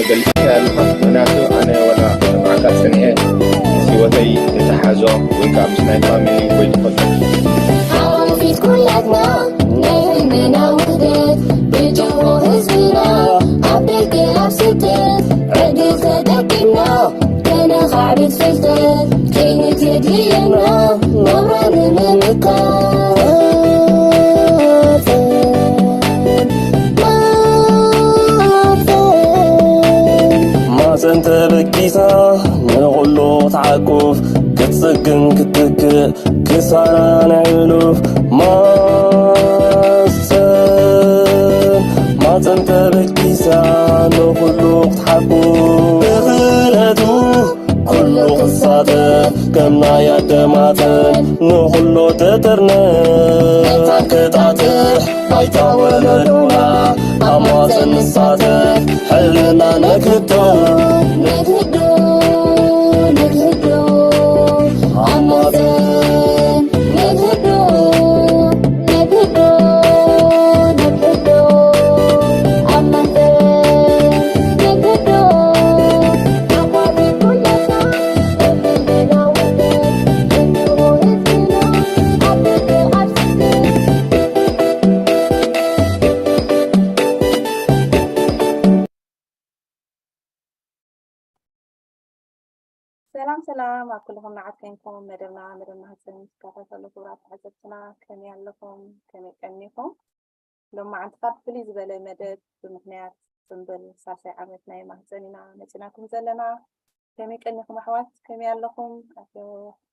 ገሊጽካ ኣለኻ። ምኽንያቱ ኣነ ወላ ክሰምዓካ ጸኒሐ፣ ህይወተይ ተተሓዞ ወይ ከዓ ምስ ናይ ፋሚሊ ወይ ትፈልጦ ሓቆፊት ኩላትና ናይ ህልምና ውህደት ብጅሆ ህዝብና ኣብ ደገ ኣብ ስደት ዕድል ተጠቂምና ከነኻዕብት ፍልጠት ከይንትድየና ናብራ ንምምካት ማፀን ተበጊሳ ንኹሉ ትዓቁፍ ክትፅግን ክትትክእ ክሳራ ናይ ሕሉፍ ማፀን ማፀን ተበጊሳ ንኹሉ ክትሓቁፍ ብኽእለቱ ኩሉ ክሳተፍ ከም ናይ ኣደ ማፀን ንኹሉ ትጥርነፍ መታን ክጣጥሕ ባይታ ወለዶና ኣብ ማፀን ንሳተፍ ሕልና ነክህዶ ነክህዶ ነክህዶ ኣብ ማፀን ነክህዶ ነክህዶ ነክህዶ ኣብ ማፀን ነክህዶ ሰላም ሰላም ኣብ ኩልኹም ንዓት ኮንኩም መደብና መደብ ማህፀን ትከታተሉ ክቡራት ተዓዘብትና ከመይ ኣለኹም? ከመይ ቀኒኹም? ሎማዓንቲ ካብ ፍልይ ዝበለ መደብ ብምኽንያት ፅምብል ሳልሳይ ዓመት ናይ ማህፀን ኢና መፂናኩም ዘለና። ከመይ ቀኒኹም ኣሕዋት? ከመይ ኣለኹም? ኣቶ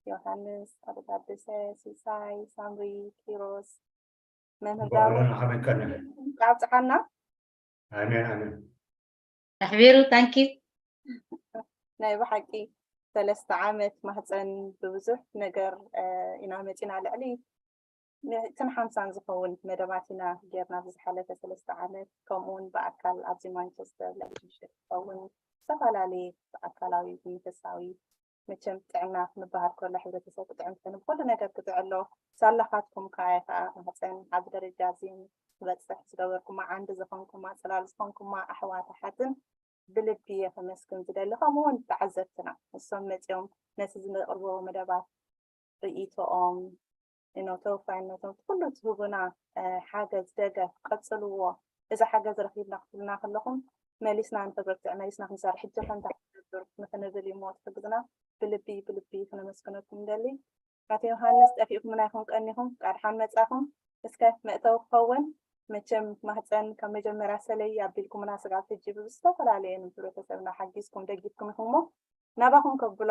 ዮሃንስ፣ ኣቶ ታደሰ፣ ሲሳይ፣ ሳምሪ፣ ኪሮስ፣ መምህር ዳዊት ከመይ ቀኒኹም? ኣብፅሓና። ኣሜን ኣሜን። ኣሕቢሩ ታንኪ። ናይ ብሓቂ ሰለስተ ዓመት ማህፀን ብብዙሕ ነገር ኢና መፂና ልዕሊ ንትን ሓምሳን ዝኸውን መደባት ኢና ጌርና ብዝሓለፈ ሰለስተ ዓመት ከምኡውን ብኣካል ኣብዚ ማንቸስተር ለሽሽር ዝኸውን ዝተፈላለየ ብኣካላዊ ብመንፈሳዊ መቸም ጥዕና ክንበሃል ከሎ ሕብረተሰብ ክጥዕም ክኾን ብኩሉ ነገር ክጥዕሎ ሳላኻትኩም ከኣ ከኣ ማህፀን ኣብዚ ደረጃ እዚ ክበፅሕ ዝገበርኩማ ዓንዲ ዝኾንኩማ ፅላል ዝኾንኩማ ኣሕዋት ኣሓትን ብልቢ እየ ከመስግን ዝደሊ። ከምኡ እውን ተዓዘብትና ንሶም መፂኦም ነቲ ዝንቕርቦ መደባት ርእይቶኦም እኖ ተወፋይነቶም ኩሉ ትህቡና ሓገዝ ደገፍ ቀፅልዎ። እዚ ሓገዝ ረኪብና ክትብሉና ከለኹም መሊስና ንክብርትዕ መሊስና ክንሰርሕ ሕጂ ከንታ ክንገብር ንክንብል እሞ ትሕግዝና ብልቢ ብልቢ ክነመስግነኩም ንደሊ። ኣቶ ዮሃንስ ጠፊእኩምና ኢኹም ቀኒኹም ቃድሓን መፃኹም እስከ መእተዊ ክኸውን መቸም ማህፀን ካብ መጀመርያ ሰለይ ኣቢልኩምና ስጋብ ሕጂ ብዝተፈላለየ ንሕብረተሰብና ሓጊዝኩም ደጊፍኩም ኢኹም እሞ ናባኹም ከብሎ።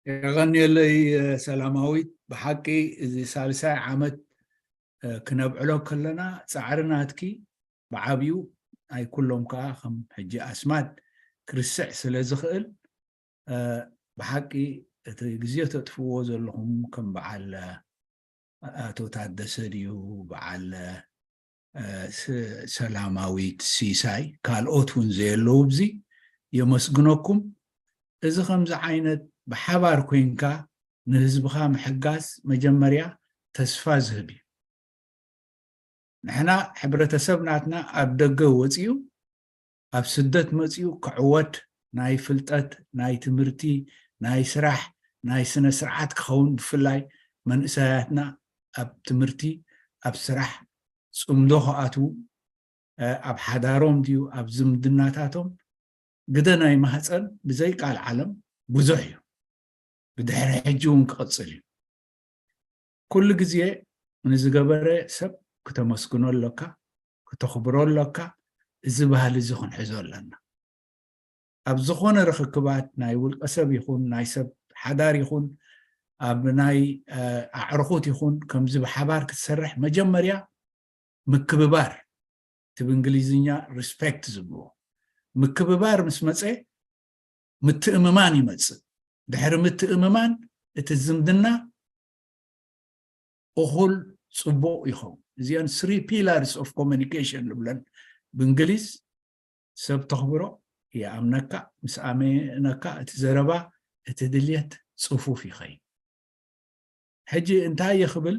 የቐንየለይ ሰላማዊት። ብሓቂ እዚ ሳልሳይ ዓመት ክነብዕሎ ከለና ፃዕሪ ናትኪ ብዓብዩ ናይ ኩሎም ከዓ ከም ሕጂ ኣስማት ክርስዕ ስለ ዝኽእል ብሓቂ እቲ ግዜ ተጥፍዎ ዘለኹም ከም በዓል ኣቶ ታደሰ ድዩ በዓል ሰላማዊት ሲሳይ ካልኦት እውን ዘየለዉ ብዚ የመስግነኩም። እዚ ከምዚ ዓይነት ብሓባር ኮይንካ ንህዝብኻ ምሕጋዝ መጀመርያ ተስፋ ዝህብ እዩ። ንሕና ሕብረተሰብ ናትና ኣብ ደገ ወፂኡ ኣብ ስደት መፂኡ ክዕወት ናይ ፍልጠት ናይ ትምህርቲ ናይ ስራሕ ናይ ስነ ስርዓት ክኸውን ብፍላይ መንእሰያትና ኣብ ትምህርቲ ኣብ ስራሕ ፅምዶ ክኣትዉ ኣብ ሓዳሮም ድዩ ኣብ ዝምድናታቶም ግደ ናይ ማህፀን ብዘይ ቃል ዓለም ብዙሕ እዩ። ብድሕሪ ሕጂ እውን ክቕፅል እዩ። ኩሉ ግዜ ንዝገበረ ሰብ ክተመስግኖ ኣለካ፣ ክተኽብሮ ኣለካ። እዚ ባህሊ እዚ ክንሕዞ ኣለና። ኣብ ዝኾነ ርኽክባት ናይ ውልቀ ሰብ ይኹን ናይ ሰብ ሓዳር ይኹን ኣብ ናይ ኣዕርኹት ይኹን ከምዚ ብሓባር ክትሰርሕ መጀመርያ ምክብባር እቲ ብእንግሊዝኛ ሪስፔክት ዝብልዎ ምክብባር ምስ መፀ ምትእምማን ይመፅእ። ድሕሪ ምትእምማን እቲ ዝምድና እኹል ፅቡቕ ይኸውን። እዚአን three pillars of communication ንብለን ብእንግሊዝ ሰብ ተኽብሮ ይኣምነካ፣ ምስ ኣመነካ እቲ ዘረባ እቲ ድልየት ፅፉፍ ይኸይድ። ሕጂ እንታይ ይኽብል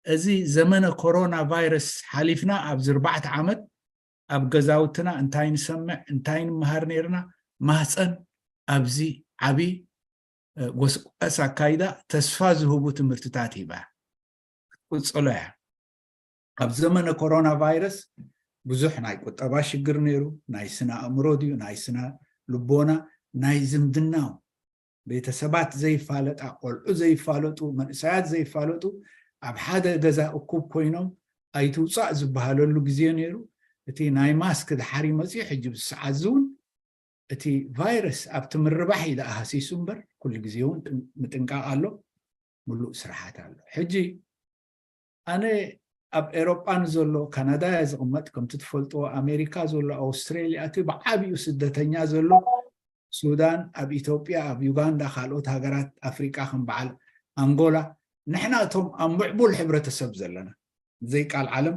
እዚ ዘመነ ኮሮና ቫይረስ ሓሊፍና ኣብዚ ኣርባዕተ ዓመት ኣብ ገዛውትና እንታይ ንሰምዕ እንታይ ንምሃር ነይርና። ማህፀን ኣብዚ ዓብዪ ጎስቋስ ኣካይዳ ተስፋ ዝህቡ ትምህርትታት ሂባ ክትቅፅሎ እያ። ኣብ ዘመነ ኮሮና ቫይረስ ብዙሕ ናይ ቁጠባ ሽግር ነይሩ። ናይ ስነ ኣእምሮ ድዩ ናይ ስነ ልቦና ናይ ዝምድና ቤተሰባት ዘይፋለጣ ቆልዑ ዘይፋለጡ መንእሰያት ዘይፋለጡ ኣብ ሓደ ገዛ እኩብ ኮይኖም ኣይትውፃእ ዝበሃለሉ ግዜ ነይሩ። እቲ ናይ ማስክ ድሓር ይመፅኡ ሕጂ ብሰዓት እውን እቲ ቫይረስ ኣብቲ ምርባሕ እዩ ደኣ ሃሲሱ እምበር ኩሉ ግዜ እውን ምጥንቃቕ ኣሎ። ምሉእ ስራሓት ኣሎ። ሕጂ ኣነ ኣብ ኤሮጳ ንዘሎ ካናዳ እያ ዝቕመጥ ከምቲ ትፈልጥዎ ኣሜሪካ ዘሎ ኣውስትሬልያ እቲ ብዓብዩ ስደተኛ ዘሎ ሱዳን ኣብ ኢትዮጵያ ኣብ ዩጋንዳ ካልኦት ሃገራት ኣፍሪቃ ከም በዓል ኣንጎላ ንሕና እቶም ኣብ ምዕቡል ሕብረተሰብ ዘለና ዘይቃል ዓለም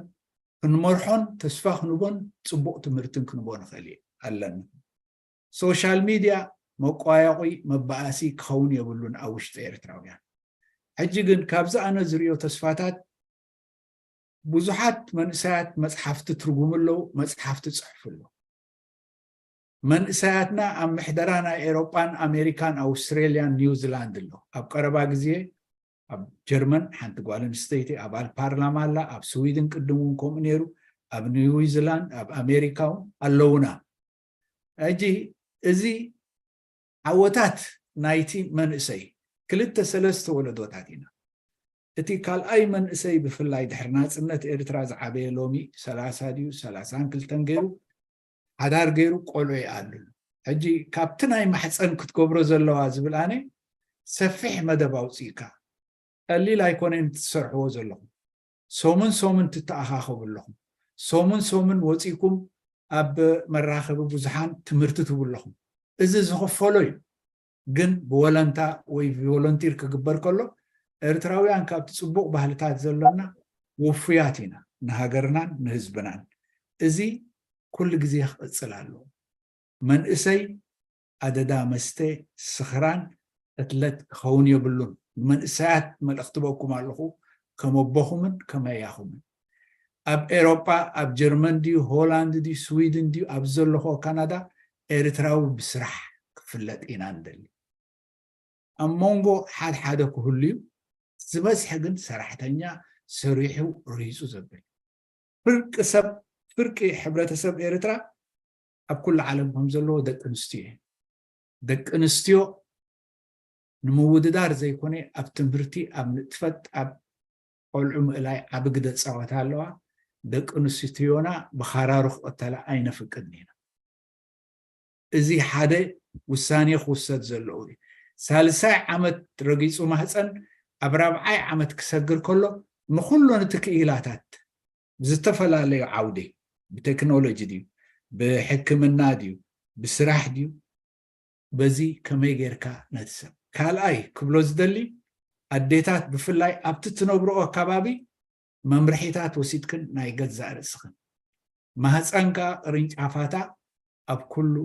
ክንመርሖን ተስፋ ክንቦን ፅቡቕ ትምህርትን ክንቦ ንኽእል ኣለና። ሶሻል ሚድያ መቋየቑይ መባኣሲ ክኸውን የብሉን ኣብ ውሽጢ ኤርትራውያን። ሕጂ ግን ካብዚ ኣነ ዝሪኦ ተስፋታት ብዙሓት መንእሰያት መፅሓፍቲ ትርጉሙ ኣለዉ፣ መፅሓፍቲ ፅሕፉ ኣለዉ። መንእሰያትና ኣብ ምሕደራ ናይ ኤሮጳን ኣሜሪካን ኣውስትሬልያን ኒውዚላንድ ኣሎ። ኣብ ቀረባ ግዜ ኣብ ጀርመን ሓንቲ ጓል ኣንስተይቲ ኣባል ፓርላማ ኣላ፣ ኣብ ስዊድን ቅድም እውን ከምኡ ነይሩ፣ ኣብ ኒውዚላንድ ኣብ ኣሜሪካ እውን ኣለውና። ሕጂ እዚ ዓወታት ናይቲ መንእሰይ ክልተ ሰለስተ ወለዶታት ኢና። እቲ ካልኣይ መንእሰይ ብፍላይ ድሕሪ ናፅነት ኤርትራ ዝዓበየ ሎሚ ሰላሳ ድዩ ሰላሳን ክልተን ገይሩ ሓዳር ገይሩ ቆልዑ ይኣልሉ። ሕጂ ካብቲ ናይ ማሕፀን ክትገብሮ ዘለዋ ዝብል ኣነ ሰፊሕ መደብ ኣውፅእካ ቀሊል ኣይኮነን ትሰርሕዎ ዘለኹም። ሶምን ሶምን ትተኣኻኸቡ ኣለኹም። ሶምን ሶምን ወፂእኩም ኣብ መራኸቢ ብዙሓን ትምህርቲ ትህቡ ኣለኹም። እዚ ዝኽፈሎ እዩ። ግን ብወለንታ ወይ ቮለንቲር ክግበር ከሎ ኤርትራውያን ካብቲ ፅቡቕ ባህልታት ዘሎና ውፉያት ኢና ንሃገርናን ንህዝብናን። እዚ ኩሉ ግዜ ክቕፅል ኣለዎ። መንእሰይ ኣደዳ መስተ ስኽራን ቅትለት ክኸውን የብሉን። ንመንእሰያት መልእኽቲ በኩም ኣለኹ ከመቦኹምን ከመያኹምን ኣብ ኤሮጳ ኣብ ጀርመን ድዩ ሆላንድ ድዩ ስዊድን ድዩ ኣብ ዘለኹ ካናዳ ኤርትራዊ ብስራሕ ክፍለጥ ኢና ንደሊ። ኣብ መንጎ ሓድሓደ ክህሉ እዩ። ዝበዝሐ ግን ሰራሕተኛ ሰሪሑ ርሂፁ ዘብል ፍርቂ ሰብ ፍርቂ ሕብረተሰብ ኤርትራ ኣብ ኩሉ ዓለም ከም ዘለዎ ደቂ ኣንስትዮ እየን። ደቂ ኣንስትዮ ንምውድዳር ዘይኮነ ኣብ ትምህርቲ ኣብ ንጥፈት ኣብ ቆልዑ ምእላይ ዓቢ ግደ ፃወታ ኣለዋ። ደቂ ኣንስትዮና ብኻራሩ ክቐተላ ኣይነፍቅድን ኢና። እዚ ሓደ ውሳኔ ክውሰድ ዘለዎ እዩ። ሳልሳይ ዓመት ረጊፁ ማህፀን ኣብ ራብዓይ ዓመት ክሰግር ከሎ ንኩሎን እቲ ክኢላታት ብዝተፈላለዩ ዓውዲ ብቴክኖሎጂ ድዩ ብሕክምና ድዩ ብስራሕ ድዩ በዚ ከመይ ጌርካ ነቲ ሰብ ካልኣይ ክብሎ ዝደሊ ኣዴታት ብፍላይ ኣብቲ ትነብርኦ ኣካባቢ መምርሒታት ወሲድክን ናይ ገዛእ ርእስኽን ማህፀን ከዓ ቅርንጫፋታ ኣብ ኩሉ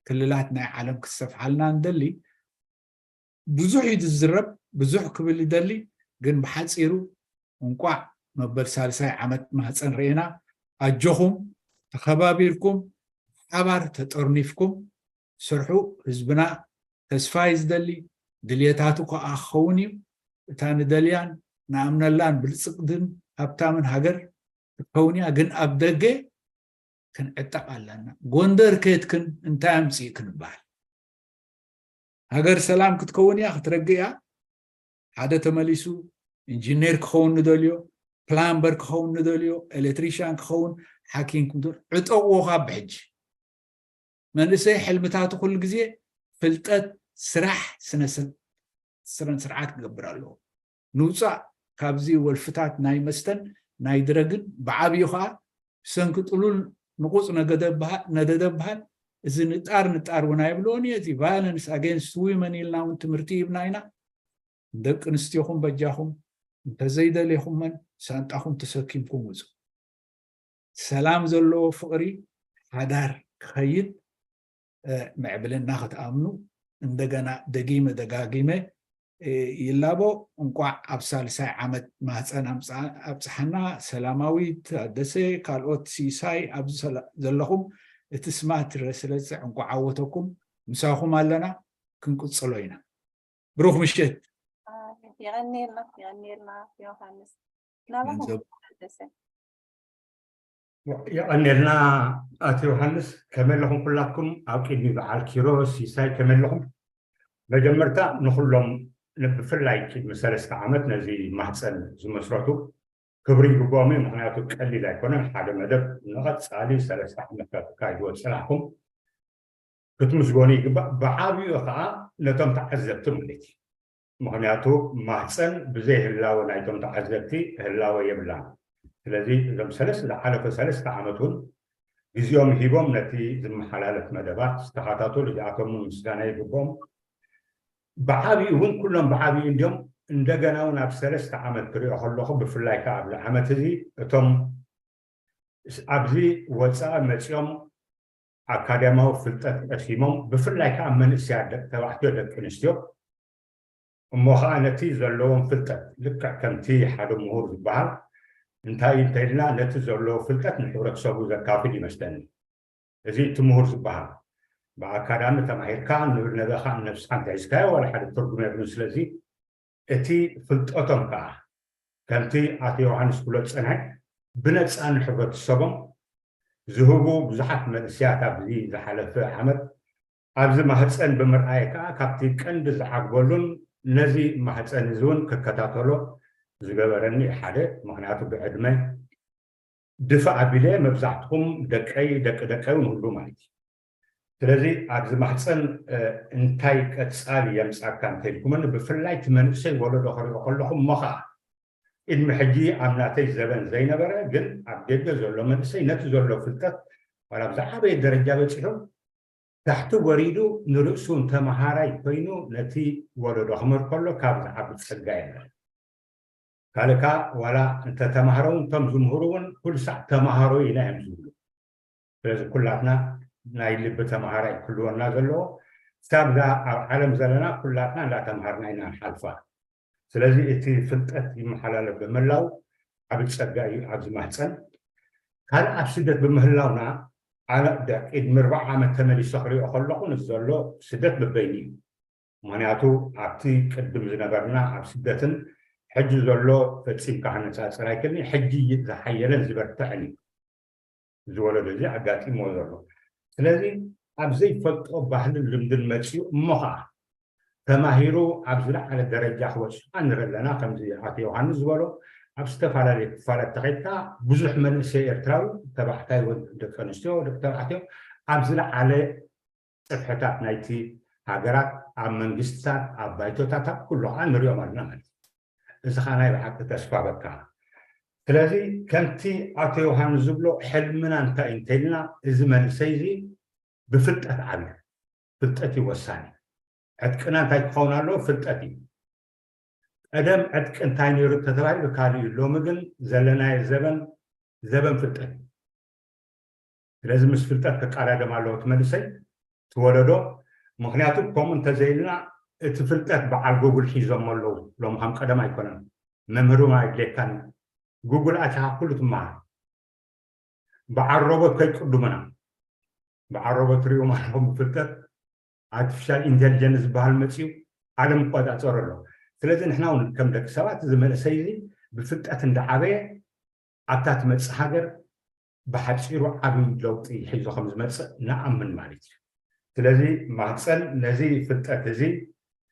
ክልላት ናይ ዓለም ክሰፍሓልና ንደሊ ብዙሕ እዩ ዝዝረብ ብዙሕ ክብል ይደሊ ግን ብሓፂሩ እንቋዕ መበል ሳልሳይ ዓመት ማህፀን ርኤና ኣጆኹም ተኸባቢርኩም ሓባር ተጠርኒፍኩም ስርሑ ህዝብና ተስፋ እዩ ዝደሊ ድልየታቱ ከዓ ክኸውን እዩ እታ ንደልያን ንኣምነላን ብልፅግድን ሃብታምን ሃገር ክትከውን እያ ግን ኣብ ደገ ክንዕጠቕ ኣለና ጎንደር ከየትክን እንታይ ኣምፅእ ክንበሃል ሃገር ሰላም ክትከውን እያ ክትረግእ እያ ሓደ ተመሊሱ ኢንጂነር ክኸውን ንደልዮ ፕላምበር ክኸውን ንደልዮ ኤሌክትሪሽያን ክኸውን ሓኪም ክምት ዕጠቕዎ ካብ ብሕጂ መንእሰይ ሕልምታቱ ኩሉ ግዜ ፍልጠት ስራሕ ስነ ስርዓት ክገብር ኣለዎ ንውፃእ ካብዚ ወልፍታት ናይ መስተን ናይ ድረግን ብዓብዩ ከዓ ብሰንኪ ጥሉል ንቁፅ ነደደ በሃል እዚ ንጣር ንጣር እውን ኣይብልዎን እየ እቲ violence against women ኢልና እውን ትምህርቲ ሂብና ኢና ደቂ ኣንስትዮኹም በጃኹም እንተዘይደሌኹመን ሳንጣኹም ተሰኪምኩም ውፁ ሰላም ዘለዎ ፍቕሪ ሓዳር ክኸይድ ምዕብልና ክትኣምኑ እንደገና ደጊመ ደጋጊመ ይላቦ። እንቋዕ ኣብ ሳልሳይ ዓመት ማህፀን ኣብፀሓና። ሰላማዊት፣ ታደሰ፣ ካልኦት፣ ሲሳይ፣ ኣብዚ ዘለኹም፣ እቲ ስማትረ ስለዝፅዕ እንቋዕ ዓወተኩም። ምሳኹም ኣለና፣ ክንቅፅሎ ኢና። ብሩኽ ምሽት። የቐንየልና፣ የቐንየልና ዮሃንስ። ናባኹም ታደሰ። የቐንየልና ኣቶ ዮሃንስ። ከመይ ኣለኹም ኩላትኩም? ኣብ ቅድሚ በዓል ኪሮስ፣ ሲሳይ፣ ከመይ ኣለኹም? መጀመርታ ንኹሎም፣ ብፍላይ ቅድሚ ሰለስተ ዓመት ነዚ ማህፀን ዝመስረቱ ክብሪ ይግብኦም እዩ። ምክንያቱ ቀሊል ኣይኮነን። ሓደ መደብ ንቐፃሊ ሰለስተ ዓመት ካብ ትካይድዎ ዝፀናሕኩም ክትምስገኑ ይግባእ። ብዓብኡ ከዓ ነቶም ተዓዘብቲ ማለት እዩ። ምክንያቱ ማህፀን ብዘይ ህላወ ናይቶም ተዓዘብቲ ህላወ የብላን። ስለዚ እዞም ሰለስተ ዝሓለፈ ሰለስተ ዓመት እውን ግዜኦም ሂቦም ነቲ ዝመሓላለፍ መደባት ዝተኸታተሉ እዚኣቶም እውን ምስጋና ይግብኦም። ብዓብኡ እውን ኩሎም ብዓብኡ እንዲዮም። እንደገና እውን ኣብ ሰለስተ ዓመት ክሪኦ ከለኹ ብፍላይ ከዓ ኣብዚ ዓመት እዚ እቶም ኣብዚ ወፃኢ መፂኦም ኣካዳሚያዊ ፍልጠት ቀሲሞም ብፍላይ ከዓ መንእሰያት ደቂ ተባዕትዮ ደቂ ኣንስትዮ እሞ ከዓ ነቲ ዘለዎም ፍልጠት ልክዕ ከምቲ ሓደ ምሁር ዝበሃል እንታይ እንተኢልና ነቲ ዘለዎ ፍልጠት ንሕብረተሰቡ ዘካፍል ይመስለኒ። እዚ እቲ ምሁር ዝበሃል ብኣካዳሚ ተማሂርካ ንብር ነበኻ ንነብስኻ እንተሒዝካዮ ዋላ ሓደ ትርጉም የብሉን። ስለዚ እቲ ፍልጠቶም ከዓ ከምቲ ኣቶ ዮሃንስ ክብሎ ዝፀንሐ ብነፃ ንሕብረተሰቦም ዝህቡ ብዙሓት መንእሰያት ኣብዚ ዝሓለፈ ዓመት ኣብዚ ማህፀን ብምርኣየ ከዓ ካብቲ ቀንዲ ዝዓግበሉን ነዚ ማህፀን እዚ እውን ክከታተሎ ዝገበረኒ ሓደ ምክንያቱ ብዕድመ ድፋ ኣቢለ መብዛሕትኹም ደቀይ ደቂ ደቀይ እውን ሁሉ ማለት እዩ። ስለዚ ኣብዚ ማህፀን እንታይ ቀፃሊ የምፃካ እንተኢልኩምን ብፍላይ እቲ መንእሰይ ወለዶ ክሪኦ ከለኹ እሞ ከዓ ቅድሚ ሕጂ ኣብ ናተይ ዘበን ዘይነበረ ግን ኣብ ደገ ዘሎ መንእሰይ ነቲ ዘሎ ፍልጠት ዋላ ኣብ ዝዓበየ ደረጃ በፂሑ ታሕቲ ወሪዱ ንርእሱ ተመሃራይ ኮይኑ ነቲ ወለዶ ክምህር ከሎ ካብ ዝዓቢ ፀጋ የለን። ካልእ ከዓ ዋላ እንተተማሃሮ እውን እቶም ዝምህሩ እውን ኩሉ ሳዕ ተማሃሮ ኢና እዮም ዝብሉ። ስለዚ ኩላትና ናይ ልቢ ተምሃራይ ክህልወና ዘለዎ ክሳብ እዛ ኣብ ዓለም ዘለና ኩላትና እንዳተምሃርና ኢና ንሓልፋ። ስለዚ እቲ ፍልጠት ይመሓላለፍ ብምህላው ዓቢ ጸጋ እዩ ኣብዚ ማህፀን። ካልእ ኣብ ስደት ብምህላውና ኣነ ቅድሚ ኣርባዓ ዓመት ተመሊሰ ክሪኦ ከለኹ ንዘሎ ስደት በበይኑ እዩ። ምክንያቱ ኣብቲ ቅድም ዝነበርና ኣብ ስደትን ሕጂ ዘሎ ፈፂምካ ክነፃፅር ኣይክእልን። ሕጂ ዝሓየለን ዝበርትዕን እዩ። እዚ ወለዶ እዚ ኣጋጢምዎ ዘሎ። ስለዚ ኣብ ዘይፈልጦ ባህልን ልምድን መፂኡ እሞ ከዓ ተማሂሩ ኣብ ዝለዓለ ደረጃ ክበፅሑ ንርኢ ኣለና። ከምዚ ኣቶ ዮሃንስ ዝበሎ ኣብ ዝተፈላለዩ ክፋላት ተኸድካ ብዙሕ መንእሰይ ኤርትራዊ ተባዕታይ ደቂ ኣንስትዮ ደቂ ተባዕትዮ ኣብ ዝለዓለ ፅፍሕታት ናይቲ ሃገራት ኣብ መንግስትታት ኣብ ባይቶታት ኣብ ኩሉ ከዓ ንሪኦም ኣለና ማለት እዩ። እዚ ከዓ ናይ ብሓቂ ተስፋ በካ። ስለዚ ከምቲ ኣቶ ዮሃንስ ዝብሎ ሕልምና እንታይ እንተኢልና እዚ መንእሰይ እዚ ብፍልጠት ዓብዩ። ፍልጠት እዩ ወሳኒ። ዕጥቅና እንታይ ክኸውን ኣለዎ? ፍልጠት እዩ። ቀደም ዕጥቂ እንታይ ነይሩ ተተባሂሉ ካልእ እዩ። ሎሚ ግን ዘለናዮ ዘበን ዘበን ፍልጠት እዩ። ስለዚ ምስ ፍልጠት ክቃዳደም ኣለዎ እቲ መንእሰይ እቲ ወለዶ። ምክንያቱ ከምኡ እንተዘይልና እቲ ፍልጠት በዓል ጉግል ሒዞሞ ኣለዉ። ሎም ከም ቀደም ኣይኮነን። መምህር እውን ኣየድልየካን እዩ። ጉግል ኣቲኻ ኩሉ ትመሃር። በዓል ሮቦት ከይቅድሙና በዓል ሮቦት ሪኦም ኣለኹም ብፍልጠት ኣርቲፊሻል ኢንቴሊጀንስ ዝበሃል መፅዩ ዓለም ይቆፃፀሮ ኣሎ። ስለዚ ንሕና እውን ከም ደቂ ሰባት እዚ መንእሰይ እዚ ብፍልጠት እንዳዓበየ ኣብታ ትመፅእ ሃገር ብሓፂሩ ዓብዪ ለውጢ ሒዞ ከም ዝመፅእ ንኣምን ማለት እዩ። ስለዚ ማህፀን ነዚ ፍልጠት እዚ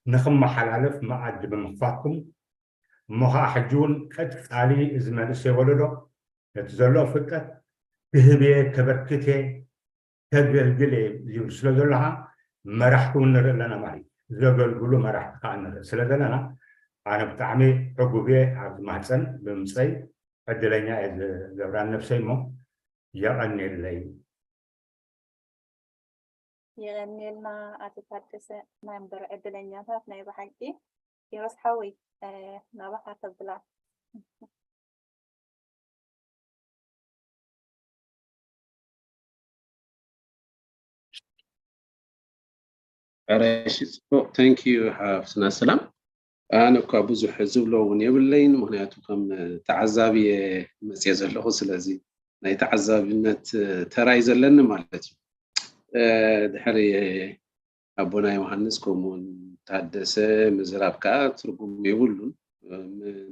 ንክመሓላለፍ መኣዲ ብምኽፋትኩም እሞ ከዓ ሕጂ እውን ቀፃሊ እዚ መንእሰይ ወለዶ ነቲ ዘሎ ፍልጠት ክህብ እየ ከበርክት እየ ከገልግል እየ ዝብል ስለ ዘለካ መራሕቲ እውን ንርኢ ኣለና ማለት እዩ። ዘገልግሉ መራሕቲ ከዓ ንርኢ ስለ ዘለና ኣነ ብጣዕሚ ዕጉብ እየ ኣብዚ ማህፀን ብምፀይ ዕድለኛ እየ ዝገብራ ነብሰይ እሞ የቐንየለይ። የቐንየልና ኣቶ ታደሰ። ናይ እምበር ዕድለኛታት ናይ ብሓቂ። ኪሮስ ሓወይ ናባኻ ተብላ። ኧረ እሺ፣ ፅቡቅ። Thank you ሓፍትና ሰላም። ኣነ እኳ ብዙሕ ዝብሎ እውን የብለይን፣ ምክንያቱ ከም ተዓዛቢ እየ መፅየ ዘለኹ። ስለዚ ናይ ተዓዛቢነት ተራይ ዘለኒ ማለት እዩ። ድሕሪ ኣቦና ዮሃንስ ከምኡውን ታደሰ ምዝራብ ከዓ ትርጉም የብሉን።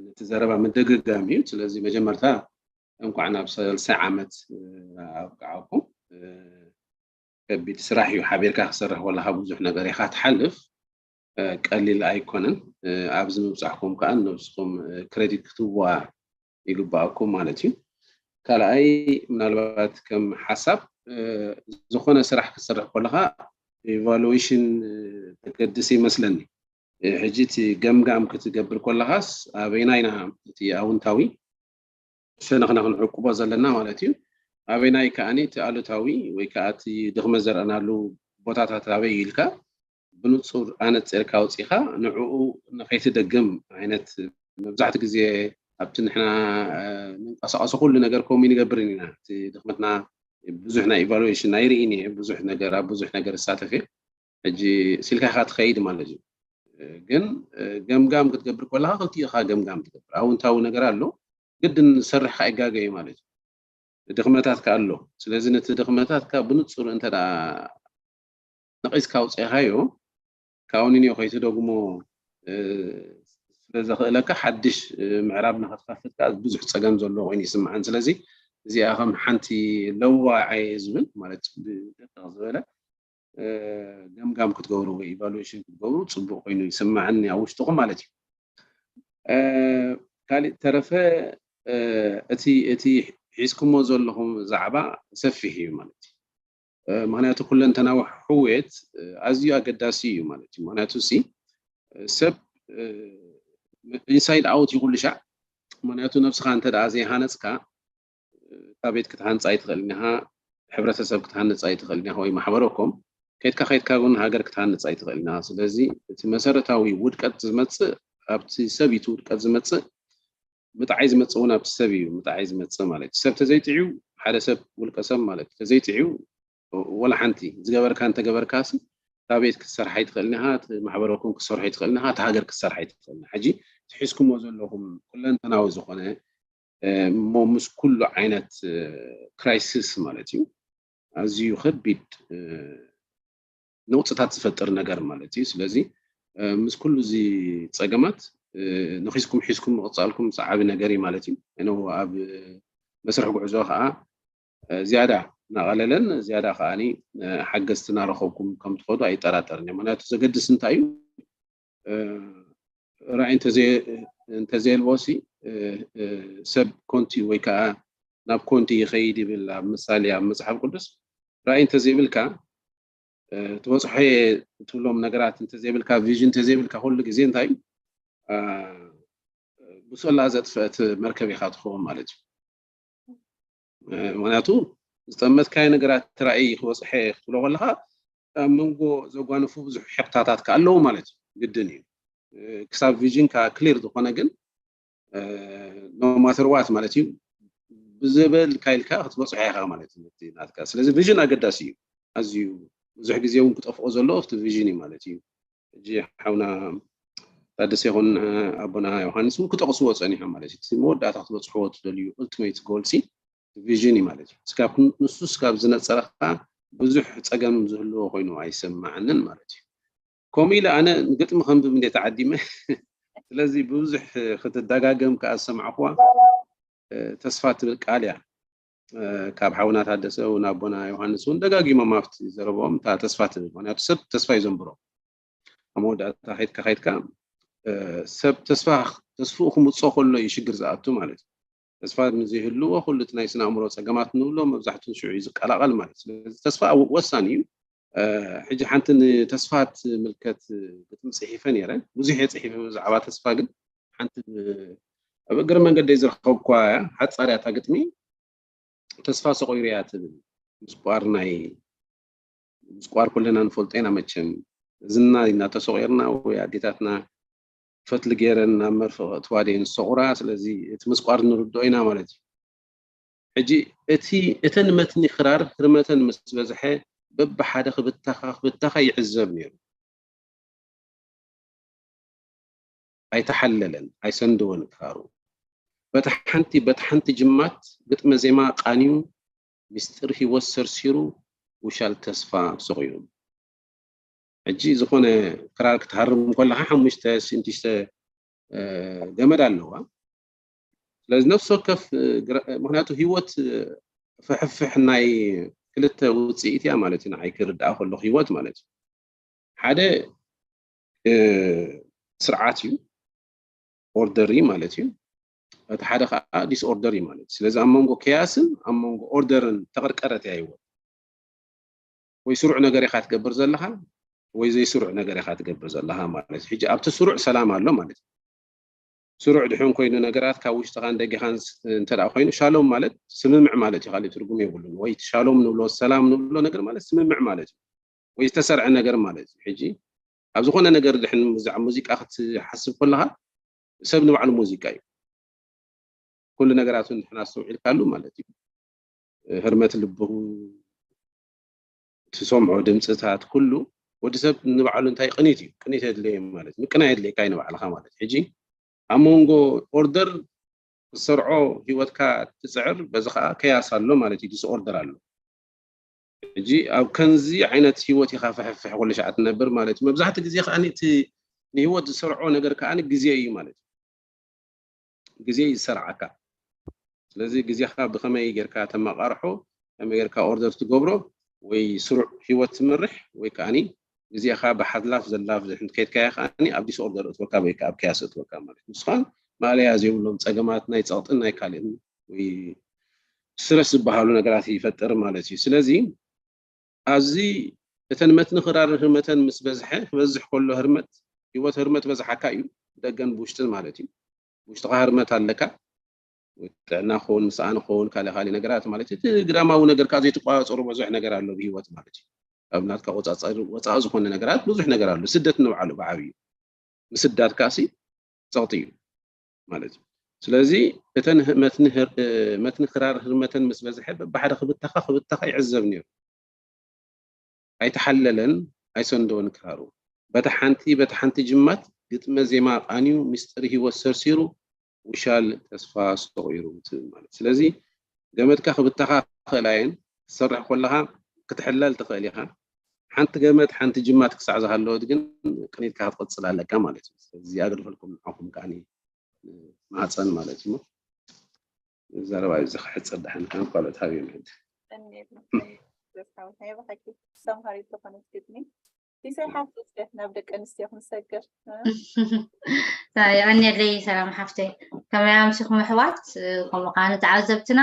ነቲ ዘረባ ምድግጋም እዩ። ስለዚ መጀመርታ እንኳዕ ናብ ሳልሳይ ዓመት ኣብቅዓኩም። ከቢድ ስራሕ እዩ። ሓቢርካ ክሰርሕ ከለካ ብዙሕ ነገር ኢካ ትሓልፍ፣ ቀሊል ኣይኮነን። ኣብዚ ምብፃሕኩም ከዓ ነብስኩም ክረዲት ክትዋ ይግባኣኩም ማለት እዩ። ካልኣይ፣ ምናልባት ከም ሓሳብ፣ ዝኾነ ስራሕ ክትሰርሕ ከለካ ኢቫሉዌሽን ተገድስ ይመስለኒ። ሕጂ እቲ ገምጋም ክትገብር ከለካስ ኣበይናይና እቲ ኣውንታዊ ሸነኽና ክንዕቅቦ ዘለና ማለት እዩ። ኣበይናይ ከዓኒ እቲ ኣሉታዊ ወይ ከዓ እቲ ድኽመት ዘርአናሉ ቦታታት ኣበይ ኢልካ ብንፁር ኣነፂርካ ኣውፂኻ ንዕኡ ንኸይትደግም ዓይነት። መብዛሕትኡ ግዜ ኣብቲ ንሕና ንንቀሳቐሶ ኩሉ ነገር ከምኡ ንገብርን ኢና። እቲ ድኽመትና ብዙሕ ናይ ኢቫሉዌሽን ናይ ርኢን እየ። ብዙሕ ነገር ኣብ ብዙሕ ነገር እሳተፍ እየ። ሕጂ ስልካ ኢካ ትኸይድ ማለት እዩ። ግን ገምጋም ክትገብር ከለካ ክልቲኡ ኢካ ገምጋም ትገብር። ኣውንታዊ ነገር ኣሎ፣ ግድን ዝሰርሕ ከኣ ይጋገ እዩ ማለት እዩ። ድኽመታት ከኣ ኣሎ። ስለዚ ነቲ ድኽመታት ከኣ ብንጹር እንተ ደኣ ነቒስካ ኣውጺእካዮ፣ ካብኡ ንንዮ ከይትደግሞ ስለ ዘኽእለካ ሓድሽ ምዕራብ ንኽትኸፍት ከኣ ብዙሕ ጸገም ዘሎ ኮይኑ ይስምዓን። ስለዚ እዚኣ ከም ሓንቲ ለዋዕ እየ ዝብል ማለት ብደቂቕ ዝበለ ገምጋም ክትገብሩ ወይ ኢቫሉዌሽን ክትገብሩ ጽቡቕ ኮይኑ ይስምዓኒ ኣብ ውሽጥኹም ማለት እዩ። ካሊእ ተረፈ እቲ እቲ ሒዝኩሞ ዘለኹም ዛዕባ ሰፊሕ እዩ ማለት እዩ። ምክንያቱ ኩለንተናዊ ሕውየት ኣዝዩ ኣገዳሲ እዩ ማለት እዩ። ምክንያቱ ሲ ሰብ ኢንሳይድ ኣውት እዩ ኩሉ ሻዕ። ምክንያቱ ነብስኻ እንተ ደኣ ዘይሃነፅካ እታ ቤት ክትሃንፃ ኣይትኽእልን ኢኻ፣ ሕብረተሰብ ክትሃንፃ ኣይትኽእልን ኢኻ ወይ ማሕበረኮም። ከይድካ ከይድካ እውን ሃገር ክትሃንፃ ኣይትኽእልን ኢኻ። ስለዚ እቲ መሰረታዊ ውድቀት ዝመፅእ ኣብቲ ሰብ እዩ። እቲ ውድቀት ዝመፅእ ምጥዓይ ዝመፅእ እውን ኣብቲ ሰብ እዩ። ምጥዓይ ዝመፅእ ማለት እዩ። ሰብ ተዘይጥዕዩ ሓደ ሰብ ውልቀ ሰብ ማለት እዩ ተዘይጥዕዩ ወላ ሓንቲ ዝገበርካ እንተገበርካሲ እታ ቤት ክትሰርሕ ኣይትኽእልን ኢኻ፣ እቲ ማሕበረኮም ክትሰርሖ ኣይትኽእልን ኢኻ፣ እታ ሃገር ክትሰርሕ ኣይትኽእልን። ሕጂ ትሒዝኩሞ ዘለኹም ኩለንተናዊ ዝኾነ እሞ ምስ ኩሉ ዓይነት ክራይሲስ ማለት እዩ ኣዝዩ ከቢድ ነውፅታት ዝፈጥር ነገር ማለት እዩ። ስለዚ ምስ ኩሉ እዚ ፀገማት ንኺስኩም ሒዝኩም ምቕፃልኩም ዝዓቢ ነገር እዩ ማለት እዩ። ነ ኣብ መስርሕ ጉዕዞ ከዓ ዝያዳ እናቐለለን ዝያዳ ከዓኒ ሓገዝቲ እናረኸብኩም ከም ትኸዱ ኣይጠራጠርን እየ። ምክንያቱ ዘገድስ እንታይ እዩ? ራእይ እንተዘየልቦሲ ሰብ ኮንቲ ወይ ከዓ ናብ ኮንቲ ይኸይድ ይብል ኣብ ምሳሌ ኣብ መፅሓፍ ቅዱስ። ራእይ እንተዘይብልካ ትበፅሖ ትብሎም ነገራት እንተዘይብልካ ቪዥን እንተዘይብልካ ኩሉ ግዜ እንታይ እዩ ብሶላ ዘጥፈአት መርከብ ኢኻ ትኸውን ማለት እዩ። ምክንያቱ ዝጠመትካዮ ነገራት ራእይ ክበፅሐ ክትብሎ ከለካ ኣብ መንጎ ዘጓንፉ ብዙሕ ሕቕታታት ከ ኣለዉ ማለት እዩ። ግድን እዩ ክሳብ ቪዥንካ ክሊር ዝኾነ ግን ኖማተር ዋት ማለት እዩ ብዘበልካ ኢልካ ክትበፅሖ ኢኻ ማለት እዩ ናትካ። ስለዚ ቪዥን ኣገዳሲ እዩ። ኣዝዩ ብዙሕ ግዜ እውን ክጠፍኦ ዘለዎ ኣብቲ ቪዥን እዩ ማለት እዩ። ሕጂ ሓውና ታደሰ ይኹን ኣቦና ዮሃንስ እውን ክጠቕስዎ ፀኒሖም ማለት እዩ። እቲ መወዳእታ ክትበፅሕዎ ትደልዩ ኡልቲሜት ጎልሲ ቪዥን እዩ ማለት እዩ። ስካብ ንሱ ስካብ ዝነፀረ ከዓ ብዙሕ ፀገም ዝህልዎ ኮይኑ ኣይሰማዓንን ማለት እዩ። ከምኡ ኢለ ኣነ ግጥሚ ከንብብ እንደ ተዓዲመ ስለዚ ብብዙሕ ክትደጋገም ከዓ ዝሰማዕኩዋ ተስፋ ትብል ቃል እያ። ካብ ሓውና ታደሰ እውን ኣቦና ዮሃንስ እውን ደጋጊሞም ኣብቲ ዘረብኦም እታ ተስፋ ትብል ምክንያቱ ሰብ ተስፋ እዩ ዘንብሮ። ኣብ መወዳእታ ከይድካ ከይድካ ሰብ ተስፋ ተስፍኡ ክምፅኦ ከሎ እዩ ሽግር ዝኣቱ ማለት እዩ። ተስፋ ንዘይህልዎ ኩሉ እቲ ናይ ስነ ኣእምሮ ፀገማት ንብሎ መብዛሕትኡ ሽዑ እዩ ዝቀላቐል ማለት እዩ። ስለዚ ተስፋ ወሳኒ እዩ። ሕጂ ሓንቲ ንተስፋ ትምልከት ግጥሚ ፅሒፈ ነይረ። ብዙሕ እየ ፅሒፈ ብዛዕባ ተስፋ ግን ሓንቲ ኣብ እግሪ መንገደይ ዝረኸብኳ እያ። ሓፃር እያ እታ ግጥሚ። ተስፋ ሰቑይሩ እያ ትብል። ምስቋር ናይ ምስቋር ኩልና ንፈልጦ ኢና መቸም። ዝና ኢና ተሰቑርና ወይ ኣዴታትና ፈትሊ ገይረን ናብ መርፍእ ክእትዋ ደየን ዝሰቑራ። ስለዚ እቲ ምስቋር ንርድኦ ኢና ማለት እዩ። ሕጂ እቲ እተን መትኒ ክራር ህርመተን ምስ በዝሐ በብሓደ ክብተኻ ክብተኻ ይዕዘብ ነይሩ። ኣይተሓለለን ኣይሰንደወን ክራሩ። በታ ሓንቲ በታ ሓንቲ ጅማት ግጥመ ዜማ ቃንዩ፣ ምስጢር ህይወት ሰርሲሩ፣ ውሻል ተስፋ ሰቑሩ። ሕጂ ዝኾነ ክራር ክትሃርም ከለኻ ሓሙሽተ ሽዱሽተ ገመድ ኣለዋ። ስለዚ ነፍሲ ወከፍ ምክንያቱ ህይወት ፍሕፍሕ ናይ ክልተ ውፅኢት እያ ማለት እዩ። ንዓይ ክርዳኣ ከለኹ ህይወት ማለት እዩ ሓደ ስርዓት እዩ፣ ኦርደር እዩ ማለት እዩ። እቲ ሓደ ከዓ ዲስኦርደር እዩ ማለት እዩ። ስለዚ ኣብ መንጎ ከያስን ኣብ መንጎ ኦርደርን ተቐርቀረት እያ ህይወት። ወይ ስሩዕ ነገር ኢኻ ትገብር ዘለኻ ወይ ዘይስሩዕ ነገር ኢኻ ትገብር ዘለኻ ማለት እዩ። ሕጂ ኣብቲ ስሩዕ ሰላም ኣሎ ማለት እዩ። ስሩዕ ድሕን ኮይኑ ነገራት ካብ ውሽጥኻን ደገኻን እንተ ኮይኑ ሻሎም ማለት ስምምዕ ማለት እዩ። ካልእ ትርጉም የብሉን። ወይ ሻሎም ንብሎ ሰላም ንብሎ ነገር ማለት ስምምዕ ማለት እዩ። ወይ ዝተሰርዐ ነገር ማለት እዩ። ሕጂ ኣብ ዝኾነ ነገር ድሕን ብዛዕባ ሙዚቃ ክትሓስብ ከለኻ ሰብ ንባዕሉ ሙዚቃ እዩ። ኩሉ ነገራቱ ንሕና ኣስተውዒልካሉ ማለት እዩ። ህርመት ልብኹ ትሰምዖ ድምፅታት ኩሉ ወዲ ሰብ ንባዕሉ እንታይ ቅኒት እዩ ቅኒት የድለየ ማለት ምቅና የድለየካ እዩ ንባዕልካ ማለት ሕጂ ኣብ መንጎ ኦርደር ክትሰርዖ ህይወትካ ትፅዕር በዚ ከዓ ከያስ ኣሎ ማለት እዩ ዲስኦርደር ኣሎ ሕጂ ኣብ ከምዚ ዓይነት ህይወት ኢካ ፍሕፍሕ ኩሉ ሻዕ ትነብር ማለት እዩ መብዛሕትኡ ግዜ ከዓ እቲ ንህይወት ዝሰርዖ ነገር ከዓ ግዜ እዩ ማለት እዩ ግዜ ይሰርዓካ ስለዚ ግዜኻ ብኸመይ ጌርካ ተመቃርሖ ከመይ ጌርካ ኦርደር ትገብሮ ወይ ስሩዕ ህይወት ትመርሕ ወይ ከዓኒ ግዜኻ ብሓላፍ ዘላፍ ድሕን ከይድካያ ከዓኒ ኣብ ዲስኦርደር እትወካ ወይ ከዓ ኣብ ከያስ እትወካ ማለት ንስኻ ማለያ ዘይብሎም ፀገማት ናይ ፀቕጥን ናይ ካልእን ወይ ስትረስ ዝበሃሉ ነገራት ይፈጥር ማለት እዩ ስለዚ ኣብዚ እተን መትኒ ክራር ህርመተን ምስ በዝሐ ክበዝሕ ከሎ ህርመት ህይወት ህርመት በዝሓካ እዩ ደገን ብውሽጥን ማለት እዩ ውሽጥኻ ህርመት ኣለካ ጥዕና ክኸውን ምስኣን ክኸውን ካልእ ካልእ ነገራት ማለት እቲ ግዳማዊ ነገር ከዓ ዘይትቋፀሩ ብዙሕ ነገር ኣሎ ብህይወት ማለት እዩ ኣብ ናትካ ቆፃፀሪ ወፃኢ ዝኾነ ነገራት ብዙሕ ነገር ኣሎ ስደት ንባዕሉ ብዓብዩ ምስዳድ ከዓሲ ፀቕጢ እዩ ማለት እዩ ስለዚ እተን መትኒ ክራር ህርመተን ምስ በዝሐ በብሓደ ክብተኻ ክብተኻ ይዕዘብ ነይሩ ኣይተሓለለን ኣይሰንደወን ክራሩ በታ ሓንቲ በታ ሓንቲ ጅማት ግጥመ ዜማ ቃንዩ ምስጢር ህይወት ሰርሲሩ ውሻል ተስፋ ሰቑሩ ትብል ማለት ስለዚ ገመድካ ክብተኻ ክእላ እየን ክትሰርሕ ከለኻ ክትሕለል ትኽእል ኢኻ ሓንቲ ገመድ ሓንቲ ጅማት ክሳዕ ዝሃለወት ግን ቅኒትካ ክትቕፅል ኣለካ ማለት እዩ ስለዚ ኣግድፈልኩም ንዓኹም ከዓ ማህፀን ማለት እዩ ዘረባ እዩ ዝክሕፅር ድሓን ከም ካልኦት ሃብዮም ሕድ ሰምሃሪት ዝኾነት ግጥሚ ሲሳይ ሓፍቲ እስከ ናብ ደቂ ኣንስትዮ ክንሰግር የቐንየለይ ሰላም ሓፍተይ ከመይ ኣምሲኹም ኣሕዋት ከምኡ ከዓ ንተዓዘብትና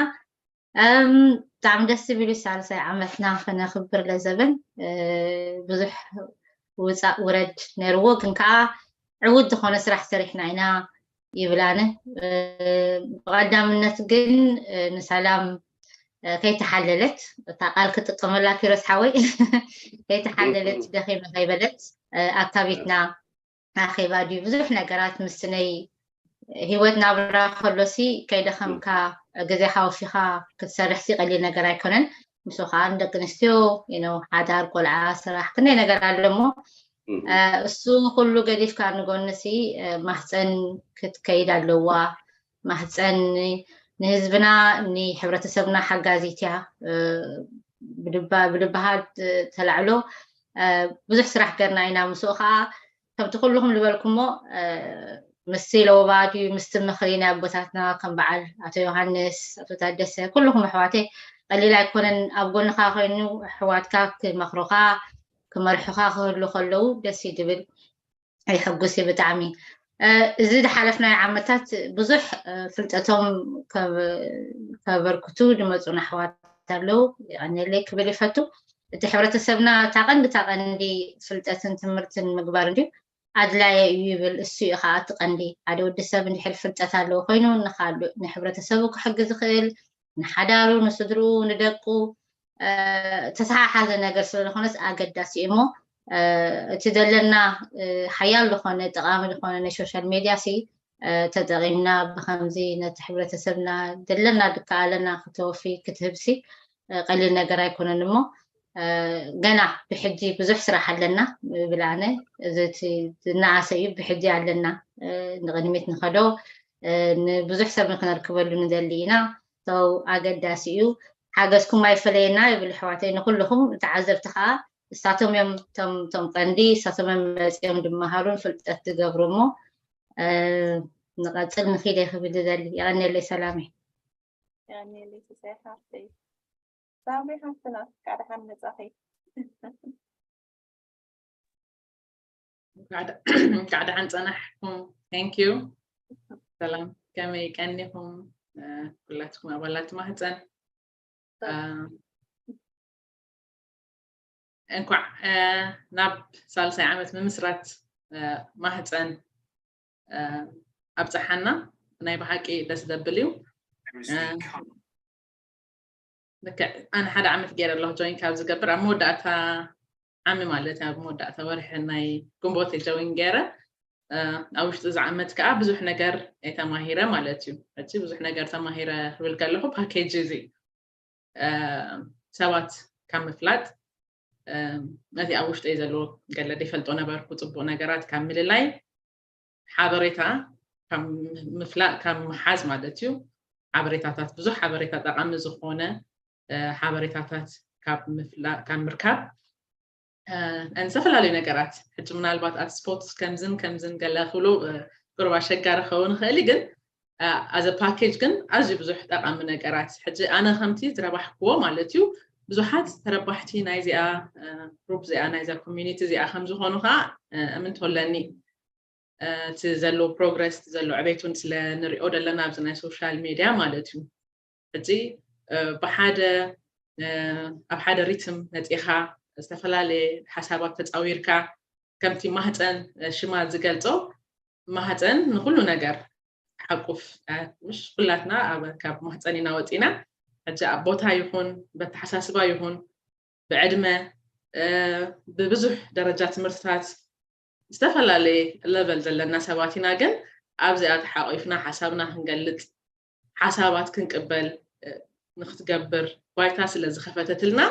ብጣዕሚ ደስ ዝብል ሳልሳይ ዓመትና ክነክብር ለዘበን ብዙሕ ውፃእ ውረድ ነይርዎ ግን ከዓ ዕውት ዝኾነ ስራሕ ሰሪሕና ኢና ይብላነ ብቐዳምነት ግን ንሰላም ከይተሓለለት እታ ቃል ክጥቀመላ ኪሮስ ሓወይ ከይተሓለለት ደኺመ ከይበለት ኣካቢትና ኣኼባ ድዩ ብዙሕ ነገራት ምስ ናይ ህይወት ናብራ ከሎሲ ከይደኸምካ ግዜኻ ወፊኻ ክትሰርሕ ሲ ቀሊል ነገር ኣይኮነን ምስኡ ከዓ ንደቂ ኣንስትዮ ሓዳር ቆልዓ ስራሕ ክንደይ ነገር ኣሎ እሞ እሱ ኩሉ ገዲፍካ ንጎንሲ ማህፀን ክትከይድ ኣለዋ ማህፀን ንህዝብና ንሕብረተሰብና ሓጋዚት እያ ብድባሃት ተላዕሎ ብዙሕ ስራሕ ገርና ኢና ምስኡ ከዓ ከምቲ ኩልኩም ዝበልኩሞ ምስቲ ለወባ ድዩ ምስቲ ምክሪ ናይ ኣቦታትና ከም በዓል ኣቶ ዮሃንስ ኣቶ ታደሰ ኩልኩም ኣሕዋተይ ቀሊል ኣይኮነን ኣብ ጎንካ ኮይኑ ኣሕዋትካ ክመክሩካ ክመርሑካ ክህሉ ከለዉ ደስ እዩ ድብል የሐጉስ እዩ ብጣዕሚ እዚ ዝሓለፍናዮ ዓመታት ብዙሕ ፍልጠቶም ከበርክቱ ዝመፁና ኣሕዋት ኣለዉ የቀንየለይ ክብል ይፈቱ እቲ ሕብረተሰብና እታ ቀንዲ እታ ቀንዲ ፍልጠትን ትምህርትን ምግባር እንድዩ ኣድላየ እዩ ይብል እሱ እዩ ከዓ እቲ ቀንዲ ሓደ ወዲ ሰብ እንድሕር ፍልጠት ኣለዎ ኮይኑ ንካልእ ንሕብረተሰቡ ክሕግዝ ይኽእል ንሓዳሩ ንስድርኡ ንደቁ ተተሓሓዘ ነገር ስለዝኾነስ ኣገዳሲ እዩ እሞ እቲ ዘለና ሓያል ዝኾነ ጠቃሚ ዝኾነ ናይ ሶሻል ሜድያ ሲ ተጠቂምና ብከምዚ ነቲ ሕብረተሰብና ዘለና ድከኣለና ክተወፊ ክትህብሲ ቀሊል ነገር ኣይኮነን እሞ ገና ብሕጂ ብዙሕ ስራሕ ኣለና ብላነ። እዚ ዝነኣሰ እዩ። ብሕጂ ኣለና ንቕድሚት ንኸዶ፣ ንብዙሕ ሰብ ንክነርክበሉ ንደሊ ኢና። ኣገዳሲ እዩ። ሓገዝኩም ኣይፈለየና ይብል ኣሕዋተይ። ንኩልኹም ተዓዘብቲ ከዓ እሳቶም እዮም ቶም ቀንዲ። እሳቶም እዮም መፅኦም ድመሃሩን ፍልጠት ዝገብሩ እሞ ንቐፅል ንኺደ ክብል ዝደሊ። የቐንየለይ ሰላመይ። የቐንየለይ ሲሳይ ሓፍተይ። ሳምሪ ሓፍትና፣ እንኳዕ ደሓን መጻኺ። እንኳዕ ደሓን ጸናሕኩም። Thank you። ሰላም፣ ከመይ ቀኒኹም ኩላትኩም ኣባላት ማህፀን? እንኳዕ ናብ ሳልሳይ ዓመት ምምስራት ማህፀን ኣብፀሓና። ናይ ብሓቂ ደስ ዘብል እዩ። ኣነ ሓደ ዓመት ገይረ ኣለኹ ጆይን ካብ ዝገብር ኣብ መወዳእታ ዓሚ ማለት ኣብ መወዳእታ ወርሒ ናይ ግንቦት ጆይን ገይረ። ኣብ ውሽጢ እዚ ዓመት ከዓ ብዙሕ ነገር ተማሂረ ማለት እዩ። ሕጂ ብዙሕ ነገር ተማሂረ ክብል ከለኹ ፓኬጅ እዚ ሰባት ካብ ምፍላጥ ነቲ ኣብ ውሽጠይ ዘለዎ ገለ ዘይፈልጦ ነበርኩ ፅቡቅ ነገራት ካብ ምልላይ ሓበሬታ ካብ ምፍላጥ ካብ ምሓዝ ማለት እዩ። ሓበሬታታት ብዙሕ ሓበሬታ ጠቃሚ ዝኾነ ሓበሬታታት ካብ ምፍላጥ ካብ ምርካብ ዝተፈላለዩ ነገራት ሕጂ ምናልባት ኣብ ስፖርት ከምዝን ከምዝን ገለ ክብሉ ቅሩብ ኣሸጋሪ ክኸውን ይኽእል ግን ኣዘ ፓኬጅ ግን ኣዝዩ ብዙሕ ጠቃሚ ነገራት ሕጂ ኣነ ከምቲ ዝረባሕክዎ ማለት እዩ። ብዙሓት ተረባሕቲ ናይዚኣ ግሩፕ እዚኣ ናይዛ ኮሚኒቲ እዚኣ ከምዝኾኑ ከዓ እምንቶ ኣለኒ። እቲ ዘሎ ፕሮግረስ እቲ ዘሎ ዕቤት እውን ስለ ንሪኦ ዘለና ኣብዚ ናይ ሶሻል ሚድያ ማለት እዩ። ሕጂ ብሓደ ኣብ ሓደ ሪትም መፂኻ ዝተፈላለየ ሓሳባት ተፃዊርካ ከምቲ ማህፀን ሽማ ዝገልፆ ማህፀን ንኩሉ ነገር ሓቁፍ ምሽ ኩላትና ካብ ማህፀን ኢና ወፂና። ሕጂ ኣብ ቦታ ይኹን በተሓሳስባ ይኹን ብዕድመ ብብዙሕ ደረጃ ትምህርትታት ዝተፈላለየ ለቨል ዘለና ሰባት ኢና ግን ኣብዚኣ ተሓቂፍና ሓሳብና ክንገልፅ ሓሳባት ክንቅበል ንክትገብር ባይታ ስለ ዝኸፈተትልና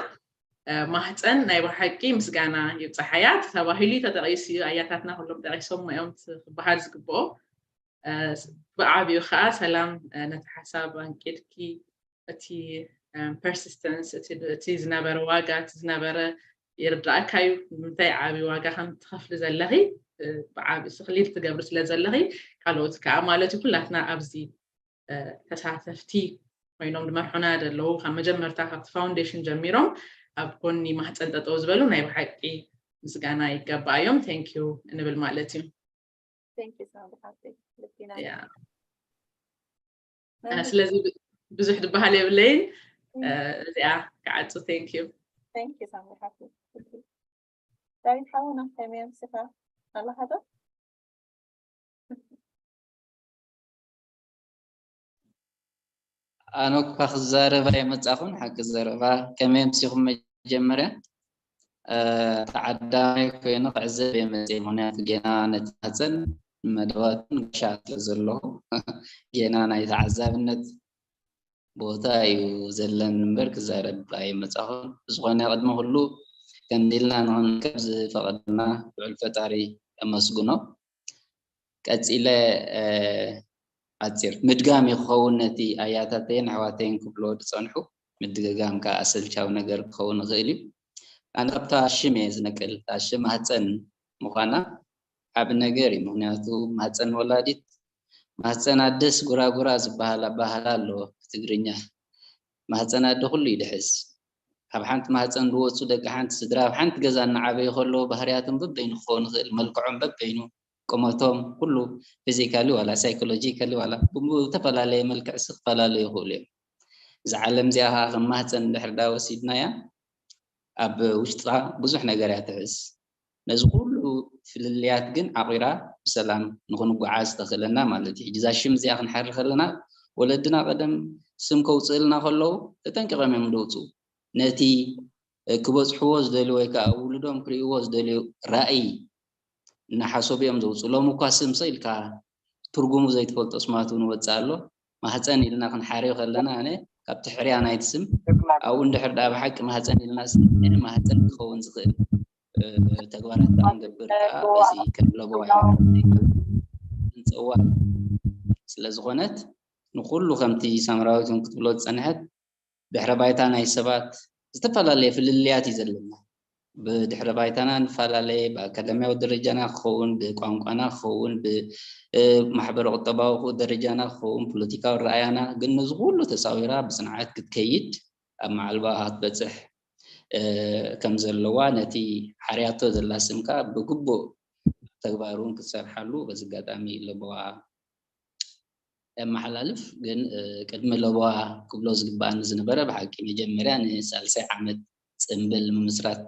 ማህፀን ናይ ብሓቂ ምስጋና ይብፃሓያ ተባሂሉ ተጠቂሱ ኣያታትና ኩሎም ጠቂሶም እዮም ክበሃል ዝግብኦ። ብዓብዩ ከዓ ሰላም ነቲ ሓሳብ ኣንቂድኪ እቲ ፐርሲስተንስ እቲ ዝነበረ ዋጋ እቲ ዝነበረ ይርዳእካ እዩ ንምንታይ ዓብዪ ዋጋ ከም ትኸፍሊ ዘለኺ ብዓብዩ ስክሊድ ትገብሪ ስለ ዘለኺ ካልኦት ከዓ ማለት እዩ ኩላትና ኣብዚ ተሳተፍቲ ኮይኖም ዝመርሑና ዘለዉ ካብ መጀመርታ ካብቲ ፋውንዴሽን ጀሚሮም ኣብ ጎኒ ማህፀን ጠጠው ዝበሉ ናይ ብሓቂ ምስጋና ይገባእዮም thank you ንብል ማለት እዩ። ስለዚ ብዙሕ ዝበሃል የብለይን እዚኣ ክዓፁ thank you። ዳዊት ሓውና ከመይ ኣምሲኻ ኣለኻ ዶ? ኣነ እኳ ክዛረብ ኣይመጻኹን ሓቂ ዘረባ ከመይ ኣምሲኹም መጀመርያ ተዓዳማይ ኮይኑ ክዕዘብ እየ መፅየ ምክንያቱ ጌና ነቲ ማህፀን መደባትን ጋሻ ስለ ዘለኹ ጌና ናይ ተዓዛብነት ቦታ እዩ ዘለኒ እምበር ክዛረብ ኣይመፃኹን ብዝኾነ ቅድሚ ኩሉ ከምዚ ኢልና ንክንርከብ ዝፈቐደልና ልዑል ፈጣሪ የመስግኖ ቀፂለ ኣፂር ምድጋም ይኸውን ነቲ ኣያታተይን ኣሕዋተይን ክብልዎ ዝፀንሑ ምድግጋም ከዓ ኣሰልቻዊ ነገር ክኸውን ይኽእል እዩ ኣነ ካብታ ሽም እየ ዝነቅል እታ ሽም ማህፀን ምዃና ዓቢ ነገር እዩ ምኽንያቱ ማህፀን ወላዲት ማህፀን ኣደስ ጉራጉራ ዝበሃል ኣባህላ ኣለዎ ብትግርኛ ማህፀን ኣደ ኩሉ ይድሕዝ ካብ ሓንቲ ማህፀን ዝወፁ ደቂ ሓንቲ ስድራ ኣብ ሓንቲ ገዛ እናዓበዩ ከለዉ ባህርያቶም በበይኑ ክኸውን ይኽእል መልክዖም በበይኑ ቁመቶም ኩሉ physically ዋላ psychologically ዋላ ብዝተፈላለየ መልክዕ ሲ ክፈላለዩ ይኽእሉ እዮም እዛ ዓለም እዚኣ ከዓ ከም ማህፀን እንድሕር ዳ ወሲድናያ ኣብ ውሽጥኻ ብዙሕ ነገር እያ ትሕዝ ነዚ ኩሉ ፍልልያት ግን ዓቂራ ብሰላም ንክንጓዓዝ ተኽእለና ማለት እዩ እዛ ሽም እዚኣ ክንሓሪ ከለና ወለድና ቀደም ስም ከውፅእልና ከለዉ ተጠንቂቖም እዮም ደውፅኡ ነቲ ክበፅሕዎ ዝደልዩ ወይ ከዓ ውሉዶም ክርእይዎ ዝደልዩ ራእይ እናሓሰቡ እዮም ዘውፅኡ ሎም እኳ ስም ሰ ኢልካ ትርጉሙ ዘይትፈልጦ ስማት እውን ወፅእ ኣሎ ማህፀን ኢልና ክንሓርዮ ከለና ኣነ ካብቲ ሕርያ ናይቲ ስም ኣብኡ እንድሕር ደኣ ብሓቂ ማህፀን ኢልና ስም ማህፀን ክኸውን ዝኽእል ተግባራት ደኣ ንገብር ከዓ በዚ ከም ለበዋ ንፀዋ። ስለ ዝኾነት ንኩሉ ከምቲ ሳምራዊት እውን ክትብሎ ዝፀንሐት ድሕረ ባይታ ናይ ሰባት ዝተፈላለየ ፍልልያት እዩ ዘለና። ብድሕረ ባይታና ንፈላለየ፣ ብኣካዳሚያዊ ደረጃና ክኸውን፣ ብቋንቋና ክኸውን፣ ብማሕበረ ቁጠባዊ ደረጃና ክኸውን፣ ፖለቲካዊ ረኣያና፣ ግን ነዚ ኩሉ ተሳዊራ ብፅንዓት ክትከይድ ኣብ መዓልባ ክትበፅሕ ከም ዘለዋ ነቲ ሓርያቶ ዘላ ስም ከዓ ብግቡእ ተግባር እውን ክትሰርሓሉ በዚ ኣጋጣሚ ለበዋ የመሓላልፍ። ግን ቅድሚ ለበዋ ክብሎ ዝግበኣኒ ዝነበረ ብሓቂ መጀመርያ ንሳልሳይ ዓመት ፅምብል ምምስራት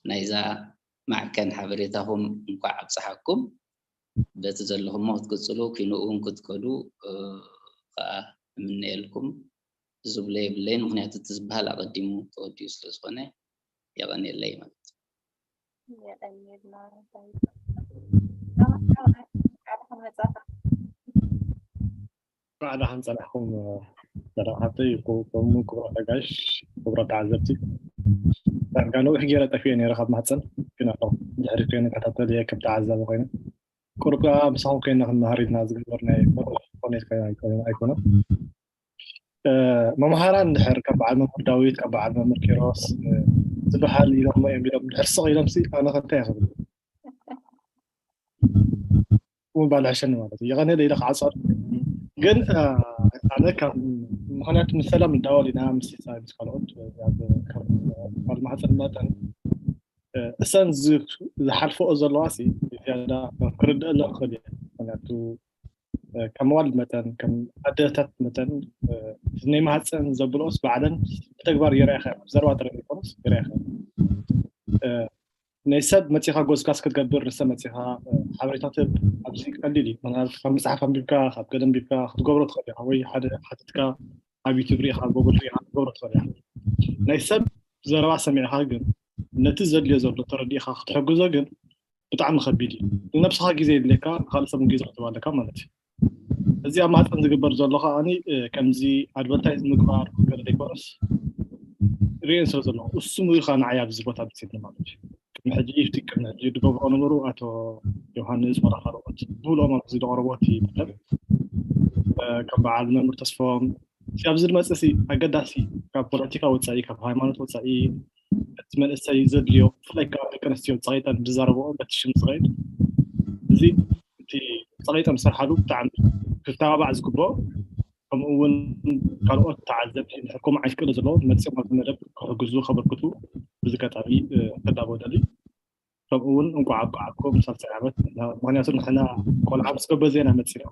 ናይዛ ማዕከን ሓበሬታኹም እንኳዕ ኣብፀሓኩም። በቲ ዘለኹሞ ክትቅፅሉ ኪንኡ እውን ክትከዱ ከዓ እምነየልኩም። ዝብሎ የብለይን፣ ምክንያቱ እቲ ዝበሃል ኣቐዲሙ ተወዲኡ ስለ ዝኾነ የቐንየለይ ማለት እዩ። የቐንየልና። ባዕላ ከም ፀናሕኩም ደቂ ሓብተይ፣ ክቡር ተጋሽ፣ ክቡራት ተዓዘብቲ፣ ዳርጋ ነዊሕ ገይረ ጠፊኤ ነይረ ካብ ማህፀን፣ ግን ኣለኹ ድሕሪት ኮይነ ይከታተል እየ ከም ተዓዛቢ ኮይነ። ቁሩብ ከዓ ምሳኹም ኮይና ክንመሃር ኢልና ዝገበርናዮ ኮኔት ኮይና ኣይኮነን። መምሃራን እንድሕር ካብ በዓል መምህር ዳዊት ካብ በዓል መምህር ኪሮስ ዝበሃል ኢሎሞ እዮም ኢሎም ድሕር ስቕ ኢሎም ሲ ኣነ ከ እንታይ ክብል ምባል ሕሸኒ ማለት እዩ። የቐነ ኢለ ክዓፅዖ ግን ኣነ ካብ ምክንያቱ ምስ ሰላም ንዳወል ኢና ምስ ምስ ካልኦት ማህፀን መጠን እሰን ዝሓልፈኦ ዘለዋ ሲ ዝያዳ ክርድእ ኣለኽእል እየ። ምክንያቱ ከም ኣዋልድ መጠን ከም ኣደታት መጠን ናይ ማህፀን ዘብልኦስ ባዕለን ብተግባር የርኣኻ ዘረባ ጥረ ይኮነስ የርኣኻ ናይ ሰብ መፂኻ ጎዝጋዝ ክትገብር ንሰብ መፂኻ ሓበሬታ ትህብ ኣብዚ ቀሊል እዩ። ምክንያቱ ካብ መፅሓፍ ኣንቢብካ ካብ ገለ ኣንቢብካ ክትገብሮ ትኽእል ኢኻ ወይ ሓደ ሓቲትካ ኣብ ዩቱብ ሪኢኻ ጎግል ሪኢኻ ክትገብሮ ትኽእል ኢኻ። ናይ ሰብ ዘረባ ሰሚዕኻ ግን ነቲ ዘድልዮ ዘሎ ተረዲእኻ ክትሕግዞ ግን ብጣዕሚ ከቢድ እዩ። ንነብስኻ ግዜ የድልየካ፣ ንካልእ ሰብ ግዜ ክትህብ ኣለካ ማለት እዩ። እዚ ኣብ ማህፀን ዝግበር ዘሎ ከዓኒ ከምዚ ኣድቨርታይዝ ምግባር ገለ ዘይኮነስ ሪኤን ስለ ዘለኹ እሱ ምሪ ከዓ ንዓይ ኣብዚ ቦታ ብፅኒ ማለት እዩ። ቅድሚ ሕጂ ኢፍቲ ቅድሚ ሕጂ ዝገብሮ ነበሩ ኣቶ ዮሃንስ ወላ ካልኦት ብብሎም ኣብዚ ዝቐረቦ እቲ መደብ ከም በዓል መምህር ተስፎም ኣብዚ ዝመፅእ ሲ ኣገዳሲ ካብ ፖለቲካ ወፃኢ ካብ ሃይማኖት ወፃኢ እቲ መንእሰይ ዘድልዮ ብፍላይ ከዓ ደቂ ኣንስትዮ ፀቂጠን ዝዛረበኦ በቲ ሽም ዝኸይድ እዚ እቲ ፀቂጠን ዝሰርሓሉ ብጣዕሚ ክተባባዕ ዝግብኦ ከምኡ እውን ካልኦት ተዓዘብቲ ንሕኩም ዓይነት ክእለት ዘለዎ መፅኦም ኣብዚ መደብ ክሕግዙ ከበርክቱ ብዚ ኣጋጣሚ ከዳቦ ደሊ ከምኡ እውን እንኳዕ ኣብቃዓኩም ሳልሳይ ዓመት ምክንያቱ ንሕና ቆልዓ ምስ ገበዘ ኢና መፂና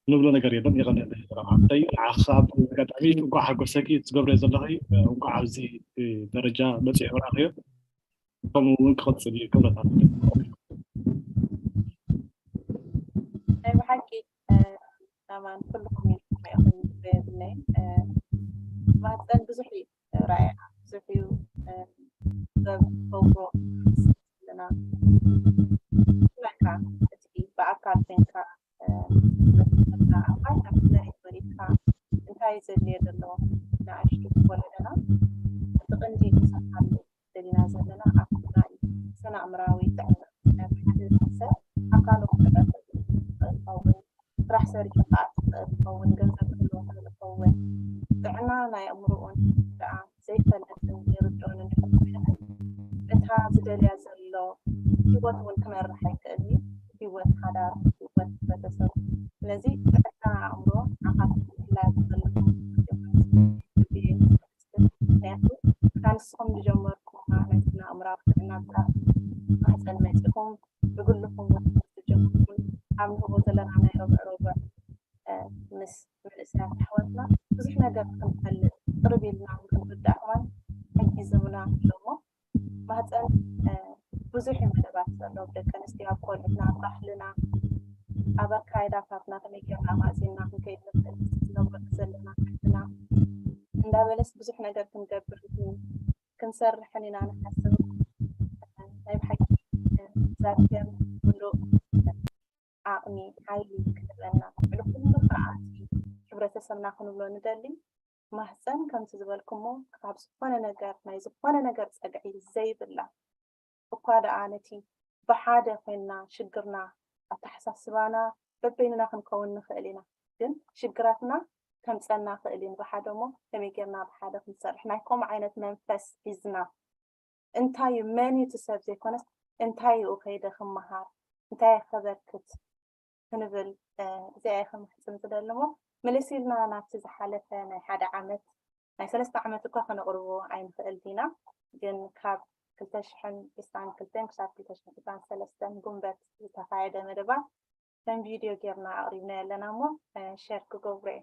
ንብሎ ነገር የለን። የቐንየለይ ሓብተይ ንዓኻ ኣብ ኣጋጣሚ እንኳዕ ሓጎሰኪ ትገብረዮ ዘለኺ እንኳዕ ኣብዚ ደረጃ በፂሑ ረኣኽዮ ከምኡ እውን ክቐፅል እዩ ክብረት ኣለኒ። ናይ ብሓቂ ኣማን ኩልኩም ኢኹም ኢኹም የብለይ ማህፀን ብዙሕ እዩ ራእያ ብዙሕ እዩ ዘብሮ ዘለና ብፍላይ ከዓ እቲ ብኣካል ኮንካ መሪሕካ እንታይ ዘድልየ ዘሎ ንኣሽቱ ወለደና እቲ ቅንዲ ንሰርሓሉ ደሊና ዘለና ኣካልና እዩ። ስነ ኣእምራዊ ጥዕና ናይ ሓደ ሰብ ኣካሉ ክጥዕም ዝኽእል ክኸውን ስራሕ ሰሪሑ ክኣቱ ክኽእል ክኸውን ገንዘብ ክህልዎ ክኽእል ክኸውን ጥዕና ናይ ኣእምርኡን ደኣ ዘይፈልጥን ዘይርድኦን እንድሕር ኮይኑ እታ ዝደልያ ዘሎ ሂወት እውን ክመርሕ ኣይክእልን እዩ። ሂወት ሓዳር፣ ሂወት ቤተሰብ። ስለዚ ጥዕና ኣእምሮ ንዓኻትኩም ብፍላይ ኣብ ዘለኹም ምኽንያቱ እታ ንስኹም ዝጀመርኩማ ናይ ስነ ኣእምራዊ ጥዕና ካብ ማህፀን መፂኹም ብግልኹም እውን ትምህርቲ ጀሚርኩም ኣብ ንህቦ ዘለና ናይ ረብዕ ረብዕ ምስ መንእሰያት ኣሕዋትና ብዙሕ ነገር ክንፈልጥ ቅርብ ኢልና ክንርዳእ ከማን ሓጊዞምና ኣሎ እሞ ማህፀን ብዙሕ እዩ መደባት ዘለዎ ደቂ ኣንስትዮ ኣብ ቆልዑትና ኣብ ባህልና ኣብ ኣካይዳታትና ከመይ ጌርና ኣማእዚንና ክንከይድ ንኽእል ዝነብሮ ዘለና ዓድና እንዳበለስ ብዙሕ ነገር ክንገብር ክንሰርሕን ኢና ንሓስብ ናይ ብሓቂ እግዚኣብሔር ምሉእ ዓቕሚ ሓይሊ ክህበና ልዕሊ ኩሉ ከዓ ሕብረተሰብና ክንብሎ ንደሊ፣ ማህፀን ከምቲ ዝበልኩሞ ካብ ዝኾነ ነገር፣ ናይ ዝኾነ ነገር ፀግዒ ዘይብላ፣ እኳ ደኣ ነቲ ብሓደ ኮይንና ሽግርና፣ ኣተሓሳስባና በበይንና ክንከውን ንኽእል ኢና፣ ግን ሽግራትና ከምፀና ክእል እዩ። ብሓደ እሞ ከመይ ጌርና ብሓደ ክንሰርሕ፣ ናይ ከምኡ ዓይነት መንፈስ ሒዝና፣ እንታይ እዩ፣ መን እዩ እቲ ሰብ ዘይኮነስ እንታይ እዩ ከይደ ክመሃር፣ እንታይ ከበርክት ክንብል፣ እ፣ እዚኣ እየ ከማሕፅን ዝደሊ። እሞ ምልስ ኢልና ናብቲ ዝሓለፈ ናይ ሓደ ዓመት፣ ናይ ሰለስተ ዓመት እኳ ከነቕርቦ ኣይንኽእል ዲና፣ ግን ካብ ክልተ ሽሕን ዕስራን ክልተን ክሳብ ክልተ ሽሕን ዕስራን ሰለስተን ጉንበት ዝተኻየደ መደባት ከም ቪድዮ ጌርና ኣቕሪብና ኣለና። እሞ፣ እ፣ ሸር ክገብሮ እየ።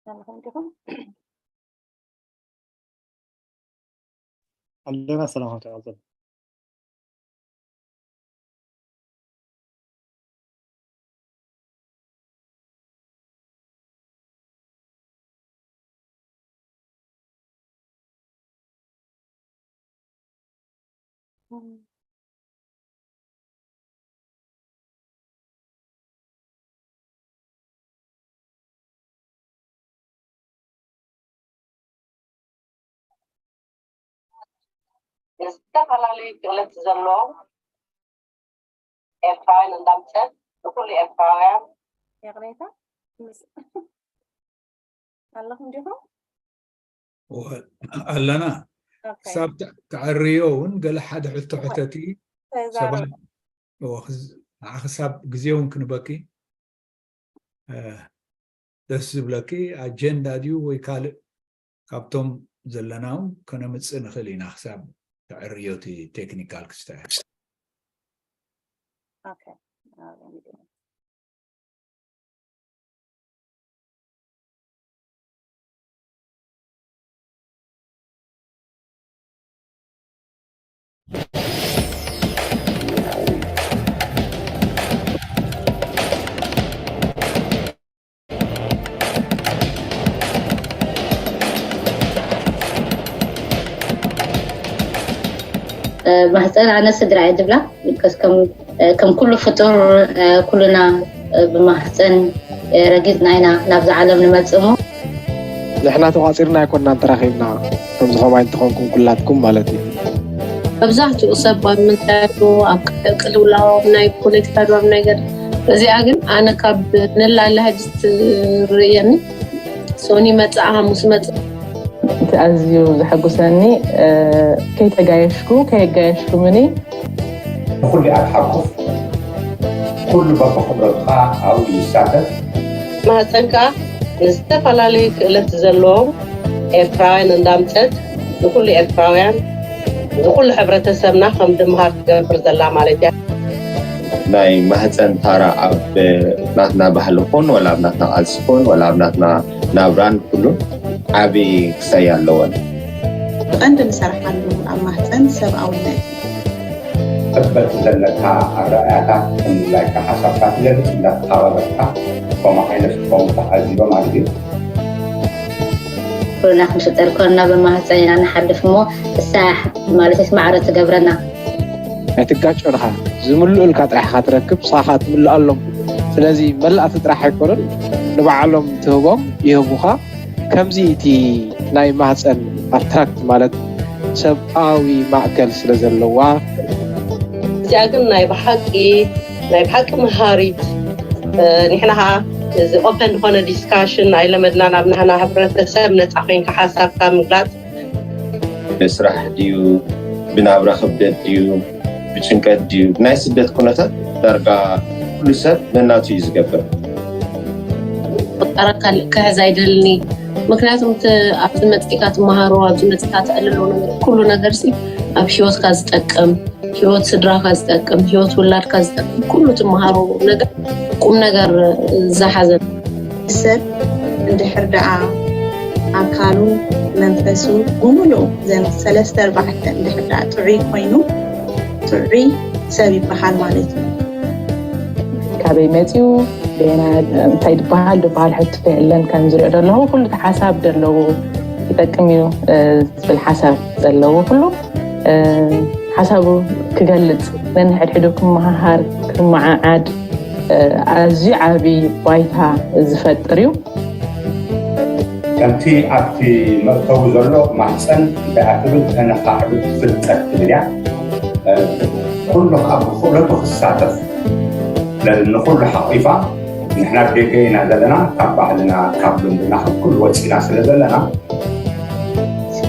ኣለኹም ዲኹም? ኣለና። ሰላም ሃብተ ቀጽል። ዝተፈላለዩ ክእለት ዘለዎም ኤርትራውያን እንዳምፀት ንኩሉ ኤርትራውያን ይቕሬታ ምስ ኣለኹም ዲኹም? ኣለና። ክሳብ ተዕርዮ እውን ገለ ሓደ ሕቶ ሕተቲ። ሰባት ንዓ ክሳብ ግዜ እውን ክንበኪ ደስ ዝብለኪ ኣጀንዳ ድዩ ወይ ካልእ ካብቶም ዘለና እውን ከነምፅእ ንኽእል ኢና ክሳብ ተዕርዮ እቲ ቴክኒካል ክስተካከል። ማህፀን ኣነ ስድራ እየ ዝብላ። ከም ኩሉ ፍጡር ኩልና ብማህፀን ረጊፅና ኢና ናብዛ ዓለም ንመፅእ እሞ። ንሕና ተቋፂርና ኣይኮናን ተራኺብና፣ ከምዚ ከማይ እንተኾንኩም ኩላትኩም ማለት እዩ። መብዛሕትኡ ሰብ ኣብ ምንታይ ኣብ ቅልውላው ናይ ፖለቲካ ድባብ ነገር እዚኣ ግን ኣነ ካብ ንላለ ሕጂ ትርእየኒ ሶኒ መፅኣ ሓሙስ መፅእ እቲ ኣዝዩ ዘሐጉሰኒ ከይተጋየሽኩ ከየጋየሽኩምኒ ንኹሉ ኣትሓቁፍ ኩሉ በብኽብረትካ ኣብኡ ይሳተፍ። ማህፀን ከዓ ንዝተፈላለዩ ክእለት ዘለዎም ኤርትራውያን እንዳምፀት ንኩሉ ኤርትራውያን ንኩሉ ሕብረተሰብና ከም ድምሃር ትገብር ዘላ ማለት እያ። ናይ ማህፀን ታራ ኣብ ናትና ባህሊ ኹን ወላ ኣብ ናትና ቃልሲ ኹን ወላ ኣብ ናትና ናብራን ኩሉን ዓብዪ ክሳይ ኣለወን። ብቐንዲ ንሰርሓሉ ኣብ ማህፀን ሰብኣውነት እዩ። ሕበቲ ዘለካ ኣረኣእያታት ከም ድላይካ ሓሳብካ ትገልፅ እንዳተኻባበርካ ከምኡ ዓይነት ክኸውን ተዓዚበ ማለት እዩ። ኩልና ክንፍጠር ከለና ብማህፀን ኢና ንሓልፍ እሞ እሳ ማለት ማዕረ ትገብረና። ኣይትጋጮ ኢኻ ዝምልኡልካ ጥራሕ ኢኻ ትረክብ ንስኻ ከኣ ትምልኣሎም ስለዚ መላእቲ ጥራሕ ኣይኮኑን ንባዕሎም ትህቦም ይህቡኻ ከምዚ እቲ ናይ ማህፀን ኣብ ትራክት ማለት ሰብኣዊ ማእከል ስለ ዘለዋ እዚኣ ግን ናይ ብሓቂ ናይ ብሓቂ መሃሪት ንሕና ኸዓ እዚ ኦፐን ዝኾነ ዲስካሽን ኣይለመድናን ኣብ ናህና ሕብረተሰብ ነፃ ኮይንካ ሓሳብካ ምግላፅ ብስራሕ ድዩ ብናብራ ክብደት ድዩ ብጭንቀት ድዩ ብናይ ስደት ኩነታት ዳርጋ ኩሉ ሰብ ነናቱ እዩ ዝገብር። ቁጠራ ካልእ ክሕዝ ኣይደልኒ ምክንያቱም እቲ ኣብዚ መፅኢካ ትመሃሮ ኣብዚ መፅኢካ ተዕልሎ ነገር ኩሉ ነገር ሲ ኣብ ሂወትካ ዝጠቅም ሂወት ስድራካ ዝጠቅም ሂወት ውላድካ ዝጠቅም ኩሉ ትመሃሮ ነገር ቁም ነገር ዝሓዘ ሰብ እንድሕር ደኣ ኣካሉ፣ መንፈሱ ብምሉእ፣ ዘን ሰለስተ ኣርባዕተ እንድሕር ደኣ ጥዑይ ኮይኑ፣ ጥዑይ ሰብ ይበሃል ማለት እዩ። ካበይ መፂኡ፣ እንታይ ዝበሃል ዝበሃል ሕቶ የለን። ከም ዝሪኦ ዘለኹ ኩሉ እቲ ሓሳብ ዘለዎ ይጠቅም እዩ ዝብል ሓሳብ ዘለዎ ኩሉ ሓሳቡ ክገልፅ፣ ነንሕድሕዱ ክመሃሃር፣ ክመዓዓድ ኣዝዩ ዓብዪ ባይታ ዝፈጥር እዩ። ከምቲ ኣብቲ መእተዊ ዘሎ ማህፀን እንታይ ትብል ተነኻዕብት ፍልጠት ትብል እያ። ኩሉ ከዓ ብክእለቱ ክሳተፍ ንኩሉ ሓቂፋ ንሕና ብደገ ኢና ዘለና ካብ ባህልና ካብ ልምድና ካብ ኩሉ ወፂና ስለ ዘለና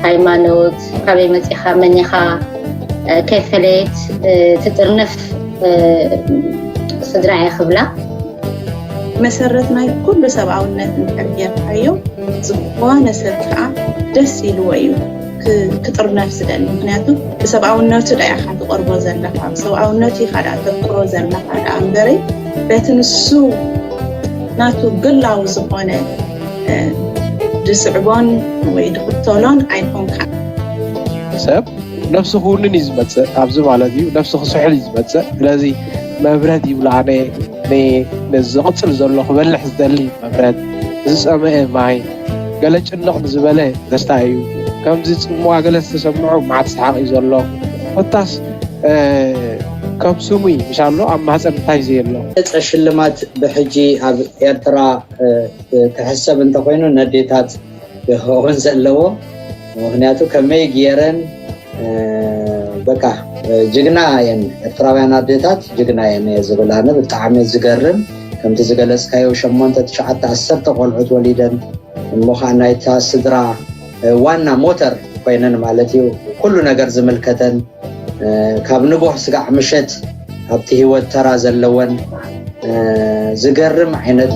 ሃይማኖት፣ ካበይ መፂኻ፣ መን ኢኻ፣ ከይፈለየት ትጥርንፍ ስድራ እየ ክብላ። መሰረት ናይ ኩሉ ሰብኣውነት እንድሕር ጌርካዮ ዝኾነ ሰብ ከዓ ደስ ኢልዎ እዩ ክጥርነፍ ዝደሊ። ምክንያቱ ብሰብኣውነቱ ዳ ኢኻ ትቐርቦ ዘለኻ፣ ብሰብኣውነቱ ኢኻ ዳ ተፍቅሮ ዘለኻ ዳ እምበረይ በቲ ንሱ ናቱ ግላዊ ዝኾነ ድስዕቦን ወይ ድኽተሎን ኣይኮንካ። ሰብ ነብሱ ክውንን እዩ ዝመፅእ ኣብዚ ማለት እዩ። ነብሱ ክስሕል እዩ ዝመፅእ። ስለዚ መብረድ ይብሉ ኣነ ንዝቕፅል ዘሎ ክበልሕ ዝደሊ መብረድ፣ ዝፀመአ ማይ፣ ገለ ጭንቕ ንዝበለ ደስታ እዩ። ከምዚ ፅምዋ ገለ ዝተሰምዑ መዓት ሰሓቕ እዩ ዘሎ። ኮታስ ከም ስሙ እዩ ምሻሎ ኣብ ማህፀን እንታይ ዘየሎ። ገፀ ሽልማት ብሕጂ ኣብ ኤርትራ ክሕሰብ እንተኮይኑ ነዴታት ክኸውን ዘለዎ። ምክንያቱ ከመይ ገይረን በቃ ጅግና እየን ኤርትራውያን ኣዴታት ጅግና እየን እየ ዝብል ኣነ። ብጣዕሚ ዝገርም ከምቲ ዝገለፅካዮ ሸሞንተ ትሽዓተ ዓሰርተ ቆልዑት ወሊደን እሞ ከዓ ናይታ ስድራ ዋና ሞተር ኮይነን ማለት እዩ። ኩሉ ነገር ዝምልከተን ካብ ንጎህ ስጋዕ ምሸት ኣብቲ ህይወት ተራ ዘለወን ዝገርም ዓይነት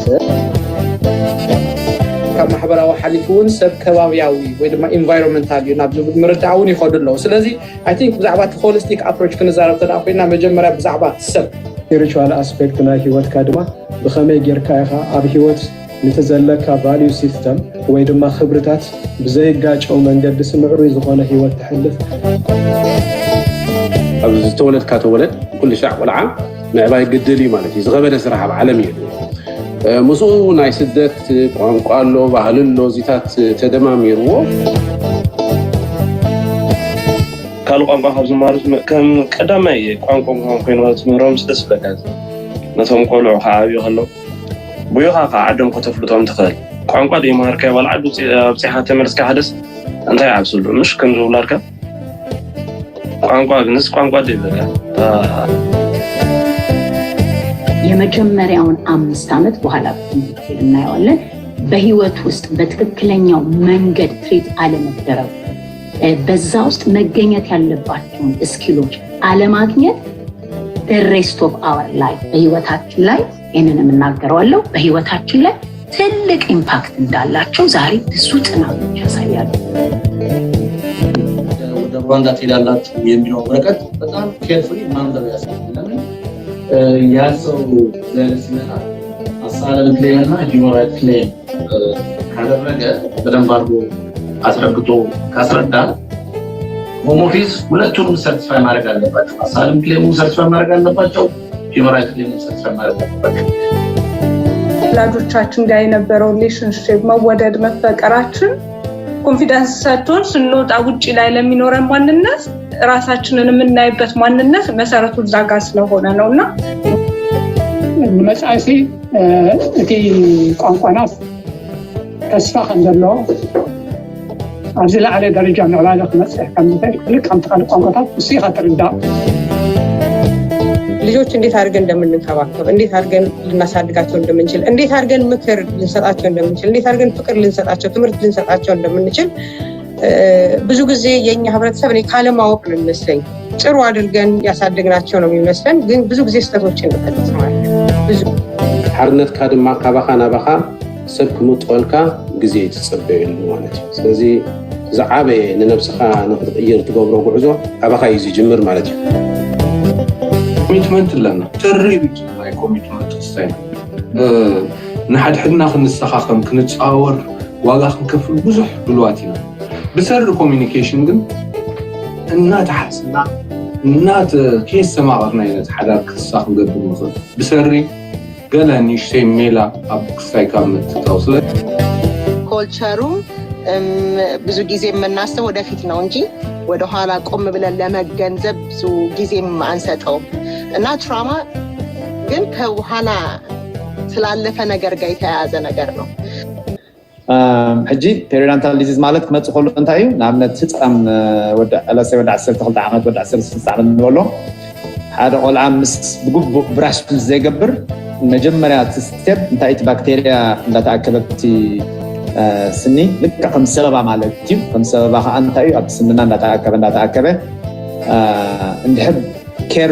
ካብ ማሕበራዊ ሓሊፉ እውን ሰብ ከባቢያዊ ወይ ድማ ኢንቫይሮንመንታል እዩ ናብ ዝብል ምርዳእ እውን ይኸዱ ኣለዉ። ስለዚ I think ብዛዕባ እቲ ሆሊስቲክ ኣፕሮች ክንዛረብ ተደኣ ኮይና መጀመርያ ብዛዕባ ሰብ ስፒሪቹዋል ኣስፔክት ናይ ህይወትካ ድማ ብኸመይ ጌርካ ኢኻ ኣብ ህይወት ነቲ ዘለካ ቫልዩ ሲስተም ወይ ድማ ክብርታት ብዘይጋጨው መንገዲ ስምዕሩይ ዝኾነ ህይወት ተሕልፍ። ኣብ ዝተወለድካ ተወለድ ኩሉ ሻዕ ቆልዓ ምዕባይ ግድል እዩ ማለት እዩ። ዝኸበደ ስራሕ ኣብ ዓለም የለን። ምስኡ ናይ ስደት ቋንቋ ኣሎ፣ ባህሊ ኣሎ፣ እዚታት ተደማሚርዎ ካልእ ቋንቋ ካብ ዝመሃሩ ከም ቀዳማይ ቋንቋ ምዃን ኮይኑ ትምህሮም ደስ ይብለካ። ነቶም ቆልዑ ክዓብዩ ከለዉ ብዮኻ ከዓ ዓዶም ከተፍልጦም ትኽእል። ቋንቋ ዘይመሃርካዮ ዋላ ዓዲ ኣብፂሓ ተመልስካ ሓደስ እንታይ ይዓብስሉ ምሽ ከምዚ ውላድካ ቋንቋ ግንስ ቋንቋ ዘይብለካ የመጀመሪያውን አምስት ዓመት በኋላ እናየዋለን በህይወት ውስጥ በትክክለኛው መንገድ ትሪት አለመደረጉ በዛ ውስጥ መገኘት ያለባቸውን ስኪሎች አለማግኘት rest of our life በህይወታችን ላይ ይህንን የምናገረው አለው በህይወታችን ላይ ትልቅ ኢምፓክት እንዳላቸው ዛሬ ብዙ ጥናቶች ያሳያሉ። ወደ ሩዋንዳ ትሄዳላችሁ የሚለው ወረቀት በጣም ኬርፉሊ ማንበብ ያስፈልጋል። ለምን ያ ሰው ሲመጣ አሳይለም ክሌም እና ሂውማን ራይት ክሌም ካደረገ በደንብ አድርጎ አስረግጦ ካስረዳ ሆም ኦፊስ ሁለቱንም ሰርቲፋይ ማድረግ አለባቸው። አሳይለም ክሌሙን ሰርቲፋይ ማድረግ አለባቸው። ሂውማን ራይት ክሌሙን ሰርቲፋይ ማድረግ አለባቸው። ወላጆቻችን ጋር የነበረው ሪሌሽንሽፕ መወደድ መፈቀራችን ኮንፊደንስ ሰጥቶን ስንወጣ ውጭ ላይ ለሚኖረን ማንነት ራሳችንን የምናይበት ማንነት መሰረቱ እዛ ጋር ስለሆነ ነው እና ንመጻኢሲ እቲ ቋንቋና ተስፋ ከም ዘሎ ኣብዚ ላዕለ ደረጃ ምዕባለ ክመፅእ ከም ዝኽእል ክልክ ከምቲ ካልእ ቋንቋታት ንሱ ኢኻ ትርዳእ። ልጆች እንዴት አድርገን እንደምንንከባከብ፣ እንዴት አድርገን ልናሳድጋቸው እንደምንችል፣ እንዴት አድርገን ምክር ልንሰጣቸው እንደምንችል፣ እንዴት አድርገን ፍቅር ልንሰጣቸው፣ ትምህርት ልንሰጣቸው እንደምንችል ብዙ ጊዜ የኛ ህብረተሰብ እኔ ካለማወቅ ነው የሚመስለኝ። ጥሩ አድርገን ያሳደግናቸው ነው የሚመስለን፣ ግን ብዙ ጊዜ ስህተቶችን እንፈጽማለን። ብዙ ሓርነትካ ድማ ካባኻ ናባኻ ሰብ ክምጥወልካ ግዜ ትጸበየሉ ማለት እዩ። ስለዚ ዝዓበየ ንነብስኻ ንክትቕይር ትገብሮ ጉዕዞ ካባኻ እዩ ዝጅምር ማለት እዩ። ኮሚትመንት ኣለና። ተሪር ናይ ኮሚትመንት ክስታይ ንሓድሕድና ክንሰኻኸም፣ ክንጸዋወር ዋጋ ክንከፍል ብዙሕ ድልዋት ኢና። ብሰሪ ኮሚኒኬሽን ግን እናተሓስና እናተ ከየስተማቐርና ኢና እቲ ሓዳር ክሳ ክንገብር ንኽእል። ብሰሪ ገለ ንእሽተይ ሜላ ኣብ ክስታይ ካብ ምትታው ስለ ኮልቸሩ ብዙ ጊዜ የምናስበው ወደፊት ነው እንጂ ወደኋላ ቆም ብለን ለመገንዘብ ብዙ ጊዜም አንሰጠውም እና ትራማ ግን ከኋላ ስላለፈ ነገር ጋር የተያያዘ ነገር ነው። ሕጂ ፔሪዳንታል ዲዚዝ ማለት ክመፅእ ከሎ እንታይ እዩ? ንኣብነት ህፃን ወዲ ዕለሰ ወዲ ዓሰርተ ክልተ ዓመት ወዲ ዓሰርተ ሰለስተ ዓመት ንበሎ ሓደ ቆልዓ ምስ ብግቡእ ብራሽ ምስ ዘይገብር መጀመርያ እቲ ስቴፕ እንታይ እቲ ባክቴርያ እንዳተኣከበ እቲ ስኒ ልክዕ ከም ሰበባ ማለት እዩ። ከም ሰበባ ከዓ እንታይ እዩ ኣብቲ ስንና እንዳተኣከበ እንዳተኣከበ እንድሕር ኬር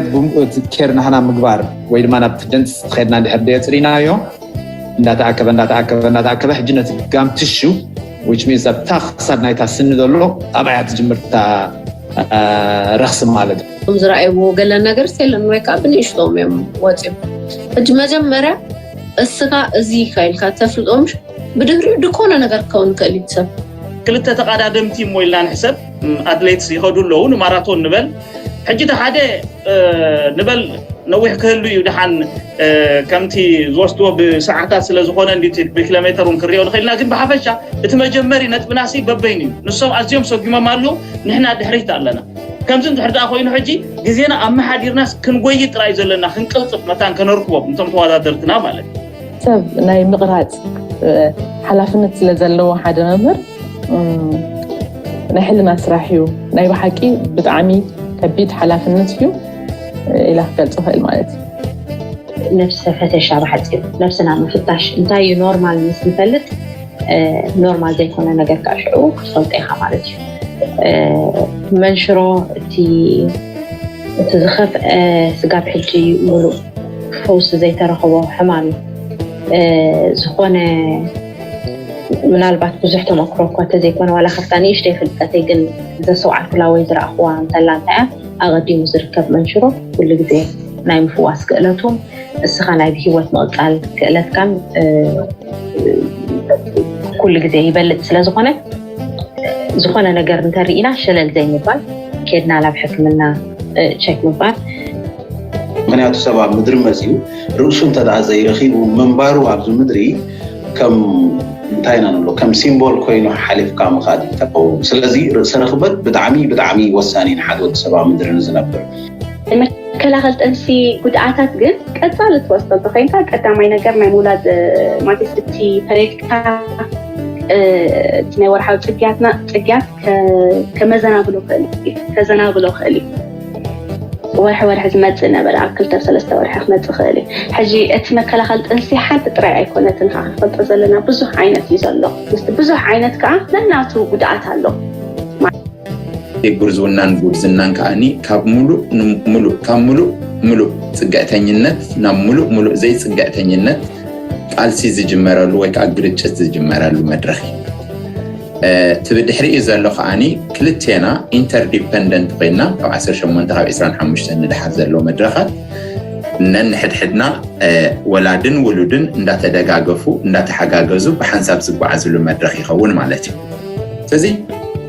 ኬር ናህና ምግባር ወይ ድማ ናብቲ ደንቲስት ከድና እንድሕር ደዮ ፅሪናዮ እንዳተኣከበ እንዳተኣከበ እንዳተኣከበ ሕጂ ነቲ ጋም ትሹ which means ኣብታ ክሳድ ናይታ ስኒ ዘሎ ኣብኣያ ትጅምር እታ ረኽሲ ማለት እዩ። እቶም ዝረኣይዎ ገለ ነገር የለን ወይ ከዓ ብንእሽቶም እዮም ወፂኦም። ሕጂ መጀመርያ እስኻ እዚ ኢኻ ኢልካ ተፍልጦም ብድሕሪኡ ድኮነ ነገር ክኸውን ይኽእል እዩ ሰብ ክልተ ተቐዳደምቲ እሞ ኢልና ንሕሰብ ኣትሌትስ ይኸዱ ኣለዉ ንማራቶን ንበል ሕጂ እቲ ሓደ ንበል ነዊሕ ክህሉ እዩ ድሓን ከምቲ ዝወስድዎ ብሰዓታት ስለ ዝኾነ እንዲቲ ብኪሎሜተር እውን ክሪኦ ንኽእልና ግን ብሓፈሻ እቲ መጀመሪ ነጥብና ሲ በበይኑ እዩ ንሶም ኣዝዮም ሰጉሞም ኣለዉ ንሕና ድሕሪት ኣለና ከምዚ እንድሕር ደኣ ኮይኑ ሕጂ ግዜና ኣመሓዲርናስ ክንጎይድ ጥራይ ዘለና ክንቅልጥፍ መታን ከነርክቦም እንቶም ተወዳደርትና ማለት እዩ ሰብ ናይ ምቕራፅ ሓላፍነት ስለ ዘለዎ ሓደ መምህር ናይ ሕልና ስራሕ እዩ ናይ ብሓቂ ብጣዕሚ ከቢድ ሓላፍነት እዩ ኢላ ክገልፆ ክእል ማለት እዩ ነብሰ ፈተሻ ብሓፂሩ ነብስና ምፍታሽ እንታይ እዩ ኖርማል ምስ ንፈልጥ ኖርማል ዘይኮነ ነገር ከዓ ሽዑ ክትፈልጦ ኢኻ ማለት እዩ መንሽሮ እቲ እቲ ዝኸፍአ ስጋብ ሕጂ ሙሉእ ፈውሲ ዘይተረኸቦ ሕማም እዩ ዝኾነ ምናልባት ብዙሕ ተመክሮ እኳ ተዘይኮነ ዋላ ካብታ ንእሽተይ ፍልጠተይ ግን ዘሰውዓልኩላ ወይ ዝረኣኽዋ እንተላ እንታይ እያ ኣቐዲሙ ዝርከብ መንሽሮ ኩሉ ግዜ ናይ ምፍዋስ ክእለቱ እስኻ ናይ ብሂወት ምቕጻል ክእለትካን ኩሉ ግዜ ይበልጽ ስለ ዝኾነ ዝኾነ ነገር እንተርኢና ሸለል ዘይምባል ኬድና ናብ ሕክምና ቸክ ምባል ምክንያቱ ሰብ ኣብ ምድሪ መፅዩ ርእሱ እንተ ዘይረኺቡ ምንባሩ ኣብዚ ምድሪ ከም እንታይ ኢና ንብሎ ከም ሲምቦል ኮይኑ ሓሊፍካ ምኻድ ይጠቀው ስለዚ ርእሰ ርክበት ብጣዕሚ ብጣዕሚ ወሳኒ ንሓደ ወዲ ሰብ ኣብ ምድሪ ንዝነብር መከላኸል ጥንሲ ጉድኣታት ግን ቀፃሊ ትወስዶ እንተኮይንካ ቀዳማይ ነገር ናይ ምውላድ ማለት እቲ ፈሬድካ እቲ ናይ ወርሓዊ ፅግያትና ፅግያት ከመዘናብሎ ክእል ከዘናብሎ ክእል እዩ ወርሒ ወርሒ ዝመፅእ ነበረ ኣብ ክልተ ሰለስተ ወርሒ ክመፅእ ክእል እዩ ሕጂ እቲ መከላኸል ጥንሲ ሓንቲ ጥራይ ኣይኮነትን ከዓ ክንፈልጦ ዘለና ብዙሕ ዓይነት እዩ ዘሎ ምስቲ ብዙሕ ዓይነት ከዓ ነናቱ ጉድኣት ኣሎ ጉርዝውናን ጉብዝናን ከዓኒ ካብ ሙሉእ ሙሉእ ካብ ሙሉእ ሙሉእ ፅግዕተኝነት ናብ ሙሉእ ሙሉእ ዘይፅግዕተኝነት ቃልሲ ዝጅመረሉ ወይ ከዓ ግርጭት ዝጅመረሉ መድረኽ እዩ። እቲ ብድሕሪኡ ዘሎ ከዓኒ ክልቴና ኢንተርዲፐንደንት ኮይና ካብ ዓሰርተ ሸሞንተ ካብ ዕስራን ሓሙሽተን ንድሓር ዘሎ መድረኻት ነንሕድሕድና ወላድን ውሉድን እንዳተደጋገፉ እንዳተሓጋገዙ ብሓንሳብ ዝጓዓዝሉ መድረኽ ይኸውን ማለት እዩ። ስለዚ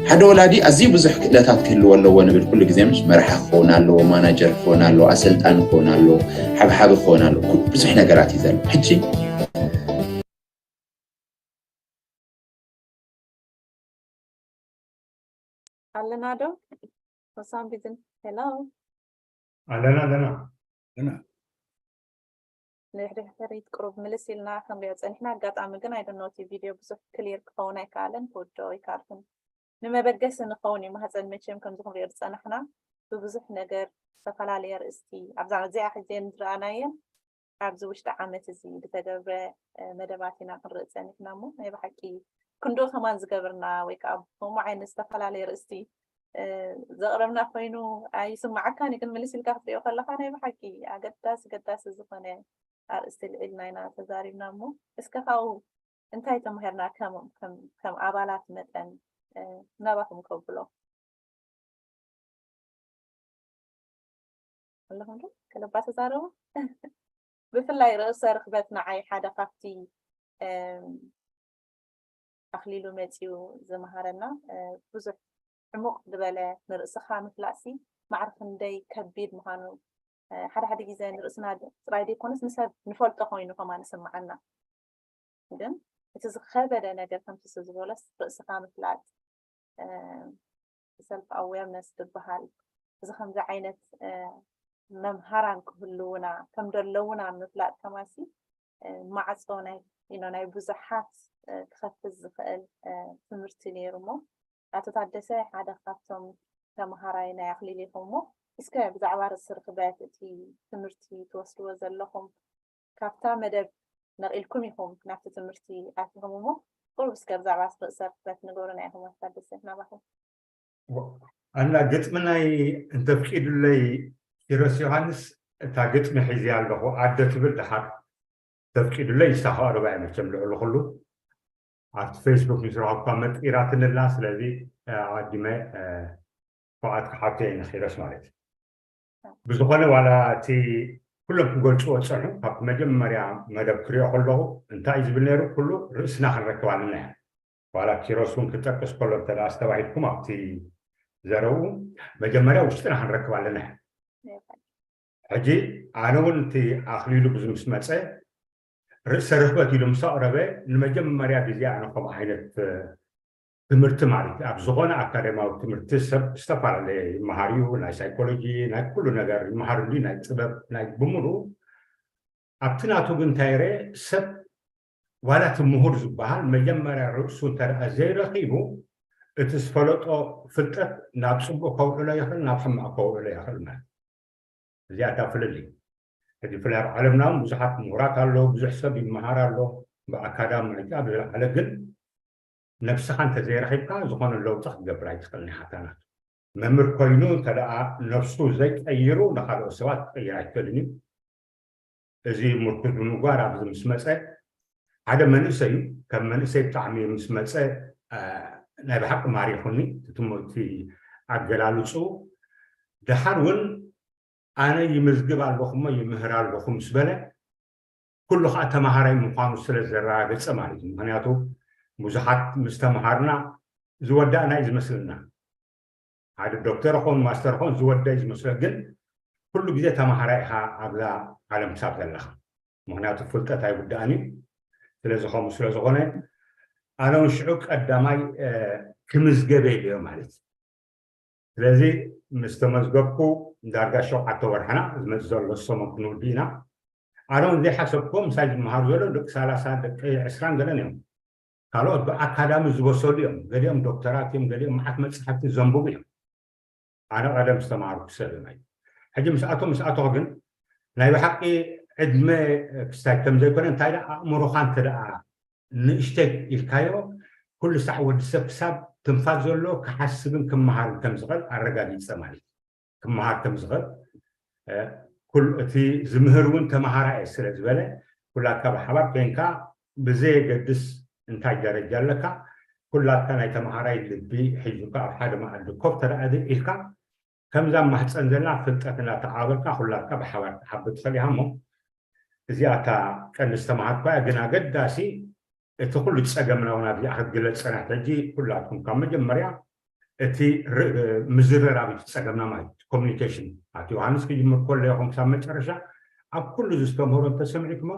ሓደ ወላዲ ኣዝዩ ብዙሕ ክእለታት ክህልዎ ኣለዎ ንብል ኩሉ ግዜ ምሽ መርሓ ክኸውን ኣለዎ፣ ማናጀር ክኸውን ኣለዎ፣ ኣሰልጣኒ ክኸውን ኣለዎ፣ ሓብሓቢ ክኸውን ኣለዎ። ብዙሕ ነገራት እዩ ዘሎ። ሕጂ ኣለና ዶ? For some reason, hello? ኣለና ኣለና ንድሕሪት ቅሩብ ምልስ ኢልና ክንሪኦ ፀኒሕና ኣጋጣሚ ግን ኣይደኖ እቲ ቪድዮ ብዙሕ ክሊር ክኸውን ኣይከኣለን ክውድኦ ይከኣልኩን ንመበገሲ ንኸውን እዩ ማህፀን መቸም ከምዚ ክንሪኦ ዝፀናሕና ብብዙሕ ነገር ዝተፈላለየ ርእስቲ ኣብዛ እዚኣ ሕዜን ዝረኣናየን ኣብዚ ውሽጢ ዓመት እዚ ብተገብረ መደባት ኢና ክንርኢ ፀኒሕና እሞ ናይ ብሓቂ ክንድኡ ከማን ዝገብርና ወይ ከዓ ከምኡ ዓይነት ዝተፈላለየ ርእስቲ ዘቕረብና ኮይኑ ኣይስማዓካን እዩ ግን ምልስ ኢልካ ክትሪኦ ከለካ ናይ ብሓቂ ኣገዳሲ ገዳሲ ዝኾነ ኣርእስቲ ልዒልና ኢና ተዛሪብና እሞ እስከ ካብኡ እንታይ ተማሂርና ከም ኣባላት መጠን ናባኹም ከብሎ ኣለኹም ዶ ከለባ ተዛረቡ ብፍላይ ርእሰ ርክበት ንዓይ ሓደ ካብቲ ኣኽሊሉ መፂኡ ዝመሃረና ብዙሕ ዕሙቕ ዝበለ ንርእስኻ ምፍላጥሲ ማዕረ ክንደይ ከቢድ ምዃኑ ሓደ ሓደ ግዜ ንርእስና ጥራይ ዘይኮነስ ንሰብ ንፈልጦ ኮይኑ ከማን ይስምዓና። ግን እቲ ዝኸበደ ነገር ከምቲ ዝበሎስ ርእስኻ ምፍላጥ ሰልፍ ኣዌርነስ ዝበሃል እዚ ከምዚ ዓይነት መምሃራን ክህልውና ከም ዘለውና ምፍላጥ ከማሲ ማዕፆ ናይ you know ናይ ብዙሓት ክኸፍት ዝኽእል ትምህርቲ ነይሩ እሞ ኣቶ ታደሰ ሓደ ካብቶም ተምሃራይ ናይ ኣኽሊል ኢኹም እሞ እስከ ብዛዕባ ርእሲ ርኽበት እቲ ትምህርቲ ትወስድዎ ዘለኹም ካብታ መደብ ነቒልኩም ኢኹም ናብቲ ትምህርቲ ኣቲኹም እሞ ቁሩብ እስከ ብዛዕባ ርእሲ ርኽበት ንገሩና ኢኹም ኣቶ ታደሰ ናባኹም። ኣና ግጥሚ ናይ እንተፍቂዱለይ ኪሮስ ዮሃንስ እታ ግጥሚ ሒዘያ ኣለኹ ኣደ ትብል ድሓር ተፍቂዱለይ ንሳ ከቕርባ እየ መቸም ልዕሊ ኩሉ ኣብቲ ፌስቡክ ምስ ረኸብኳ መጢራትኒ ኣላ ስለዚ ኣቐዲመ ክብዓት ክሓቶ እየ ንኪሮስ ማለት እዩ ብዝኾነ ዋላ እቲ ኩሎም ክገልፅዎ ዝፀንሑ ካብቲ መጀመርያ መደብ ክሪኦ ከለኹ እንታይ እዩ ዝብል ነይሩ ኩሉ ርእስና ክንረክብ ኣለና እያ ዋላ ኪሮስ እውን ክጠቅስ ከሎ እንተ ኣስተባሂልኩም ኣብቲ ዘረብኡ መጀመርያ ውሽጥና ክንረክብ ኣለና ሕጂ ኣነ እውን እቲ ኣኽሊሉ ብዙ ምስ መፀ ርእሰ ርክበት ኢሉ ምስ ኣቕረበ ንመጀመርያ ግዜ ኣነ ከምኡ ዓይነት ትምህርቲ ማለት ኣብ ዝኾነ ኣካደማዊ ትምህርቲ ሰብ ዝተፈላለየ ይመሃር እዩ ናይ ሳይኮሎጂ ናይ ኩሉ ነገር ይመሃር እንዲ ናይ ጥበብ ናይ ብምሉ ኣብቲ ናቱ ግን እንታይ ረ ሰብ ዋላ እቲ ምሁር ዝበሃል መጀመርያ ርእሱ እንተደኣ ዘይረኺቡ እቲ ዝፈለጦ ፍልጠት ናብ ፅቡቅ ከውዕሎ ይኽእል ናብ ሕማቅ ከውዕሎ ይኽእል ማለት እዚኣ እታ ፍልልይ ሕጂ ብፍላይ ኣብ ዓለምና እውን ብዙሓት ምሁራት ኣሎ ብዙሕ ሰብ ይመሃር ኣሎ ብኣካዳሚ ማለት ኣብ ዝለዓለ ግን ነብስኻ እንተዘይረኺብካ ዝኾነ ለውጢ ክትገብር ኣይትኽእልን ኢኻ እታ ናቱ መምህር ኮይኑ እንተደኣ ነብሱ ዘይቀይሩ ንካልኦት ሰባት ክቀይር ኣይትኽእልን እዩ እዚ ምርኩስ ብምግባር ኣብዚ ምስ መፀ ሓደ መንእሰይ እዩ ከም መንእሰይ ብጣዕሚ ምስ መፀ ናይ ብሓቂ ማሪኹኒ እቲ ኣገላልፁ ደሓር እውን ኣነ ይምዝግብ ኣለኹ እሞ ይምህር ኣለኹ ምስ በለ ኩሉ ከዓ ተምሃራይ ምዃኑ ስለ ዘረጋገፀ ማለት እዩ ምክንያቱ ብዙሓት ምስ ተምሃርና ዝወዳእና እዩ ዝመስልና ሓደ ዶክተር ኾን ማስተር ኾን ዝወደ እዩ ዝመስሎ ግን ኩሉ ግዜ ተምሃራይ ኢኻ ኣብዛ ዓለም ክሳብ ዘለኻ ምክንያቱ ፍልጠት ኣይውዳእን እዩ ስለዚ ከምኡ ስለ ዝኾነ ኣነ እውን ሽዑ ቀዳማይ ክምዝገበ ኢለዮ ማለት እዩ ስለዚ ምስ ተመዝገብኩ ዳርጋ ሸውዓተ ወርሕና ዝመፅእ ዘሎ ሰሙን ክንውዲ ኢና ኣነ እውን ዘይሓሰብክዎ ምሳይ ዝመሃሩ ዘሎ ደቂ ሰላሳ ደቂ ዕስራን ገለን እዮም ካልኦት ብኣካዳሚ ዝበሰሉ እዮም ገሊኦም ዶክተራት እዮም ገሊኦም መዓት መፅሓፍቲ ዘንብቡ እዮም ኣነ ቀደም ዝተማሃርኩ ሰብ ናይ ሕጂ ምስኣቶ ምስኣቶ ግን ናይ ብሓቂ ዕድመ ክስታይ ከም ዘይኮነ እንታይ ደኣ ኣእምሮኻ እንተ ደኣ ንእሽተይ ኢልካዮ ኩሉ ሳዕ ወዲ ሰብ ክሳብ ትንፋስ ዘሎ ክሓስብን ክመሃርን ከም ዝኽእል ኣረጋጊፀ ማለት እዩ ክመሃር ከም ዝኽእል ኩል እቲ ዝምህር እውን ተምሃራ እየ ስለ ዝበለ ኩላትካ ብሓባር ኮይንካ ብዘየገድስ እንታይ ደረጃ ኣለካ ኩላትካ ናይ ተምሃራይ ልቢ ሒዙካ ኣብ ሓደ መኣዲ ኮፍ ተደኣደ ኢልካ ከምዛ ማህፀን ዘላ ፍልጠት እናተዓበልካ ኩላትካ ብሓባር ትሓቢ ትኽእል ኢኻ እሞ እዚኣ እታ ቀንዲ ዝተምሃርኳያ ግን ኣገዳሲ እቲ ኩሉ ፀገምና እውን ኣብዚኣ ክትግለፅ ፅናት ሕጂ ኩላትኩም ካብ መጀመርያ እቲ ምዝርራብ እዩ ፀገምና ማለት ኮሚኒኬሽን ኣቲ ዮሃንስ ክጅምር ከሎ ይኹም ክሳብ መጨረሻ ኣብ ኩሉ ዝተምህሮ እንተሰሚዕኩሞ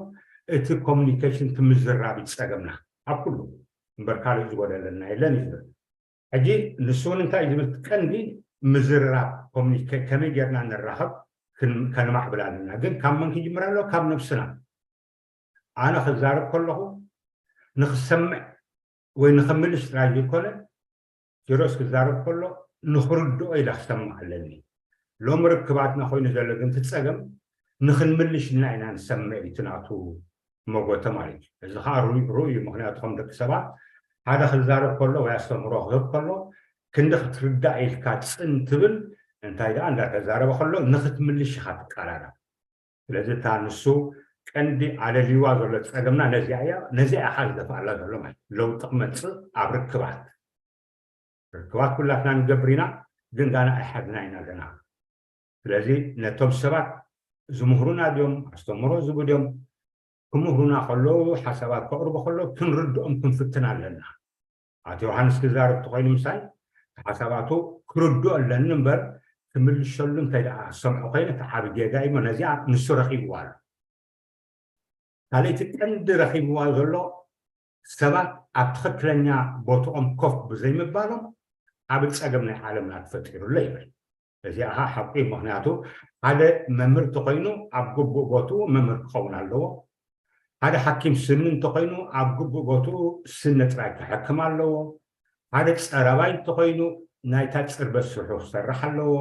እቲ ኮሚኒኬሽን ትምዝራብ እዩ ፀገምና ኣብ ኩሉ እምበር ካልእ ዝጎደለና የለን እዩ ዝብል ሕጂ ንሱ እውን እንታይ ዝብል ቀንዲ ምዝርራብ ኮሚኒኬ ከመይ ጌርና ንራኸብ ከነማዕብል ኣለና ግን ካብ መን ክጅምር ኣለዎ ካብ ነብስና ኣነ ክዛረብ ከለኹ ንክሰምዕ ወይ ንክምልሽ ጥራይ ዘይኮነ ኪሮስ ክዛረብ ከሎ ንክርድኦ ኢለ ክሰምዕ ኣለኒ ሎሚ ርክባትና ኮይኑ ዘሎ ግን ትፀገም ንክንምልሽ እና ኢና ንሰምዕ እዩ ናቱ መጎተ ማለት እዩ እዚ ከዓ ርኡ እዩ ምክንያቱ ከም ደቂ ሰባት ሓደ ክዛረብ ከሎ ወይ ኣስተምህሮ ክህብ ከሎ ክንዲ ክትርዳእ ኢልካ ፅን ትብል እንታይ ደኣ እንዳተዛረበ ከሎ ንክትምልሽ ኢካ ትቀራረብ ስለዚ እታ ንሱ ቀንዲ ኣለልዋ ዘሎ ፀገምና ነዚኣ እያ ነዚኣ ኢካ ዝደፍኣላ ዘሎ ማለት ለውጢ ክመፅእ ኣብ ርክባት ርክባት ኩላትና ንገብር ኢና ግን ጋና ኣይሓዝና ኢና ገና ስለዚ ነቶም ሰባት ዝምህሩና ድዮም ኣስተምህሮ ዝቡ ድዮም ክምህሩና ከለዉ፣ ሓሳባት ከቕርቡ ከለዉ ክንርድኦም ክንፍትን ኣለና። ኣቶ ዮሃንስ ክዛረብ ተኾይኑ ምሳይ፣ ሓሳባቱ ክርድኦ ኣለኒ እምበር ክምልሸሉ እንተ ደኣ ዝሰምዖ ኮይነ፣ እቲ ዓቢ ጌጋ እዩ። ነዚኣ ንሱ ረኺብዋ ኣሎ። ካልኣይቲ ቀንዲ ረኺብዋ ዘሎ፣ ሰባት ኣብ ትኽክለኛ ቦትኦም ኮፍ ብዘይምባሎም ዓቢ ጸገም ናይ ዓለምና ተፈጢሩ ኣሎ ይብል። እዚኣ ኸዓ ሓቁ እዩ። ምኽንያቱ ሓደ መምህር እንተኾይኑ ኣብ ግቡእ ቦትኡ መምህር ክኸውን ኣለዎ። ሓደ ሓኪም ስኒ እንተኾይኑ ኣብ ግቡእ ቦትኡ ስኒ ጥራይ ክሕክም ኣለዎ። ሓደ ጸራባይ እንተኾይኑ ናይታ ጽርበት ስርሑ ክሰርሕ ኣለዎ።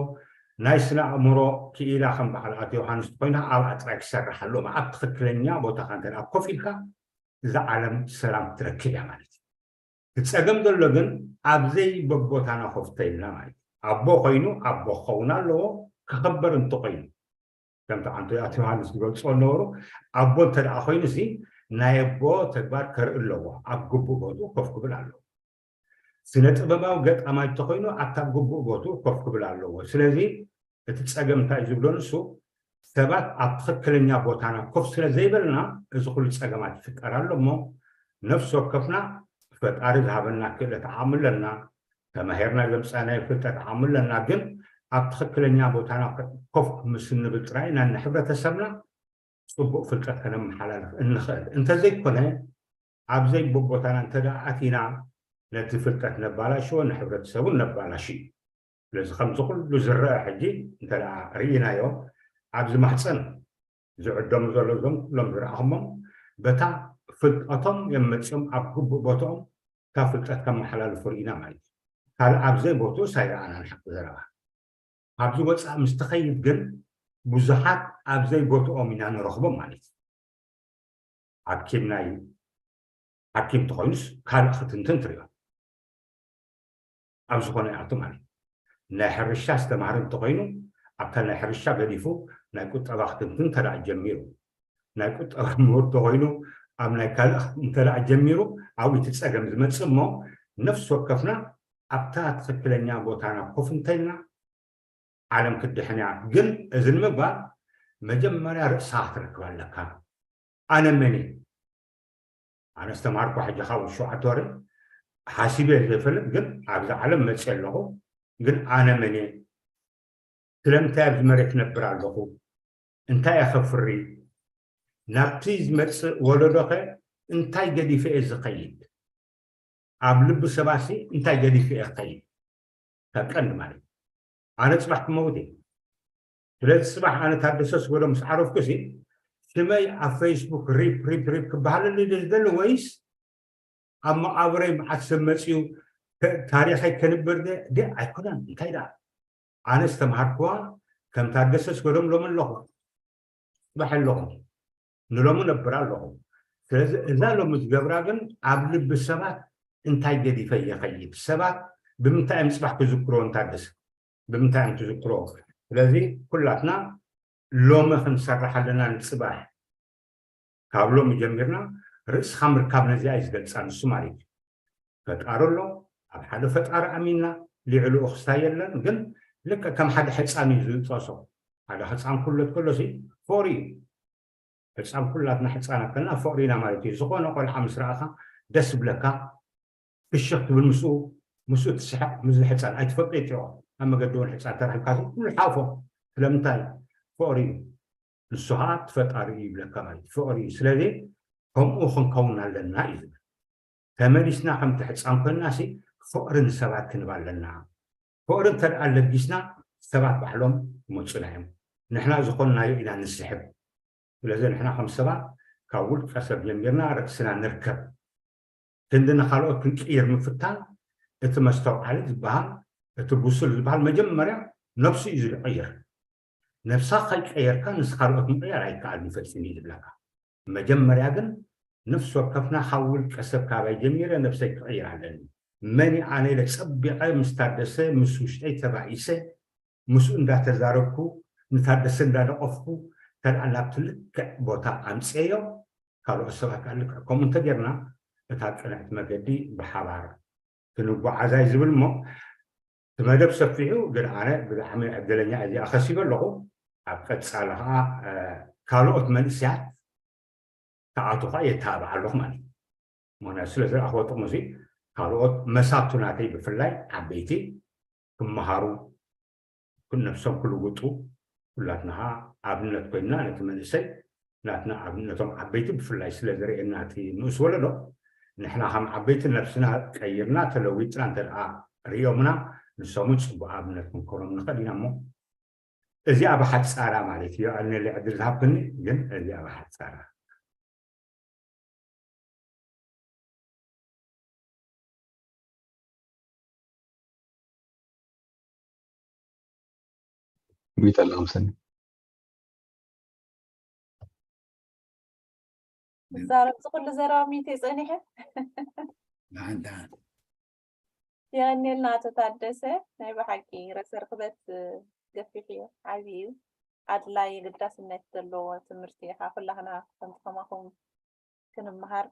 ናይ ስነ ኣእምሮ ክኢላ ከም በዓል ኣቶ ዮሃንስ እንተኾይኑ ኣብኣ ጥራይ ክሰርሕ ኣለዎ። ኣብ ትኽክለኛ ቦታኻ እንተ ደኣ ኮፍ ኢልካ እዛ ዓለም ሰላም ትረክብ እያ ማለት እዩ። እቲ ጸገም ዘሎ ግን ኣብ ዘይበቦታና ኮፍ ተይልና ማለት እዩ። ኣቦ ኮይኑ ኣቦ ክኸውን ኣለዎ፣ ክኽበር እንተኾይኑ። ከምቲ ዓንቶ ኣቶ ዮሃንስ ዝገልጾ ነበሩ፣ ኣቦ እንተ ደኣ ኮይኑሲ ናይ ኣቦ ተግባር ከርኢ ኣለዎ፣ ኣብ ግቡእ ቦትኡ ኮፍ ክብል ኣለዎ። ስነ ጥበባዊ ገጣማይ እንተኾይኑ ኣብታ ግቡእ ቦትኡ ኮፍ ክብል ኣለዎ። ስለዚ እቲ ጸገም እንታይ እዩ ዝብሎ ንሱ፣ ሰባት ኣብ ትኽክለኛ ቦታና ኮፍ ስለ ዘይበልና እዚ ኩሉ ጸገማት ይፍጠር ኣሎ እሞ፣ ነፍሲ ወከፍና ፈጣሪ ዝሃበና ክእለት ዓቕሚ ኣለና፣ ተማሂርና ዘምጻእናዮ ፍልጠት ዓቕሚ ኣለና፣ ግን ኣብ ትኽክለኛ ቦታና ኮፍ ምስ እንብል ጥራይ ኢና ንሕብረተሰብና ጽቡቕ ፍልጠት ከነመሓላልፍ እንኽእል። እንተዘይኮነ፣ ኣብ ዘይቦቦታና እንተ ደኣ ኣቲና፣ ነቲ ፍልጠት ነባላሽዎ፣ ንሕብረተሰቡን ነባላሽ እዩ። ስለዚ ከምዚ ኩሉ ዝረአ ሕጂ እንተ ደኣ ርኢናዮ፣ ኣብዚ ማህጸን ዝዕደሙ ዘለዉ እዞም ኩሎም ዝረኣኹሞም፣ በታ ፍልጠቶም እዮም መጺኦም ኣብ ግቡእ ቦትኦም እታ ፍልጠት ከመሓላልፉ ርኢና ማለት እዩ። ካልእ ኣብ ዘይቦትኡስ ኣይረኣናን፣ ሓቂ ዘረባ። ካብዚ ወጻኢ ምስ ትኸይድ ግን ብዙሓት ኣብ ዘይቦትኦም ኢና ንረኽቦም ማለት እዩ። ሓኪም ናይ ሓኪም እንተኾይኑስ ካልእ ክትንትን ትሪኦ። ኣብ ዝኾነ ይኣቱ ማለት እዩ። ናይ ሕርሻ ዝተማህረ እንተኾይኑ ኣብታ ናይ ሕርሻ ገዲፉ ናይ ቁጠባ ክትንትን እንተ ደኣ ጀሚሩ፣ ናይ ቁጠባ ምሁር እንተኾይኑ ኣብ ናይ ካልእ እንተ ደኣ ጀሚሩ ኣብኡ እቲ ጸገም ዝመጽእ እሞ ነፍሲ ወከፍና ኣብታ ትኽክለኛ ቦታና ኮፍ እንተኢልና ዓለም ክትድሕን እያ። ግን እዚ ንምግባር መጀመርያ ርእስኻ ክትረክብ ኣለካ። ኣነ መን እየ? ኣነ ዝተምሃርኩ ሕጂ ካብ ሸውዓተ ወረ ሓሲበ እየ ዘይፈልጥ፣ ግን ኣብዚ ዓለም መፅየ ኣለኹ። ግን ኣነ መን እየ? ስለምንታይ ኣብዚ መሬት ነብር ኣለኹ? እንታይ እየ ከፍሪ? ናብቲ ዝመፅእ ወለዶኸ እንታይ ገዲፈ እየ ዝኸይድ? ኣብ ልቢ ሰባሲ እንታይ ገዲፈ እየ ክኸይድ? ካብ ቀንዲ ማለት እዩ። ኣነ ፅባሕ ክመውት እየ። ስለዚ ፅባሕ ኣነ ታደሰ ስገዶም ምስ ዓረፍኩ ሲ ሽመይ ኣብ ፌስቡክ ሪፕ ሪፕ ሪፕ ክበሃለሉ ዶ ዝደሊ ወይስ ኣብ መቓብረይ መዓት ሰብ መፅዩ ተ- ታሪኸይ ከንብር ደ ደ ኣይኮነን። እንታይ ደኣ ኣነ ዝተምሃርክዋ ከም ታደሰ ስገዶም ሎሚ ኣለኹ፣ ፅባሕ ኣለኹ፣ ንሎሚ ነብር ኣለኹ። ስለዚ እዛ ሎሚ ዝገብራ ግን ኣብ ልቢ ሰባት እንታይ ገዲፈ ይኸይድ? ሰባት ብምንታይ እዮም ፅባሕ ክዝክሮ እንታደስ ብምንታይ እዮም ትዝክሮ? ስለዚ ኩላትና ሎሚ ክንሰርሕ ኣለና ንፅባሕ። ካብ ሎሚ ጀሚርና ርእስኻ ምርካብ ነዚኣ እዩ ዝገልፃ ንሱ ማለት እዩ። ፈጣሪ ኣሎ፣ ኣብ ሓደ ፈጣሪ ኣሚንና ሊዕልኡ ክስታይ የለን። ግን ልክዕ ከም ሓደ ሕፃን እዩ ዝጠሶ። ሓደ ሕፃን ኩለት ከሎ ሲ ፎሪ እዩ። ሕፃን ኩላትና ሕፃናት ከለና ፍቕሪ ኢና ማለት እዩ። ዝኾነ ቆልዓ ምስ ረኣኻ ደስ ብለካ ፍሽኽ ትብል ምስኡ፣ ምስኡ ትስሕቕ። ምስዚ ሕፃን ኣይትፈልጦ ይጥዮ ኣብ መገዲ እውን ሕፃን ተረኺብካ ኩሉ ሓፎ። ስለምንታይ? ፍቕሪ እዩ። ንሱ ከዓ ትፈጣሪ እዩ ይብለካ ማለት እዩ። ፍቕሪ እዩ። ስለዚ ከምኡ ክንከውን ኣለና እዩ ዝብል። ተመሊስና ከምቲ ሕፃን ኮይንና ሲ ፍቕሪ ንሰባት ክንብ ኣለና። ፍቕሪ እንተ ደኣ ለጊስና ሰባት ባዕሎም ይመፁና እዮም። ንሕና ዝኾንናዮ ኢና ንስሕብ። ስለዚ ንሕና ከም ሰባት ካብ ውልቀ ሰብ ጀሚርና ርእስና ንርከብ። ክንዲ ንኻልኦት ክንቅይር ምፍታን እቲ መስተውዓሊ ዝበሃል እቲ ብሱል ዝበሃል መጀመርያ ነብሱ እዩ ዝቕይር። ነብሳ ከይቀየርካ ንስ ካልኦት ምቕያር ኣይከኣልን ፈፂሙ እዩ ዝብለካ። መጀመርያ ግን ነፍሲ ወከፍና ካብ ውልቀ ሰብ ካባይ ጀሚረ ነብሰይ ክቕይር ኣለኒ። መን ኣነ ኢለ ጸቢቐ ምስ ታደሰ ምስ ውሽጠይ ተባኢሰ ምስኡ እንዳተዛረብኩ ንታደሰ እንዳነቐፍኩ ተልኣ ናብቲ ልክዕ ቦታ ኣምፅኤዮ። ካልኦት ሰባት ከዓ ልክዕ ከምኡ እንተጌርና እታ ቅንዕቲ መገዲ ብሓባር ክንጓዓዛ እዩ ዝብል እሞ እቲ መደብ ሰፊሑ ግን ኣነ ብጣዕሚ ዕድለኛ እዚኣ ከሲበ ኣለኹ። ኣብ ቀፃሊ ከዓ ካልኦት መንእስያት ክኣቱ ከዓ የተባብዓ ኣለኹ ማለት እዩ። ምክንያቱ ስለ ዝረኣኽዎ ጥቕሙ እዚ ካልኦት መሳቱ ናተይ ብፍላይ ዓበይቲ ክመሃሩ፣ ነብሶም ክልውጡ፣ ኩላትና ከዓ ኣብነት ኮይንና ነቲ መንእሰይ ናትና ኣብ ነቶም ዓበይቲ ብፍላይ ስለ ዝርእየና እቲ ንኡስ ወለዶ ንሕና ከም ዓበይቲ ነብስና ቀይርና ተለዊጥና እንተ ደኣ ርእዮምና ንሶም እውን ፅቡቅ ኣብነት ክንኮኖም ንኽእል ኢና እሞ እዚኣ ብሓፃራ ማለት እዩ። ኣነ ዕድል ዝሃብክኒ ግን እዚኣ ብሓፃራ። ዊት ኣለኹም ሰኒ ዛረብ ዝኩሉ ዘረባ ሚቴ ጸኒሐ ደሓን ደሓን የቀኒልና ኣቶ ታደሰ። ናይ ብሓቂ ርእሰ ርክበት ገፊሕ እዩ፣ ዓብዪ እዩ፣ ኣድላይ ግዳስነት ዘለዎ ትምህርቲ ኢኻ። ኩላህና ከምቲ ከማኹም ክንመሃር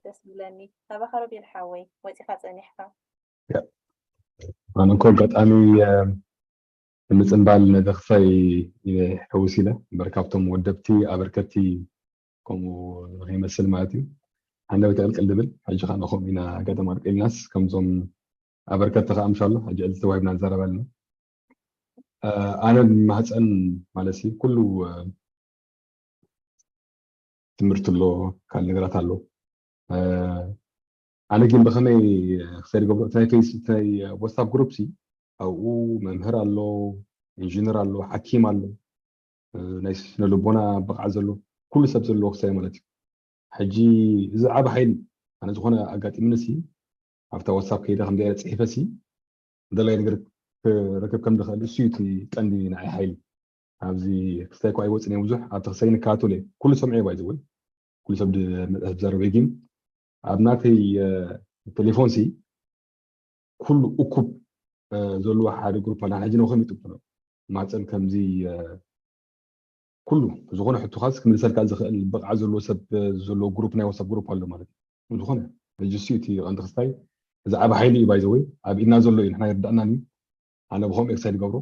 ደስ ዝብለኒ። ናባኻ ሮቤል ሓወይ ወፂኻ ፀኒሕካ። ኣነ እኮ ኣጋጣሚ ንምፅንባል ነደኽሳይ ሕውስ ኢለ እምበር ካብቶም ወደብቲ ኣበርከቲ ከምኡ ንኸይመስል ማለት እዩ። ሓንደበት ዕልቅል ድብል ሕጂ ከዓ ከምኡ ኢና ኣጋጣሚ ዕልቅልናስ ከምዞም ኣበርከቲ ከዓ ምሻሎ ሕጂ ዕልቲ ተዋሂብና ንዛረብ ኣለና። ኣነ ማህፀን ማለት እዩ ኩሉ ትምህርቲ ኣሎ ካልእ ነገራት ኣሎ። ኣነ ግን ብኸመይ ክሳይ ዝገብሮ እቲ ናይ ፌስ እቲ ናይ ዋትሳፕ ግሩፕ ሲ ኣብኡ መምህር ኣሎ፣ ኢንጂነር ኣሎ፣ ሓኪም ኣሎ፣ ናይ ስነ ልቦና ብቕዓት ዘሎ ኩሉ ሰብ ዘለዎ ክሳይ ማለት እዩ። ሕጂ እዚ ዓቢ ሓይሊ ኣነ ዝኾነ ኣጋጢምኒ ሲ ኣብታ ዋትሳፕ ከይደ ከም ገለ ጽሒፈ ሲ ደላይ ነገር ክረክብ ከም ዝኽእል እሱ እዩ እቲ ቀንዲ ንዓይ ሓይሊ። ኣብዚ ክስታይ እኳ ኣይወፅን እየ ብዙሕ ኣብቲ ክሳይ ንከታተሎ እየ ኩሉ ሰምዐ ባይ ዘወይ ኩሉ ሰብ መፅሐፍ ዘረበ ግን ኣብ ናተይ ቴሌፎን ሲ ኩሉ እኩብ ዘለዎ ሓደ ግሩፕ ኣላ ሕጂ ነው ከሚጡ ማፀን ከምዚ ኩሉ ዝኾነ ሕቶኻስ ክምልሰልካ ዝኽእል ብቕዓት ዘለዎ ሰብ ዘለዎ ግሩፕ ናይ ዋትሳፕ ግሩፕ ኣሎ ማለት እዩ። ዝኾነ ሕጂ እሱ እቲ ቀንዲ ክስታይ እዚ ዓቢ ሓይሊ እዩ ባይ ዘወይ ኣብ ኢድና ዘሎ እዩ ንሕና ይርዳእናን እዩ ኣነ ብኸምኡ ኤክሳይድ ገብሮ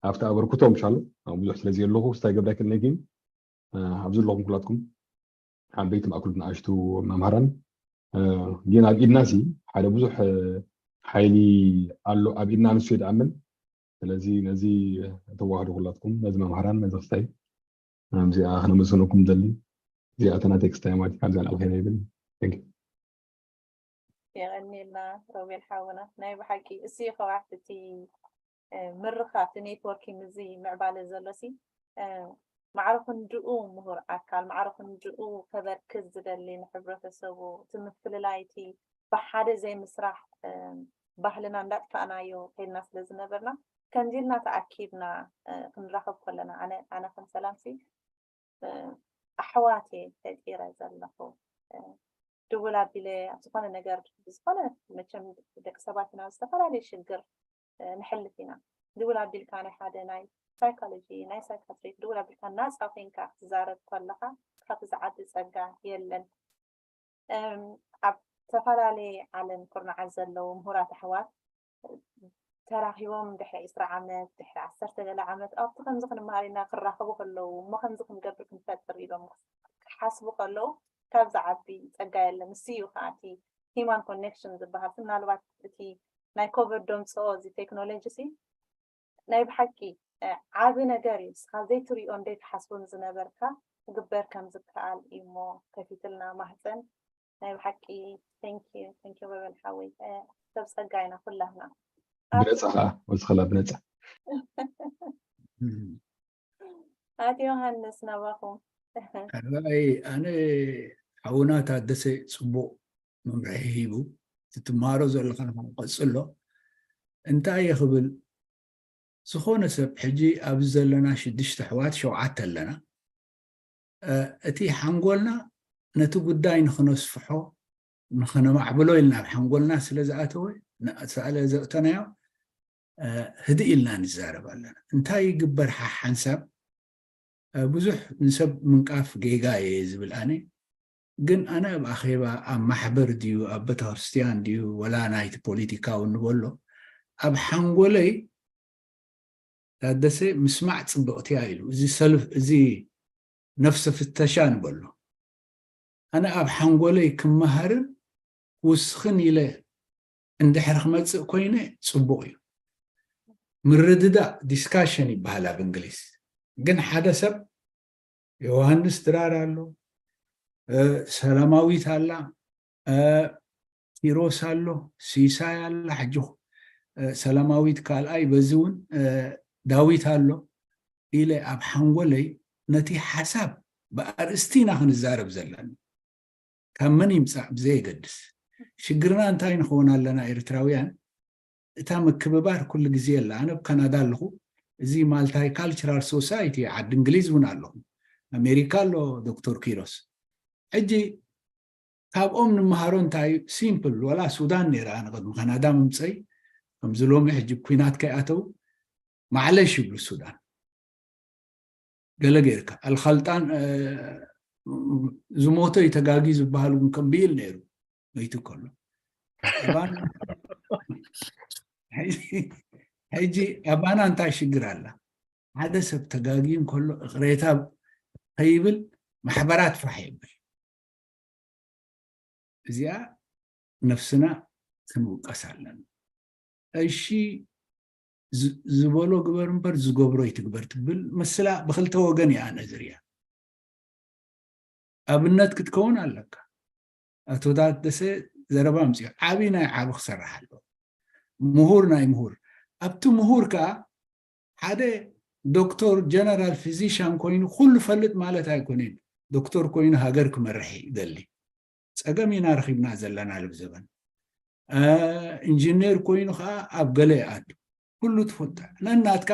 ኣብቲ ኣበርክቶ ምሻሉ ብዙሕ ስለዚ ኣለኹ ስታይ ገብዳ ክልነ ግን ኣብዚ ኣለኹም ኩላትኩም ዓበይቲ ማእክሉ ንኣሽቱ መምሃራን ግን ኣብ ኢድና ሲ ሓደ ብዙሕ ሓይሊ ኣሎ ኣብ ኢድና ንሱ ይድኣምን ስለዚ ነዚ ተዋህዶ ኩላትኩም ነዚ መምሃራን ነዚ ክስታይ እዚኣ ክነመስግነኩም ደሊ እዚኣ ተና ቴክስታይ ማለት ካብዚኣ ንኣልኸይና ይብል የቐኒልና ሮቤል ሓውና ናይ ብሓቂ እሱ ከዋሕቲ እቲ ምርኻብ እቲ ኔትወርኪንግ እዚ ምዕባለ ዘሎ ሲ ማዕረ ክንድኡ ምሁር ኣካል ማዕረ ክንድኡ ከበርክት ዝደሊ ንሕብረተሰቡ እቲ ምፍልላይ እቲ ብሓደ ዘይምስራሕ ባህልና እንዳጥፋእናዮ ከይድና ስለ ዝነበርና ከምዚ ኢልና ተኣኪብና ክንራኸብ ከለና ኣነ ከም ሰላምሲ ኣሕዋት እየ ፈጢረ ዘለኹ ድውል ኣቢለ ኣብ ዝኾነ ነገር ዝኾነ መቸም ደቂ ሰባት ኢና ዝተፈላለዩ ሽግር ንሕልፍ ኢና ድውል ኣቢልካ ናይ ሓደ ናይ ሳይኮሎጂ ናይ ሳይካትሪክ ድውል ኣቢልካ ናፃ ኮይንካ ክትዛረብ ከለካ ካብቲ ዝዓቢ ፀጋ የለን ኣብ ዝተፈላለየ ዓለም ኩርናዓት ዘለዉ ምሁራት ኣሕዋት ተራኺቦም ድሕሪ ዕስራ ዓመት ድሕሪ ዓሰርተ ገለ ዓመት ኣብቲ ከምዚ ክንመሃር ኢና ክራኸቡ ከለዉ እሞ ከምዚ ክንገብር ክንፈጥር ኢሎም ክሓስቡ ከለዉ ካብ ዝዓቢ ፀጋ የለን ንሱ እዩ ከዓ እቲ ሂማን ኮኔክሽን ዝበሃል ምናልባት እቲ ናይ ኮቨድ ደምፅኦ እዚ ቴክኖሎጂ ሲ ናይ ብሓቂ ዓቢ ነገር እዩ። ንስኻ ዘይትሪኦን ዘይትሓስቦን ዝነበርካ ክግበር ከም ዝከኣል እዩ እሞ ከፊትልና ማህፀን። ናይ ብሓቂ thank you thank you በበል ሓወይ ሰብ ጸጋ ኢና ኩላህና። ብነጻ ከዓ ወስኸላ ብነጻ። ኣቲ ዮሃንስ ናባኹም። ኣይ ኣነ ሓውና ታደሰ ጽቡቕ መምርሒ ሂቡ ትትማሃሮ ዘለኻ ንኻ ቀጽሎ እንታይ እየ ክብል ዝኾነ ሰብ ሕጂ ኣብዚ ዘለና ሽዱሽተ ኣሕዋት ሸውዓተ ኣለና እቲ ሓንጎልና ነቲ ጉዳይ ንኽነስፍሖ ንኽነማዕብሎ ኢልና ኣብ ሓንጎልና ስለ ዝኣተወ ስለ ዘእተናዮ ህድእ ኢልና ንዛረብ ኣለና እንታይ ይግበር ሓሓንሳብ ብዙሕ ንሰብ ምንቃፍ ጌጋ እየ ዝብል ኣነ ግን ኣነ ኣብ ኣኼባ ኣብ ማሕበር ድዩ ኣብ ቤተክርስትያን ድዩ ወላ ናይቲ ፖለቲካዊ ንበሎ ኣብ ሓንጎለይ ታደሰ ምስማዕ ፅብቕትያ ኢሉ እዚ ሰልፍ እዚ ነፍሰ ፍተሻ ንበሎ ኣነ ኣብ ሓንጎለይ ክመሃርን ክውስኽን ኢለ እንድሕር ክመፅእ ኮይነ ፅቡቕ እዩ። ምርድዳእ፣ ዲስካሽን ይበሃል ኣብ እንግሊዝ። ግን ሓደ ሰብ፣ ዮሃንስ ድራር ኣሎ፣ ሰላማዊት ኣላ፣ ኪሮስ ኣሎ፣ ሲሳይ ኣላ፣ ሕጂ ሰላማዊት ካልኣይ፣ በዚ እውን ዳዊት ኣሎ ኢለ ኣብ ሓንጎለይ ነቲ ሓሳብ ብኣርእስቲ ኢና ክንዛረብ ዘለና። ካብ መን ይምፃእ ብዘየገድስ፣ ሽግርና እንታይ ንኸውን ኣለና ኤርትራውያን? እታ ምክብባር ኩሉ ግዜ ኣላ። ኣነ ኣብ ካናዳ ኣለኹ፣ እዚ ማልታይ ካልቸራል ሶሳይቲ፣ ዓዲ እንግሊዝ እውን ኣለኹ፣ ኣሜሪካ ኣሎ ዶክተር ኪሮስ። ሕጂ ካብኦም ንምሃሮ እንታይ? ሲምፕል። ወላ ሱዳን ነይራ ኣነ ቅድሚ ካናዳ ምምፀይ፣ ከምዚ ሎሚ ሕጂ ኩናት ከይኣተው ማዕለሽ ይብሉ ሱዳን። ገለ ጌርካ ኣልኻልጣን ዝሞተ እዩ ተጋጊ ዝበሃል እውን ከም ብኢል ነይሩ መይቱ ከሎ። ሕጂ ኣባና እንታይ ሽግር ኣላ? ሓደ ሰብ ተጋጊ እንከሎ እቕሬታ ከይብል ማሕበራት ፋሕ የብል። እዚኣ ነፍስና ክንውቀስ ኣለና። እሺ ዝበሎ ግበር እምበር ዝገብሮ ይትግበር ትብል ምስላ ብክልተ ወገን እያ ነዝርያ። ኣብነት ክትከውን ኣለካ። ኣቶ ታደሰ ዘረባ ኣምፅኡ፣ ዓብዪ ናይ ዓቢ ክሰርሕ ኣለዎ። ምሁር ናይ ምሁር። ኣብቲ ምሁር ከዓ ሓደ ዶክተር ጀነራል ፊዚሽያን ኮይኑ ኩሉ ፈልጥ ማለት ኣይኮነን። ዶክተር ኮይኑ ሃገር ክመርሕ ይደሊ። ፀገም ኢና ረኺብና ዘለና ልብ ዘበን። ኢንጂነር ኮይኑ ከዓ ኣብ ገለ ይኣቱ። ኩሉ ትፈልጦ። ነናትካ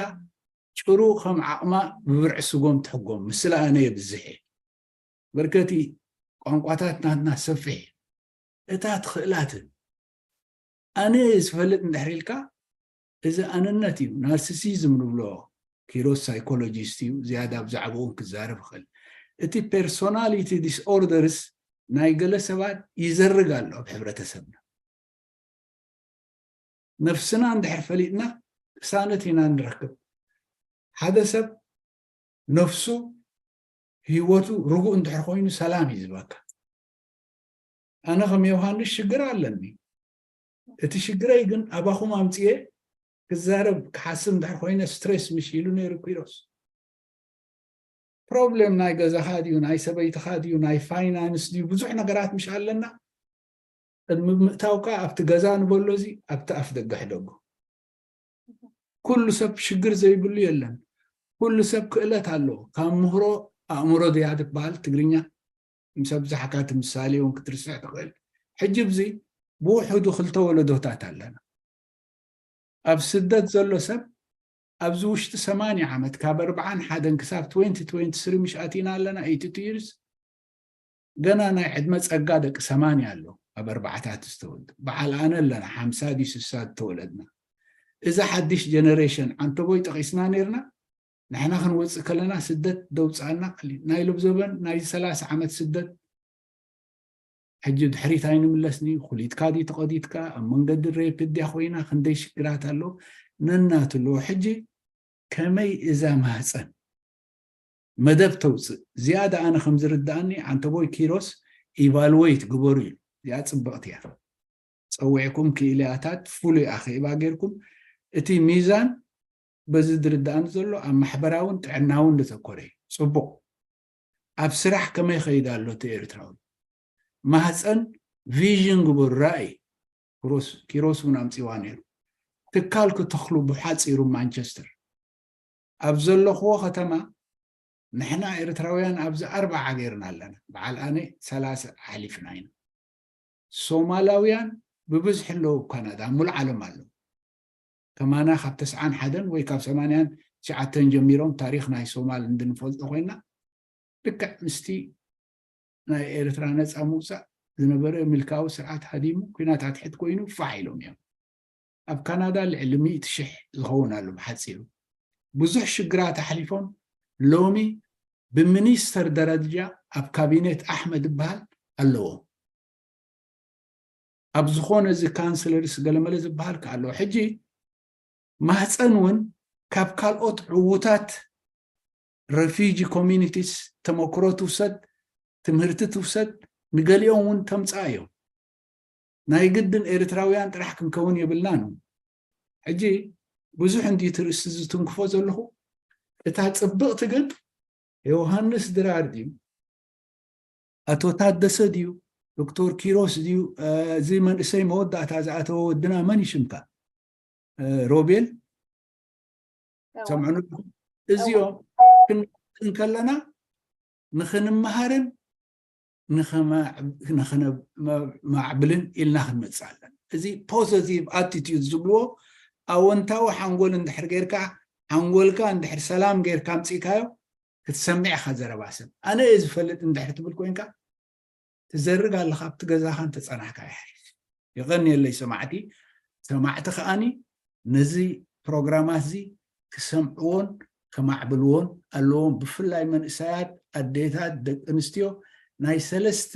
ጭሩ ከም ዓቕማ ብብርዒ ስጎም ትሕጎም። ምስላ ኣነ የብዝሕ እየ። በርከቲ ቋንቋታት ናትና ሰፊሕ እዩ። እታ ትኽእላትን ኣነ ዝፈልጥ እንድሕር ኢልካ፣ እዚ ኣነነት እዩ፣ ናርሲሲዝም ንብሎ። ኪሮስ ሳይኮሎጂስት እዩ፣ ዝያዳ ብዛዕባኡ ክዛረብ ይኽእል። እቲ ፐርሶናሊቲ ዲስኦርደርስ ናይ ገለ ሰባት ይዘርግ ኣሎ ኣብ ሕብረተሰብና። ነፍስና እንድሕር ፈሊጥና ቅሳነት ኢና ንረክብ። ሓደ ሰብ ነፍሱ ህይወቱ ርጉእ እንድሕር ኮይኑ ሰላም እዩ ዝበካ። ኣነ ከም ዮሃንስ ሽግር ኣለኒ። እቲ ሽግረይ ግን ኣባኹም ኣምፅኤ ክዛረብ ክሓስብ እንድሕር ኮይነ ስትሬስ ምሽ ኢሉ ነይሩ ኪሮስ። ፕሮብሌም ናይ ገዛኻ ድዩ፣ ናይ ሰበይትኻ ድዩ፣ ናይ ፋይናንስ ድዩ፣ ብዙሕ ነገራት ምሽ ኣለና። ቅድሚ ምእታውካ ኣብቲ ገዛ ንበሎ እዚ ኣብቲ ኣፍ ደገ ሕደጎ። ኩሉ ሰብ ሽግር ዘይብሉ የለን። ኩሉ ሰብ ክእለት ኣለዎ። ካብ ምህሮ ኣእምሮ ድያ ትበሃል ትግርኛ? ምስ ኣብዛሕካ እቲ ምሳሌ እውን ክትርስዕ ትኽእል። ሕጂ ብዚ ብውሕዱ ክልተ ወለዶታት ኣለና። ኣብ ስደት ዘሎ ሰብ ኣብዚ ውሽጢ ሰማንያ ዓመት ካብ ኣርብዓን ሓደን ክሳብ ትወንቲ ትወንቲ ስሪ ምሽ ኣቲና ኣለና፣ ኤይቲ ቱ ይርስ። ገና ናይ ዕድመ ጸጋ ደቂ ሰማንያ ኣሎ ኣብ ኣርባዓታት ዝተወልዱ። በዓል ኣነ ኣለና ሓምሳ ድዩ ስሳ ዝተወለድና። እዚ ሓድሽ ጀነሬሽን ዓንተቦይ ጠቒስና ነይርና። ንሕና ክንወጽእ ከለና ስደት ደውጻና ቀሊል። ናይ ሎብ ዘበን ናይ ሰላሳ ዓመት ስደት ሕጂ ድሕሪት ኣይንምለስኒ። ኩሊትካ ድዩ ተቐዲትካ ኣብ መንገዲ ሬፕ ድያ ኮይና ክንደይ ሽግራት ኣሎ ነናትሎ። ሕጂ ከመይ እዛ ማህፀን መደብ ተውፅእ? ዝያዳ ኣነ ከም ዝርድኣኒ ዓንተቦይ ኪሮስ ኢቫልዌት ግበሩ እዩ። እዚኣ ፅብቕቲ እያ። ፀዊዕኩም ክኢላታት ፍሉይ ኣኼባ ጌርኩም እቲ ሚዛን በዚ ዝርድኣኒ ዘሎ ኣብ ማሕበራውን ጥዕናውን ዘተኮረ እዩ። ፅቡቕ። ኣብ ስራሕ ከመይ ይኸይድ ኣሎ እቲ ኤርትራዊ? ማህፀን ቪዥን ግበሩ፣ ራእይ። ኪሮስ እውን ኣምፂዋ ነይሩ። ትካል ክተኽሉ ብሓፂሩ ማንቸስተር ኣብ ዘለኽዎ ከተማ ንሕና ኤርትራውያን ኣብዚ ኣርባዓ ገይርና ኣለና። በዓል ኣነ ሰላሳ ኣሕሊፍና ኢና። ሶማላውያን ብብዝሒ ኣለዉ ኣብ ካናዳ፣ ኣብ ሙሉእ ዓለም ኣለዉ። ከማና ካብ ተስዓን ሓደን ወይ ካብ ሰማንያን ትሽዓተን ጀሚሮም ታሪኽ ናይ ሶማል እንድንፈልጦ ኮይና ልክዕ ምስቲ ናይ ኤርትራ ነፃ ምውፃእ ዝነበረ ምልካዊ ስርዓት ሃዲሙ ኩናት ኣትሕት ኮይኑ ፋሕ ኢሎም እዮም። ኣብ ካናዳ ልዕሊ ሚእቲ ሽሕ ዝኸውን ኣሎ ብሓፂሩ። ብዙሕ ሽግራት ኣሕሊፎም ሎሚ ብሚኒስተር ደረጃ ኣብ ካቢኔት ኣሕመድ ዝበሃል ኣለዎም። ኣብ ዝኾነ እዚ ካንስለርስ ገለመለ ዝበሃል ከ ኣለዎ። ሕጂ ማህፀን እውን ካብ ካልኦት ዕዉታት ረፊጂ ኮሚኒቲስ ተመክሮ ትውሰድ፣ ትምህርቲ ትውሰድ፣ ንገሊኦም እውን ተምፅኣ እዮም። ናይ ግድን ኤርትራውያን ጥራሕ ክንከውን የብልናን። ሕጂ ብዙሕ እንዲ ትርእሲ ዝትንክፎ ዘለኹ፣ እታ ጽብቕቲ ግን ዮሃንስ ድራር ድዩ፣ ኣቶ ታደሰ ድዩ፣ ዶክተር ኪሮስ ድዩ፣ እዚ መንእሰይ መወዳእታ ዝኣተወ ወድና መን ይሽምካ? ሮቤል ሰምዑ። እዚኦም ክንከለና ንክንመሃርን ንክነማዕብልን ኢልና ክንመፅእ ኣለና። እዚ ፖዘቲቭ ኣቲቲዩድ ዝብልዎ ኣወንታዊ ሓንጎል እንድሕር ጌርካ፣ ሓንጎልካ እንድሕር ሰላም ጌርካ ኣምፂእካዮ ክትሰምዕ ኢኻ ዘረባ ሰብ። ኣነ እየ ዝፈልጥ እንድሕር ትብል ኮይንካ ትዘርግ ኣለኻ ኣብቲ ገዛኻ እንተፀናሕካ ይሓይሽ። የቐንየለይ ሰማዕቲ። ሰማዕቲ ከኣኒ ነዚ ፕሮግራማት እዚ ክሰምዕዎን ከማዕብልዎን ኣለዎም። ብፍላይ መንእሰያት፣ ኣዴታት፣ ደቂ ኣንስትዮ ናይ ሰለስተ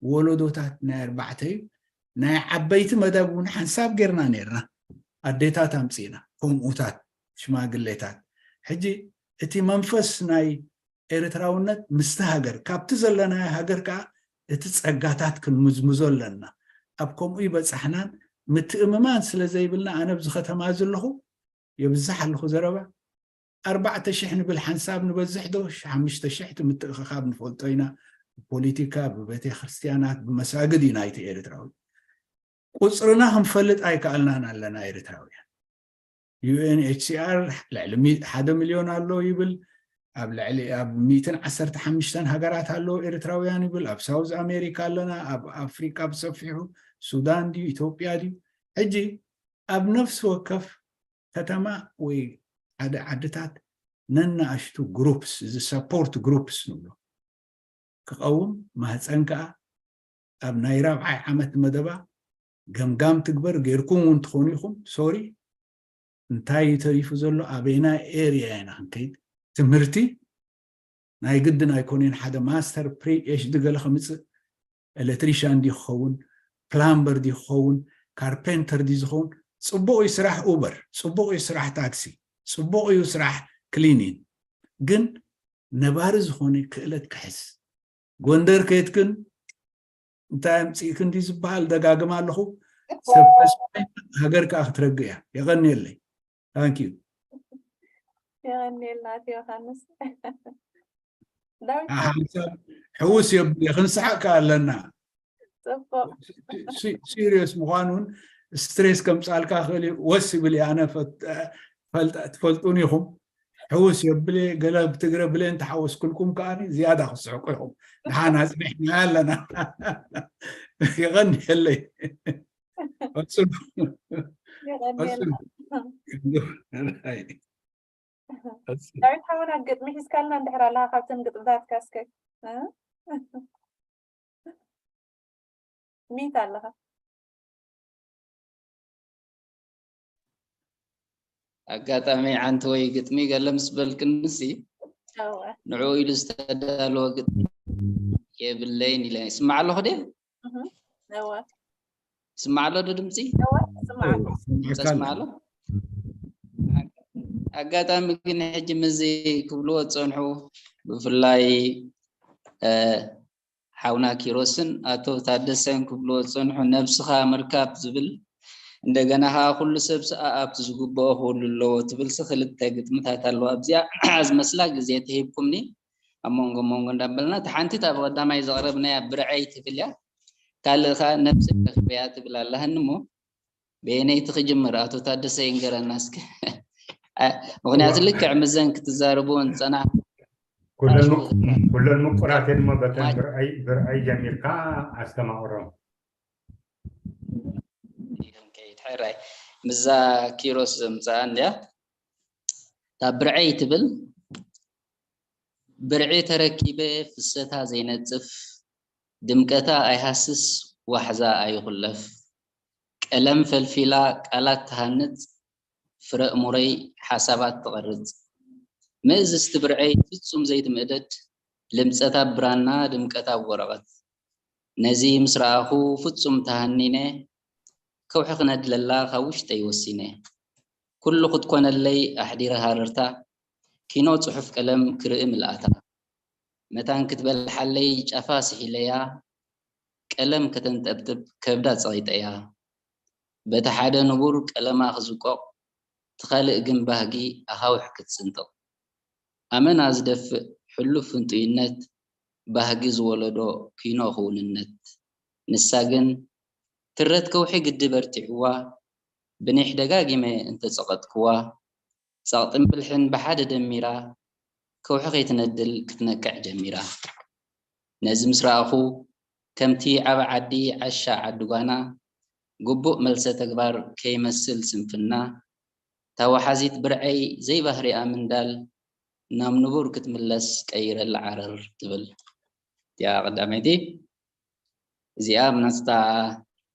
ወለዶታት ናይ ኣርባዕተ እዩ። ናይ ዓበይቲ መደብ እውን ሓንሳብ ጌርና ነርና። ኣዴታት ኣምፂእና፣ ከምኡታት ሽማግሌታት። ሕጂ እቲ መንፈስ ናይ ኤርትራውነት ምስቲ ሃገር፣ ካብቲ ዘለናዮ ሃገር ከዓ እቲ ጸጋታት ክንምዝምዞ ኣለና። ኣብ ከምኡ ይበጻሕናን ምትእምማን ስለ ዘይብልና፣ ኣነ ኣብዚ ከተማ ዘለኹ የብዝሕ ኣለኹ ዘረባ። ኣርባዕተ ሽሕ ንብል ሓንሳብ ንበዝሕ ዶ ሓሙሽተ ሽሕ እቲ ምትእኽኻብ ንፈልጦ ኢና። ብፖለቲካ፣ ብቤተ ክርስቲያናት፣ ብመሳግድ እዩ ናይቲ ኤርትራዊ። ቁጽርና ክንፈልጥ ኣይከኣልናን ኣለና ኤርትራውያን። ዩ ኤን ኤች ሲ ኣር ልዕሊ ሚ- ሓደ ሚልዮን ኣሎ ይብል። ኣብ ልዕሊ ኣብ ሚእትን ዓሰርተ ሓሙሽተን ሃገራት ኣለዉ ኤርትራውያን ይብል። ኣብ ሳውዝ ኣሜሪካ ኣለና፣ ኣብ ኣፍሪቃ ብሰፊሑ፣ ሱዳን ድዩ ኢትዮጵያ ድዩ? ሕጂ ኣብ ነፍሲ ወከፍ ከተማ ወይ ሓደ ዓድታት ነናእሽቱ ግሩፕስ፣ እዚ ሰፖርት ግሩፕስ ንብሎ ክቐውም፣ ማህፀን ከዓ ኣብ ናይ ራብዓይ ዓመት መደባ ገምጋም ትግበር። ጌርኩም እውን ትኾኑ ኢኹም። ሶሪ፣ እንታይ እዩ ተሪፉ ዘሎ? ኣበየናይ ኤርያ ኢና ክንከይድ? ትምህርቲ ናይ ግድን ኣይኮነን። ሓደ ማስተር ፕሪ ኤች ዲ ገለ ከምፅእ፣ ኤሌክትሪሻን ድዩ ክኸውን፣ ፕላምበር ድዩ ክኸውን፣ ካርፔንተር ድዩ ዝኸውን? ፅቡቕ እዩ ስራሕ ኡበር፣ ፅቡቕ እዩ ስራሕ ታክሲ፣ ፅቡቕ እዩ ስራሕ ክሊኒን። ግን ነባሪ ዝኾነ ክእለት ክሕዝ። ጎንደር ከይትክን እንታይ ኣምፅእክን ድዩ ዝበሃል? ደጋግም ኣለኹ። ሰብ ተስፋ ሃገር ከዓ ክትረግእ እያ። የቐንየለይ። ታንክ ዩ። የቐንየልና ኣቶ ዮሃንስ። ዳዊት ሓንሳብ ሕውስ የብል፣ ክንስሓቅ ከዓ ኣለና። ፅቡቅ። ሲሪየስ ምዃኑን ስትሬስ ከምፃልካ ክእል እዩ። ወስ ይብል እየ ኣነ ፈት- ፈልጠ- ትፈልጡን ኢኹም። ሕውስ የብል እየ። ገለ ብትግረ ብለ እንተሓወስኩልኩም ከዓ ዝያዳ ክስሕቁ ኢኹም። ንሓና ኣፅኒሕና ኣለና። የቐንየለይ። ቀፅሉ። የቐንየልና። ቀፅሉ። ዳዊት ሓውና ግጥሚ ሒዝካልና እንድሕር ኣለኻ ካብተን ግጥምታትካ እስከ እ? ሚት ኣለኻ። ኣጋጣሚ ሓንቲ ወይ ግጥሚ ገለ ምስ በልክንሲ እወ። ንዕኡ ኢሉ ዝተዳለወ ግጥሚ የብለይን ኢለ ይስማዕ ኣለኹ ድየ? እህ፣ እወ። ይስማዕ ኣሎ ዶ ድምፂ? እወ፣ ይስማዕ ኣሎ። ተስማዕ ኣሎ። ኣጋጣሚ ግን ሕጂ ምዚ ክብልዎ ዝፀንሑ ብፍላይ እ፣ ሓውና ኪሮስን ኣቶ ታደሰን ክብልዎ ዝፀንሑ ነብስኻ ምርካብ ዝብል እንደገና ከዓ ኩሉ ሰብ ሰኣ ኣብቲ ዝግብኦ ክህሉ ኣለዎ ትብልሲ ክልተ ግጥምታት ኣለዋ ኣብዚኣ ዝመስላ ግዜ ተሂብኩምኒ ኣብ መንጎ መንጎ እንዳበልና እታ ሓንቲ እታ ብቐዳማይ ዘቕረብናያ ብርዐይ ትብል እያ ካልእ ከዓ ነብሰይ ረኽበያ ትብል ኣለሃኒ እሞ በየነይቲ ክጅምር ኣቶ ታደሰ ይንገረና እስከ። አ- ምክንያቱ ልክዕ ምዘን ክትዛረብዎ ንፀና ኩለን ምቁ- ኩለን ምቁራት እየን እሞ በተን ብርዐይ ብርዐይ ጀሚርካ ኣስተማቕሮም። ከይድ ሕራይ ምዛ ኪሮስ ዘምፅኣ እንድያ እታ ብርዐይ ትብል ብርዒ ተረኪበ ፍሰታ ዘይነፅፍ ድምቀታ ኣይሃስስ ዋሕዛ ኣይኹለፍ ቀለም ፈልፊላ ቃላት ትሃንፅ ፍረ እሙረይ ሓሳባት ትቐርፅ ምእዝዝቲ ብርዐይ ፍፁም ዘይትምእደድ ልምፀታ ብራና ድምቀታ ወረቐት ነዚ ምስ ረኣኹ ፍፁም ተሃኒነ ከውሒ ክነድለላ ካብ ውሽጠይ ወሲነ ኩሉ ክትኮነለይ ኣሕዲረ ሃረርታ ኪኖ ፅሑፍ ቀለም ክርኢ ምልኣታ መታን ክትበልሓለይ ጫፋ ስሒለያ ቀለም ከተንጠብጥብ ከብዳ ጸቒጠያ። በቲ ሓደ ንቡር ቀለማ ክዝቆቕ፣ እቲ ካልእ ግን ባህጊ ኣኻውሕ ክትስንጥቕ። ኣመና ዝደፍእ ሕሉፍ ፍንጡይነት፣ ባህጊ ዝወለዶ ኪኖ ክውንነት። ንሳ ግን ትረት ከውሒ ግዲ በርቲዕዋ፣ ብኒሕ ደጋጊመ እንተጸቐጥክዋ፣ ጸቕጥን ብልሕን ብሓደ ደሚራ፣ ከውሒ ከይትነድል ክትነቅዕ ጀሚራ። ነዚ ምስ ረኣኹ፣ ከምቲ ዓቢ ዓዲ ዓሻ ዓዲ ጓና፣ ግቡእ መልሰ ተግባር ከይመስል ስንፍና፣ እታ ወሓዚት ብርዐይ ዘይባህሪኣ ምንዳል፣ ናብ ንቡር ክትምለስ ቀይረላ ዓረር ትብል። እቲኣ ቀዳመይቲ። እዚኣ ብናስታ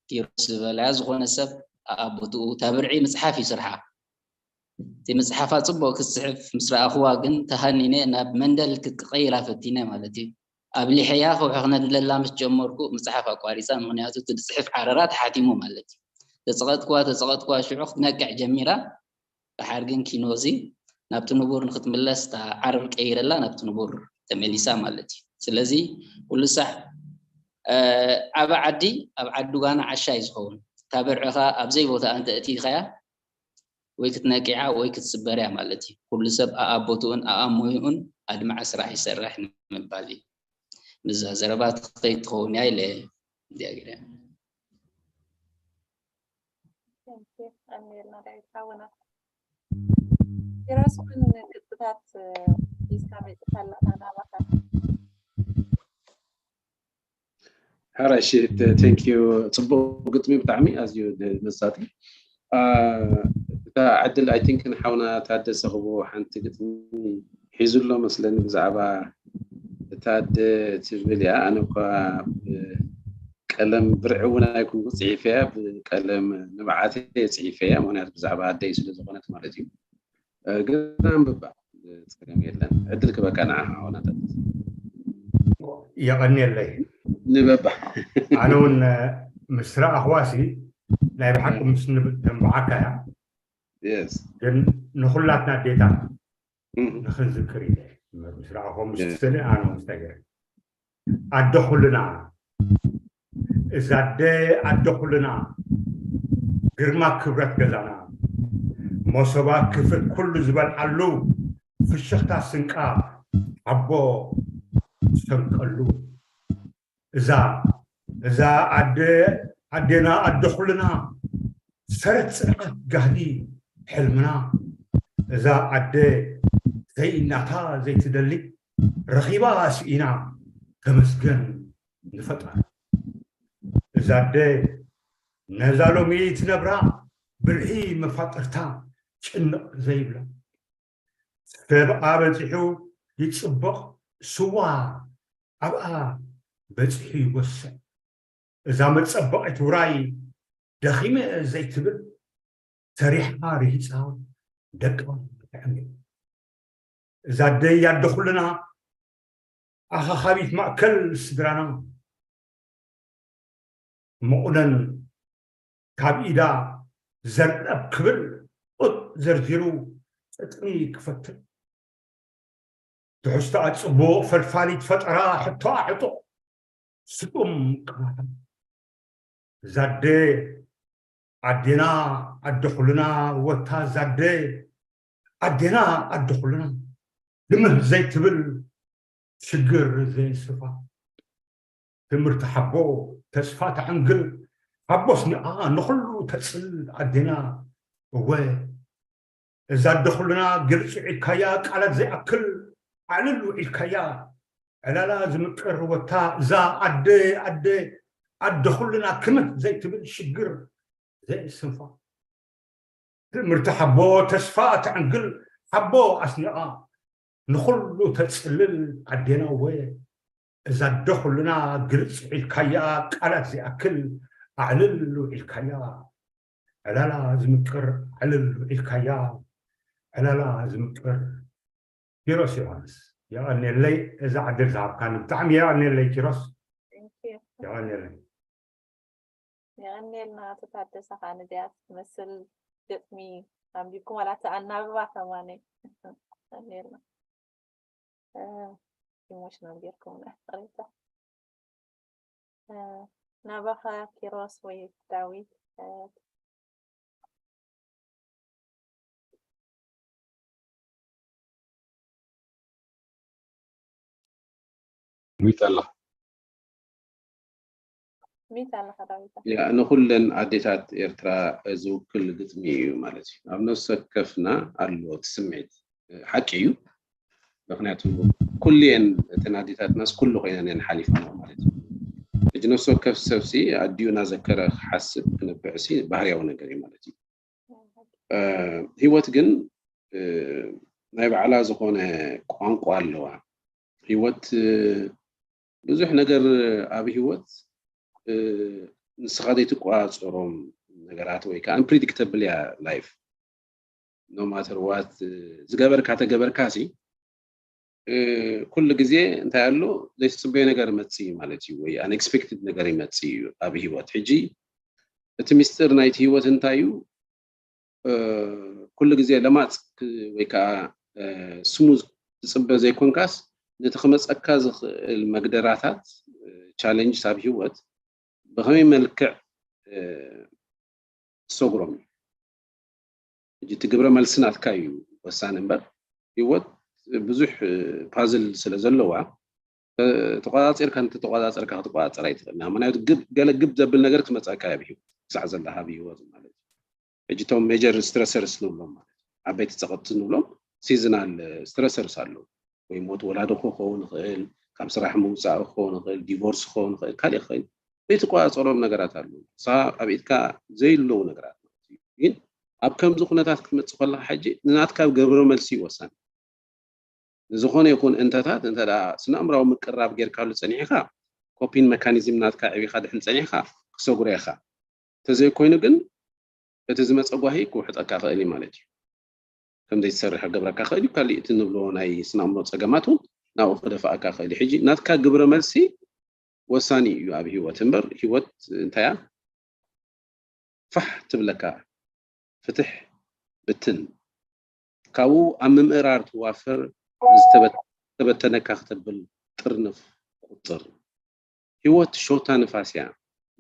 ኪሮስ ዝበለያ፣ ዝኾነ ሰብ ኣብ ቦትኡ እታ ብርዒ ምጽሓፍ እዩ ስርሓ። እቲ ምጽሓፋ ጽቡቕ ክትጽሕፍ ምስ ረኣኽዋ ግን ተሃኒነ ናብ መንደል ክትቀይራ ፈቲነ ማለት እዩ። ኣብሊሐያ ከውሒ ክነድለላ ምስ ጀመርኩ ምጽሓፍ ኣቋሪጻ፣ ምኽንያቱ እቲ ዝጽሕፍ ዓረራ ተሓቲሙ ማለት እዩ። ተጸቐጥክዋ፣ ተጸቐጥክዋ፣ ሽዑ ክትነቅዕ ጀሚራ። ደሓር ግን ኪኖዚ ናብቲ ንቡር ንክትምለስ እታ ዓረር ቀይረላ ናብቲ ንቡር ተመሊሳ ማለት እዩ። ስለዚ ኩሉ ሳዕ፣ እ፣ ዓቢ ዓዲ ኣብ ዓዲ ጓና ዓሻ እዩ ዝኸውን። እታ ብርዕኻ ኣብ ዘይቦታኣ እንተ እቲኻያ ወይ ክትነቂዓ ወይ ክትስበርያ ማለት እዩ። ኩሉ ሰብ ኣኣቦትኡን ኣኣሞይኡን ኣድማዒ ስራሕ ይሰርሕ ንምባል እዩ። ምስዛ ዘረባ ትኸይድ ትኸውን እያ ኢለ እንድያ ገይረ። ኣሜልና ዳዊት ሓውና። ኪሮስ እውን ቅጥታት ሒዝካ መፂእካ ኣለኻ ናባኻ። ሕራይ፣ እሺ፣ ተ- thank you። ጽቡቕ ግጥሚ፣ ብጣዕሚ ኣዝዩ ደ- መሳጢ። አ፣ እታ ዕድል፣ I think፣ ንሓውና ታደሰ ክቡ ሓንቲ ግጥሚ ሒዙ ኣሎ መስለኒ፣ ብዛዕባ እታ ኣደ ትብል እያ። ኣነ እኳ ብ- ቀለም ብርዒ እውን ኣይኮንኩ ጽሒፈያ፣ ብቀለም ንብዓተይ ጽሒፈያ፣ ምኽንያቱ ብዛዕባ ኣደይ ስለ ዝኾነት ማለት እዩ። እ፣ ግን ኣንብባ፣ እ፣ ጸገም የለን። ዕድል ክበካ ንዓ ሓውና ታደሰ። የቐንየለይ። ንበባ። ኣነ እውን ምስ ረኣኽዋሲ ናይ ብሓቂ ምስ ንብ- ተንብዓካ እያ። Yes። ግን ንኹላትና ኣዴታት እም፣ ንኽንዝክር ኢለ ምስ ረኣኹም ምስ Yes። ስእሊ ኣነ ምስ ነገር ኣደ ኩልና፣ እዛ ኣደ ኣደ ኩልና፣ ግርማ ክብረት ገዛና፣ መሶባ ክፍት ኩሉ ዝበልዓሉ፣ ፍሽኽታ ስንቃ ሓቦ ዝሰንቀሉ፣ እዛ እዛ ኣደ ኣዴና ኣደ ኩልና፣ ሰረት ጽንዓት ጋህዲ ሕልምና፣ እዛ ኣደ ዘይእናታ ዘይትደሊ፣ ረኺባ ስኢና ተመስገን ንፈጣሪ። እዛ ኣደ ነዛ ሎሚ ትነብራ ብልሒ መፋጥርታ ጭንቕ ዘይብላ፣ ሰብኣ በጺሑ ይጽበቕ ስዋ ኣብኣ በጺሑ ይወስዕ። እዛ መጸበቒት ውራይ ደኺመ ዘይትብል፣ ሰሪሓ ርሂጻ ደቃ ተዕምር። እዛ ኣደይ ኣደ ኩልና፣ ኣኻኻቢት ማእከል ስድራና፣ መቑነን ካብ ኢዳ ዘርጠብ ክብል፣ ጡጥ ዘርዚሩ ጥጥኒ ክፈትል፣ ትሕዝቶኣ ጽቡቕ፣ ፈልፋሊት ፈጠራ፣ ሕቶኣ ዕጡቕ፣ ስጡም ቅባታ። እዛ ኣደ ኣዴና ኣደ ኩልና፣ ወታ እዛ ኣደ ኣዴና ኣደ ኩልና፣ ልምህ ዘይትብል፣ ሽግር ዘይስፋ፣ ትምህርቲ ሓቦ ተስፋ ተዕንግል፣ ሓቦ ኣስኒቓ ንኹሉ ተጽል ኣዴና። እወ እዛ ኣደ ኩልና፣ ግልጽ ውዒልካያ፣ ቃላት ዘይኣክል ኣዕልል ውዒልካያ፣ ዕላላ ዝምቅር ወታ እዛ ኣደ ኣደ ኣደ ኩልና፣ ክምህ ዘይትብል፣ ሽግር ዘይስንፋ፣ ትምህርቲ ሓቦ ተስፋ ተዕንግል፣ ሓቦ ኣስኒቓ ንኹሉ ተጽልል ኣዴና። እወ እዛ ኣደ ኩልና፣ ግልጽ ውዒልካያ፣ ቃላት ዘይኣክል ኣዕልል ውዒልካያ፣ ዕላላ ዝምቅር ኣዕልል ውዒልካያ፣ ዕላላ ዝምቅር። ኪሮስ ዮሃንስ፣ የቐንየለይ እዛ ዕድል ዝሃብካኒ፣ ብጣዕሚ የቐንየለይ ኪሮስ። Thank you። የቐንየለይ። የቐንየልና ኣቶ ታደሰ፣ ከዓ ነዚኣ ትመስል ግጥሚ ኣንቢብኩም፣ ዋላ እቲ ኣናብባ ከማነ። የቐንየልና። እ፣ ኢሞሽናል ጌርኩምና፣ ይቕሬታ። እ፣ ናባኻ ኪሮስ ወይ ዳዊት። ሚት ኣለኻ። ሚት ኣለኻ ዳዊት። ንኩለን ኣዴታት ኤርትራ ዝውክል ግጥሚ እዩ ማለት እዩ። ኣብ ነፍሲ ወከፍና ኣሎ እቲ ስምዒት፣ ሓቂ እዩ። ምክንያቱ ኩልየን እተን ኣዴታትናስ ኩሉ ኮይነን እየን ሓሊፈን ማለት እዩ። ሕጂ ነፍሲ ወከፍ ሰብሲ ኣዲኡ እናዘከረ ክሓስብ ክነብዕሲ ባህርያዊ ነገር እዩ ማለት እዩ። ህይወት ግን ናይ ባዕላ ዝኾነ ቋንቋ ኣለዋ። ህይወት ብዙሕ ነገር ኣብ ህይወት ንስኻ ዘይትቆፃፀሮም ነገራት ወይ ከዓ unpredictable እያ life። No matter what ዝገበርካ ተገበርካ ሲ ኩሉ ግዜ እንታይ ኣሎ ዘይትፅበዮ ነገር ይመፅእ እዩ ማለት እዩ፣ ወይ unexpected ነገር ይመፅእ እዩ ኣብ ህይወት። ሕጂ እቲ ሚስጥር ናይቲ ህይወት እንታይ እዩ? ኩሉ ግዜ ለማፅ ወይ ከዓ smooth ትፅበ ዘይኮንካስ ነቲ ክመፀካ ዝኽእል መግደራታት challenges ኣብ ህይወት ብኸመይ መልክዕ ትሰግሮም እዩ። ሕጂ እቲ ግብረ መልሲ ናትካ እዩ ወሳኒ እምበር ህይወት ብዙሕ puzzle ስለ ዘለዋ ተቆፃፂርካ እንተተቆፃፀርካ ክትቆፃፀር ኣይትኽእል። ምክንያቱ ገለ ግብ ዘብል ነገር ክመፀካ ኣብ ህይወት ክሳዕ ዘለካ ኣብ ህይወት ማለት እዩ። ሕጂ እቶም major stressors ንብሎም ማለት ዓበይቲ ፀቐጥቲ ንብሎም seasonal stressors ኣለዉ። ወይ ሞት ወላዲ ክኸውን ይኽእል፣ ካብ ስራሕ ምውፃእ ክኸውን ይኽእል፣ divorce ክኸውን ይኽእል፣ ካልእ ክኸውን ዘይትቆፃፀሮም ነገራት ኣለዉ። ንስኻ ኣብ ኢድካ ዘይለዉ ነገራት ማለት እዩ። ግን ኣብ ከምዚ ኩነታት ክትመፅእ ከለካ ሕጂ ንናትካ ግብረ መልሲ እዩ ወሳኒ። ንዝኾነ ይኹን እንተታት እንተ ስነ ኣእምራዊ ምቅራብ ጌርካሉ ፀኒሕካ coping mechanism ናትካ ዕቢኻ ድሕን ፀኒሕካ ክሰጉሮ ኢኻ። እንተዘይኮይኑ ግን እቲ ዝመፀ ጓሂ ክውሕጠካ ክእል እዩ ማለት እዩ። ከም ዘይትሰርሕ ክገብረካ ክእል እዩ። ካሊእ እቲ ንብሎ ናይ ስነ ኣእምሮ ፀገማት እውን ናብኡ ክደፍኣካ ክእል እዩ። ሕጂ ናትካ ግብረ መልሲ ወሳኒ እዩ ኣብ ህይወት እምበር ህይወት እንታያ ፋሕ ትብለካ ፍትሕ ብትን ካብኡ ኣብ ምምእራር ትዋፈር ዝተበተነካ ክተብል ጥርንፍ ቁጥር ህይወት ሾታ ንፋስ እያ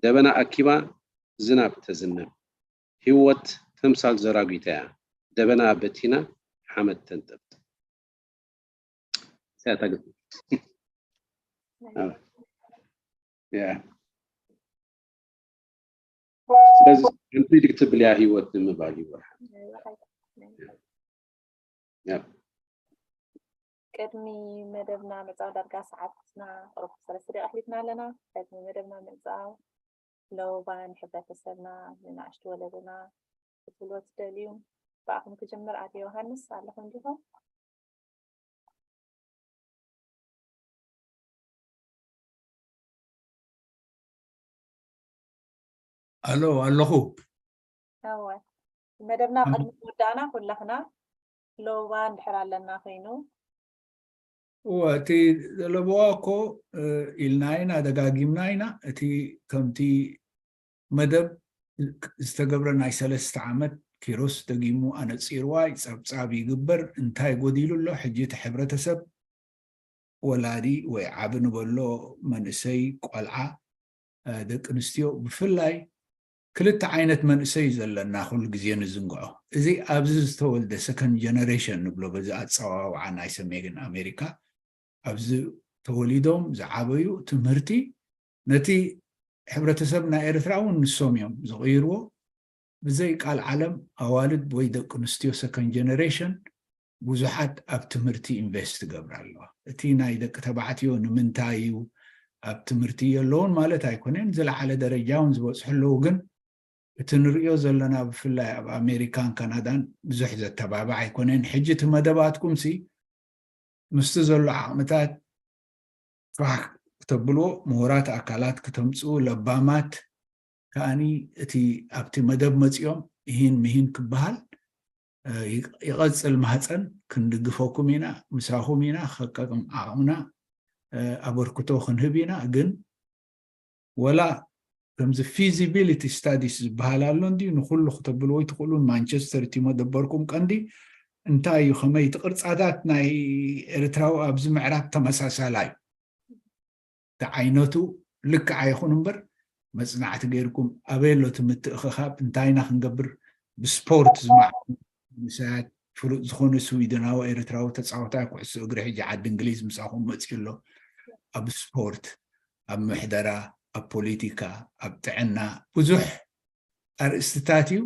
ደበና ኣኪባ ዝናብ ተዝንብ ህይወት ተምሳል ዘራጒታ እያ ደበና በቲና ሓመድ ተንጠብጥ ስለዚ unpredictable እያ ህይወት ንምባል እዩ። ቅድሚ መደብና ምዕፃው ዳርጋ ሰዓትና ቁሩብ ሰለስተ ደቂቃ ኣሕሊፍና ኣለና። ቅድሚ መደብና ምዕፃው ለውባ ንሕብረተሰብና ንናእሽቱ ወለድና ክትብልዎ ትደልዩ? ብኣኹም ክጅምር ኣደ ዮሃንስ ኣለኹም ዲኹም? ኣሎ ኣለኹ። እወ መደብና ቅድሚ ምውዳእና ኩላህና ለውባ እንድሕር ኣለና ኮይኑ እወ እቲ ዘለብዋ እኮ ኢልና ኢና ደጋጊምና ኢና። እቲ ከምቲ መደብ ዝተገብረ ናይ ሰለስተ ዓመት ኪሮስ ደጊሙ ኣነፂርዋ ጸብጻብ ይግበር እንታይ ጎዲሉ ኣሎ ሕጂ እቲ ሕብረተሰብ ወላዲ ወይ ዓቢ ንበሎ መንእሰይ ቆልዓ ደቂ ኣንስትዮ ብፍላይ ክልተ ዓይነት መንእሰይ እዩ ዘለና ኩሉ ግዜ ንዝንግዖ እዚ ኣብዚ ዝተወልደ second generation ንብሎ በዚ ኣፀዋውዓ ናይ ሰሜን ኣሜሪካ ኣብዚ ተወሊዶም ዝዓበዩ ትምህርቲ ነቲ ሕብረተሰብ ናይ ኤርትራ እውን ንሶም እዮም ዝቕይርዎ ብዘይ ቃል ዓለም ኣዋልድ ወይ ደቂ ኣንስትዮ second generation ብዙሓት ኣብ ትምህርቲ invest ትገብር ኣለዋ እቲ ናይ ደቂ ተባዕትዮ ንምንታይ እዩ ኣብ ትምህርቲ የለውን ማለት ኣይኮነን ዝለዓለ ደረጃ እውን ዝበፅሑ ኣለዉ ግን እቲ ንሪኦ ዘለና ብፍላይ ኣብ ኣሜሪካን ካናዳን ብዙሕ ዘተባብዕ ኣይኮነን ሕጂ እቲ መደባትኩም ሲ ምስቲ ዘሎ ዓቕምታት ፋሕ ክተብልዎ ምሁራት ኣካላት ክተምፅኡ ለባማት ከኣኒ እቲ ኣብቲ መደብ መፂኦም እሂን ምሂን ክበሃል ይቐፅል ማህፀን ክንድግፈኩም ኢና ምሳኹም ኢና ከቀቅም ዓቕምና ኣበርክቶ ክንህብ ኢና ግን ወላ ከምዚ feasibility studies ዝበሃል ኣሎ እንዲ ንኩሉ ክተብልዎ ይትኽእሉን ማንቸስተር እቲ መደበርኩም ቀንዲ እንታይ እዩ ከመይ እቲ ቅርፃታት ናይ ኤርትራዊ ኣብዚ ምዕራብ ተመሳሳላይ እዩ እቲ ዓይነቱ ልክዓ ይኹን እምበር መፅናዕቲ ገይርኩም ኣበይ ኣሎ እቲ ምትእኽኻብ? እንታይ ኢና ክንገብር? ብስፖርት ዝማዕበሉ መንእሰያት፣ ፍሉጥ ዝኾነ ስዊድናዊ ኤርትራዊ ተፃዋታይ ኩዕሶ እግሪ ሕጂ ዓዲ እንግሊዝ ምሳኹም መፅዩ ኣሎ። ኣብ ስፖርት፣ ኣብ ምሕደራ፣ ኣብ ፖለቲካ፣ ኣብ ጥዕና ብዙሕ ኣርእስትታት እዩ።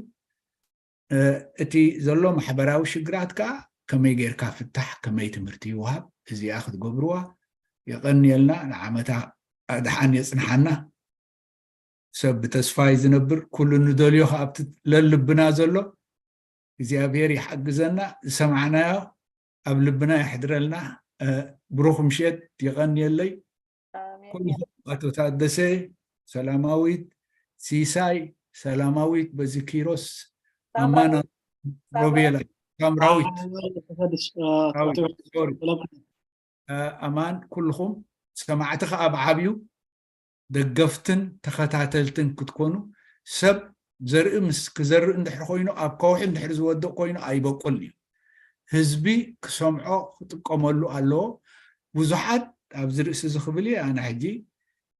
እቲ ዘሎ ማሕበራዊ ሽግራት ከዓ ከመይ ጌርካ ፍታሕ፣ ከመይ ትምህርቲ ይወሃብ፣ እዚኣ ክትገብርዋ የቐንየልና። ንዓመታ ኣድሓን የፅንሓና። ሰብ ብተስፋ እዩ ዝነብር። ኩሉ ንደልዮ ከኣ ኣብቲ ለልብና ዘሎ እግዚኣብሔር ይሓግዘና። ዝሰማዕናዮ ኣብ ልብና የሕድረልና። ብሩኽ ምሸት። የቐንየለይ። ኩልኹም ኣቶ ታደሰ፣ ሰላማዊት፣ ሲሳይ፣ ሰላማዊት፣ በዚ ኪሮስ፣ ኣማና፣ ሮቤላ፣ ሳምራዊት፣ ኣማን፣ ኩልኹም ሰማዕቲ ከኣ ብዓብዩ ደገፍትን ተኸታተልትን ክትኮኑ። ሰብ ዘርኢ ምስ ክዘርእ እንድሕር ኮይኑ፣ ኣብ ከውሒ እንድሕር ዝወድቕ ኮይኑ ኣይበቁልን እዩ። ህዝቢ ክሰምዖ ክጥቀመሉ ኣለዎ። ብዙሓት ኣብዚ ርእሲ እዚ ክብል እየ። ኣነ ሕጂ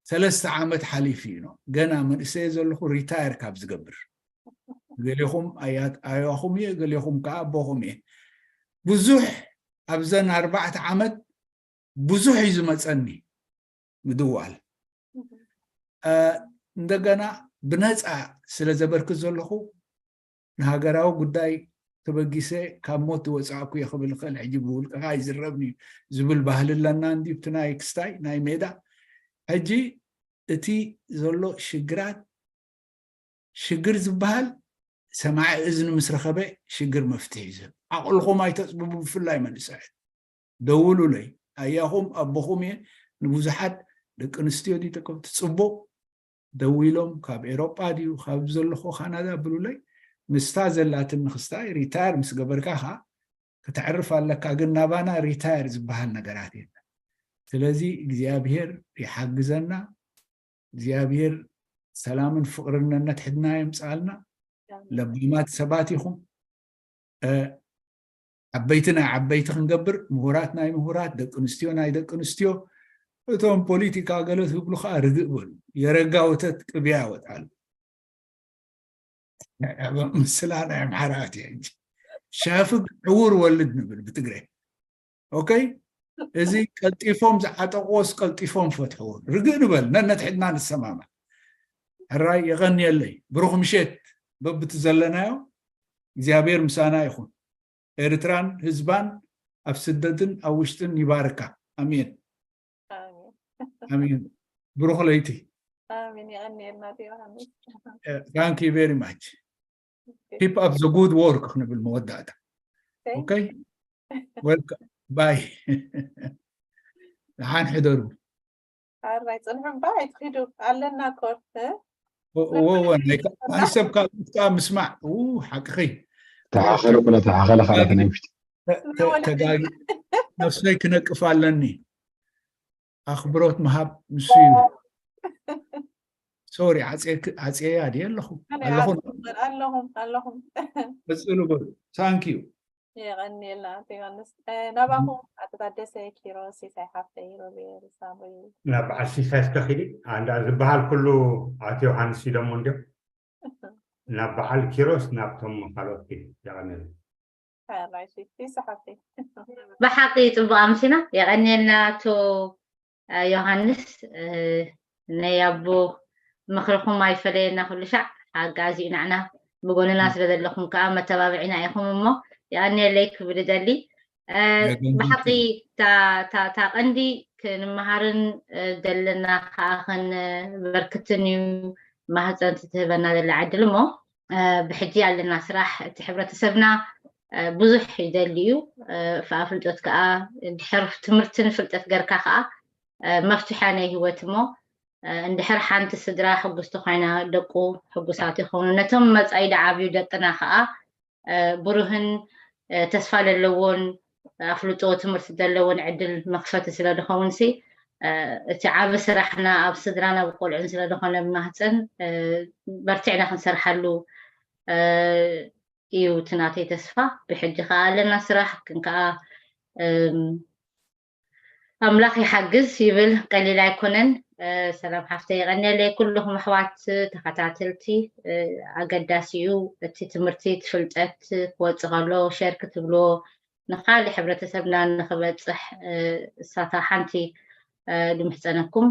ሰለስተ ዓመት ሓሊፉ እዩ ነው ገና መንእሰየ ዘለኹ ሪታየር ካብ ዝገብር። ገሌኹም ኣያት ኣያኹም እየ፣ ገሌኹም ከዓ ኣቦኹም እየ። ብዙሕ ኣብዘን ኣርባዕተ ዓመት ብዙሕ እዩ ዝመፀኒ ምድዋል። እንደገና ብነፃ ስለ ዘበርክት ዘለኹ ንሃገራዊ ጉዳይ ተበጊሰ ካብ ሞት ዝወፃእኩ እየ ክብል ይኽእል። ሕጂ ብውልቅኻ ይዝረብኒ ዝብል ባህሊ ኣለና እንዲ ብቲ ናይ ክስታይ ናይ ሜዳ። ሕጂ እቲ ዘሎ ሽግራት ሽግር ዝበሃል ሰማዒ እዝኒ ምስ ረኸበ ሽግር መፍትሒ እዩ ዝህብ። ዓቕልኹም ኣይተፅብቡ፣ ብፍላይ መንእሰያት። ደውሉለይ፣ ኣያኹም ኣቦኹም እየ። ንብዙሓት ደቂ ኣንስትዮ ድዩ ደቂ ትፅቡቕ ደዊሎም፣ ካብ ኤሮጳ ድዩ ካብ ዘለኹ ካናዳ ብሉለይ። ምስታ ዘላትኒ ክስታይ ሪታየር ምስ ገበርካ ኸዓ ክተዕርፍ ኣለካ፣ ግን ናባና ሪታየር ዝበሃል ነገራት የለን። ስለዚ እግዚኣብሔር ይሓግዘና። እግዚኣብሔር ሰላምን ፍቕርን ነነትሕድና የምፅኣልና። ለባማት ሰባት ኢኹም። ዓበይቲ ናይ ዓበይቲ ክንገብር፣ ምሁራት ናይ ምሁራት፣ ደቂ ኣንስትዮ ናይ ደቂ ኣንስትዮ። እቶም ፖለቲካ ገለ ትብሉ ከዓ ርግእ በሉ። የረጋ ወተት ቅብያ ወጣሉ። ምስላ ናይ ኣምሓራ ኣትያ እንጂ ሻፍግ ዕውር ወልድ ንብል ብትግረ። ኦኬ፣ እዚ ቀልጢፎም ዝዓጠቕዎስ ቀልጢፎም ፈትሕዎ። ርግእ ንበል፣ ነነትሕድና ንሰማማዕ። ሕራይ የቐንየለይ። ብሩኽ ምሸት። በብቲ ዘለናዮ እግዚኣብሔር ምሳና ይኹን። ኤርትራን ህዝባን ኣብ ስደትን ኣብ ውሽጥን ይባርካ። ኣሜን። ኣሜን። ብሩኽ ለይቲ። ኣሜን። የቐንየልና ዮሃንስ። Thank you very much. Keep up the good work ክንብል መወዳእታ። ኦኬ፣ welcome. ባይ። ደሓን ሕደሩ። ኣራይ፣ ጽንሑ እባ ኣይትኺዱ፣ ኣለና እኮ። እወ፣ እወ፣ ናይ ሰብ ካብ ምስማዕ፣ ኡ፣ ሓቅኺ። ተሓኸለ ኩነ ተሓኸለ ካልኣት ናይ ውሽጢ። ተጋጊ፣ ነፍሰይ ክነቅፍ ኣለኒ። ኣኽብሮት ምሃብ ንሱ እዩ። ሶሪ፣ ዓጽየያ ድየ ኣለኹ? ኣለኹም፣ ኣለኹም። ቀጽሉ በሉ። Thank you። የቐንየልና ኣቶ ዮሃንስ። ናባኹም ኣቶ ታደሰ፣ ኪሮስ፣ ሲሳይ ሓፍተይ፣ ሮቤል፣ ሳምሪ። ናብ በዓል ሲሳይ እስከ ኺዲ። ኣንዳ ዝበሃል ኩሉ ኣቶ ዮሃንስ ኢሎሞ እንድዮም። ናብ በዓል ኪሮስ፣ ናብቶም ካልኦት ኺዲ። የቐንየልና። ሓራይ፣ ሲሳይ ሓፍተይ። ብሓቂ ጽቡቕ ኣምሲና። የቐንየልና ኣቶ ዮሃንስ፣ ናይ ኣቦ ምኽርኹም ኣይፈለየና፣ ኩሉ ሻዕ ሓጋዚ እዩ ናዕና። ብጎንና ስለ ዘለኹም ከዓ መተባብዒና ኢኹም እሞ የቐንየለይ ክብል እደሊ። ብሓቂ እታ ቀንዲ ክንመሃርን ዘለና ከዓ ክንበርክትን እዩ ማህፀንቲ ትህበና ዘላ ዕድል እሞ ብሕጂ ኣለና ስራሕ። እቲ ሕብረተሰብና ብዙሕ ይደሊ እዩ። ፍልጠት ከዓ ድሕር ትምህርትን ፍልጠት ገርካ ከዓ መፍትሐ ናይ ህይወት እሞ እንድሕር ሓንቲ ስድራ ሕጉስቲ ኮይና ደቁ ሕጉሳት ይኾኑ። ነቶም መጻኢ ድዓብዩ ደቅና ከዓ ብሩህን ተስፋ ዘለዎን ኣፍልጦ ትምህርቲ ዘለዎን ዕድል መኽፈቲ ስለ ድኸውን ሲ እቲ ዓቢ ስራሕና ኣብ ስድራን ኣብ ቆልዑን ስለ ዝኾነ ብማህፀን በርቲዕና ክንሰርሓሉ እዩ እቲ ናተይ ተስፋ። ብሕጂ ከዓ ኣለና ስራሕ ግን ከዓ ኣምላኽ ይሓግዝ ይብል፣ ቀሊል ኣይኮነን። ሰላም ሓፍተይ፣ የቐንየለይ። ኩልኹም ኣሕዋት ተኸታተልቲ፣ ኣገዳሲ እዩ እቲ ትምህርቲ፣ እቲ ፍልጠት ክወፅእ ከሎ ሸር ክትብልዎ፣ ንኻልእ ሕብረተሰብና ንኽበፅሕ፣ እሳታ ሓንቲ ንምሕፀነኩም፣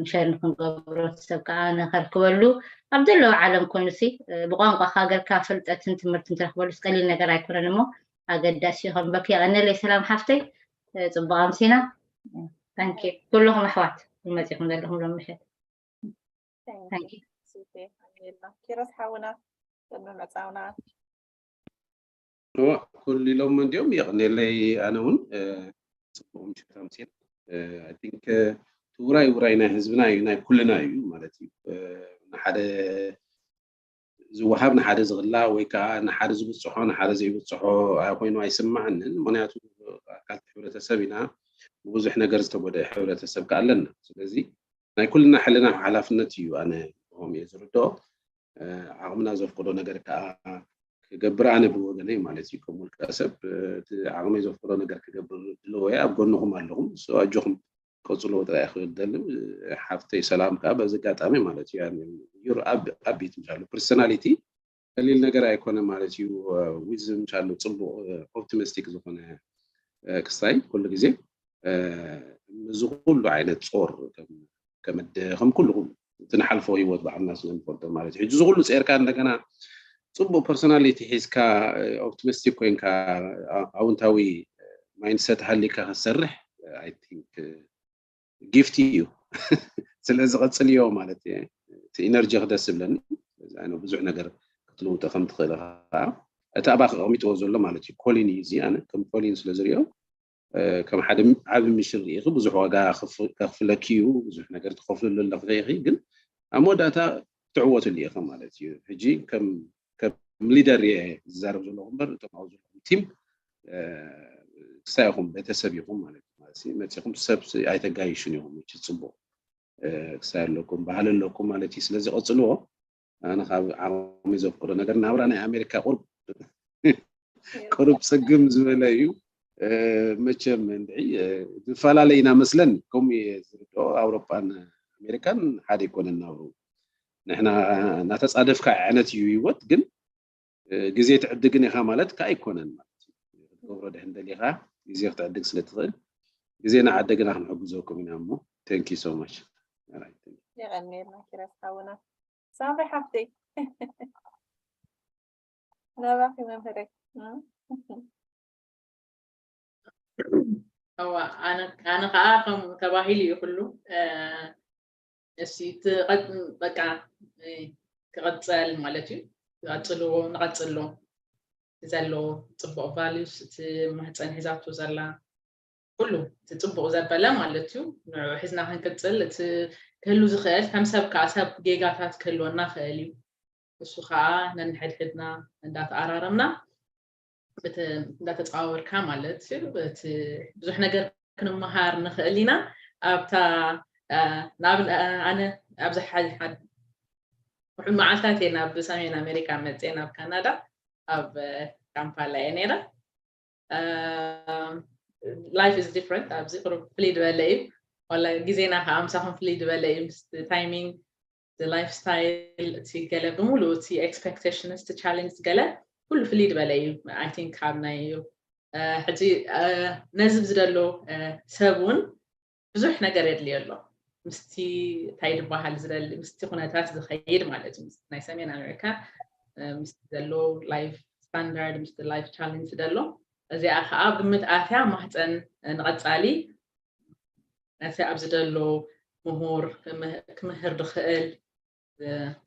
ንሸር ንክንገብሮ፣ ሰብ ከዓ ንኸርክበሉ፣ ኣብ ዘለዎ ዓለም ኮይኑሲ ብቋንቋ ሃገርካ ፍልጠትን ትምህርትን ትረኽበሉስ ቀሊል ነገር ኣይኮነን እሞ ኣገዳሲ እዩ። ከም በኪ፣ የቐንየለይ ሰላም ሓፍተይ። ፅቡቅ ኣምሲና። ታንኪ ኩልኹም ኣሕዋት መፂኹም ዘለኹም ሎም ምሸት። ታንኪ። ኪሮስ ሓውና ቅድሚ ምዕፃውና ኩሉ ኢሎም እንዲኦም፣ የቕኔለይ። ኣነ እውን ፅቡቅ ምሸት ኣምሲና። I think ትውራይ ውራይ ናይ ህዝብና እዩ፣ ናይ ኩልና እዩ ማለት እዩ። ንሓደ ዝወሃብ ንሓደ ዝቕላእ ወይ ከዓ ንሓደ ዝብፅሖ ንሓደ ዘይብፅሖ ኮይኑ ኣይስማዓንን። ምክንያቱ ኣካል ሕብረተሰብ ኢና፣ ብብዙሕ ነገር ዝተጎደ ሕብረተሰብ ከዓ ኣለና። ስለዚ ናይ ኩልና ሕልና ሓላፍነት እዩ፣ ኣነ ም እየ ዝርድኦ። ዓቕምና ዘፍቅዶ ነገር ከዓ ክገብር ኣነ ብወገነይ ማለት እዩ፣ ከም ውልቀ ሰብ እቲ ዓቕመይ ዘፍቅዶ ነገር ክገብር ድለዎ እየ። ኣብ ጎንኹም ኣለኹም። ኣጆኹም ቀፅሎ ጥራይ ክደልም ሓፍተይ ሰላም ከዓ በዚ ኣጋጣሚ ማለት እዩ። ዩር ኣብ ቤት ምሻሉ ፐርሶናሊቲ ቀሊል ነገር ኣይኮነ ማለት እዩ። ዊዝም ምሻሉ ፅቡቅ ኦፕቲሚስቲክ ዝኾነ ክስታይ ኩሉ ግዜ እዚ ኩሉ ዓይነት ጾር ከም ኩሉ እቲ ንሓልፎ ህይወት ባዕልና ስለንፈልጦ ማለት እዩ። ሕጂ እዚ ኩሉ ጸርካ እንደገና ፅቡቅ ፐርሶናሊቲ ሒዝካ ኦፕቲሚስቲክ ኮይንካ ኣውንታዊ ማይንድሰት ሃሊካ ክትሰርሕ I think ጊፍቲ እዩ። ስለዚ ቀፅልዮ ማለት እዩ። እቲ ኢነርጂ ክደስ ዝብለኒ ብዙሕ ነገር ክትልውጦ ከም ትኽእል ከዓ እቲ ኣባክ ኣቕሚጥዎ ዘሎ ማለት እዩ። ኮሊን እዩ እዚ ኣነ ከም ኮሊን ስለ ዝሪኦ ከም ሓደ ዓቢ ሚሽን ርኢኺ ብዙሕ ዋጋ ከኽፍለኪ እዩ፣ ብዙሕ ነገር ትኸፍልሉ ኣለኺ ኢኺ፣ ግን ኣብ መወዳእታ ትዕወትሉ ኢኺ ማለት እዩ። ሕጂ ከም ከም ሊደር እየ ዝዛረብ ዘለኹ እምበር እቶም ኣብ ዘለኹም ቲም ክሳይ ኢኹም ቤተሰብ ኢኹም ማለት እዩ። ማለት መፂኹም ሰብ ኣይተጋይሹን ኢኹም። እቺ ፅቡቅ ክሳይ ኣለኩም ባህሊ ኣለኩም ማለት እዩ። ስለዚ ቀፅልዎ። ኣነ ካብ ዓቕሚ ዘፍቅዶ ነገር ናብራ ናይ ኣሜሪካ ቁርብ ቁርብ ፅግም ዝበለ እዩ። መቸም እንድዒ ዝፈላለ ኢና መስለኒ። ከምኡ እየ ዝርድኦ። ኣውሮጳን ኣሜሪካን ሓደ ይኮነን ናብሩ። ንሕና እናተፃደፍካ ዓይነት እዩ ህይወት፣ ግን ግዜ ትዕድግን ኢኻ ማለት ከዓ ኣይኮነን ማለት እዩ። ክትገብሮ ድሕን ደሊኻ ግዜ ክትዕድግ ስለ ትኽእል ግዜ ንዓደግና ክንሕግዘኩም ኢና እሞ thank you so much። የቐንየልና ኪሮስ ሓውና። ሳምሪ ሓፍተይ ናባኺ መምህረይ። እዋ ኣነ ኣነ ከዓ ከም ተባሂሉ እዩ ኩሉ እሲ በቃ ክቐፀል ማለት እዩ። ክቐፅልዎ ንቐፅሎ ዘሎ ፅቡቅ ቫሊዩስ እቲ ማህፀን ሒዛቶ ዘላ ኩሉ እቲ ፅቡቅ ዘበለ ማለት እዩ። ንዕኡ ሒዝና ክንቅፅል እቲ ክህሉ ዝኽእል ከም ሰብ ከዓ ሰብ ጌጋታት ክህልወና ክእል እዩ። እሱ ከዓ ነንሕድሕድና እንዳተኣራረምና እንዳተፀዋወርካ ማለት እዩ። እቲ ብዙሕ ነገር ክንመሃር ንኽእል ኢና። ኣብታ ናብ ኣነ ኣብዚ ውሑድ መዓልታት እየ ናብ ሰሜን ኣሜሪካ መፅየ ናብ ካናዳ ኣብ ካምፓላ እየ ነይረ። Life is different ኣብዚ ቁሩብ ፍልይ ዝበለ እዩ። ዋላ ግዜና ከዓ ምሳኹም ፍልይ ዝበለ እዩ። ምስ ታይሚንግ ላይፍ ስታይል እቲ ገለ ብምሉእ እቲ ኤክስፔክቴሽንስ እቲ ቻሌንጅ ገለ ኩሉ ፍልይ ዝበለ እዩ። I think ካብ ናይ ሕጂ ነዚ ዝደሎ ሰብ እውን ብዙሕ ነገር የድልዮ ኣሎ። ምስቲ እንታይ ዝበሃል ዝደሊ ምስቲ ኩነታት ዝኸይድ ማለት እዩ። ናይ ሰሜን ኣሜሪካ ምስቲ ዘሎ ላይፍ ስታንዳርድ ምስቲ ላይፍ ቻሌንጅ ዘሎ እዚኣ ከዓ ግምት ኣትያ ማህፀን ንቐፃሊ ነቲ ኣብዚ ዘሎ ምሁር ክምህር ዝኽእል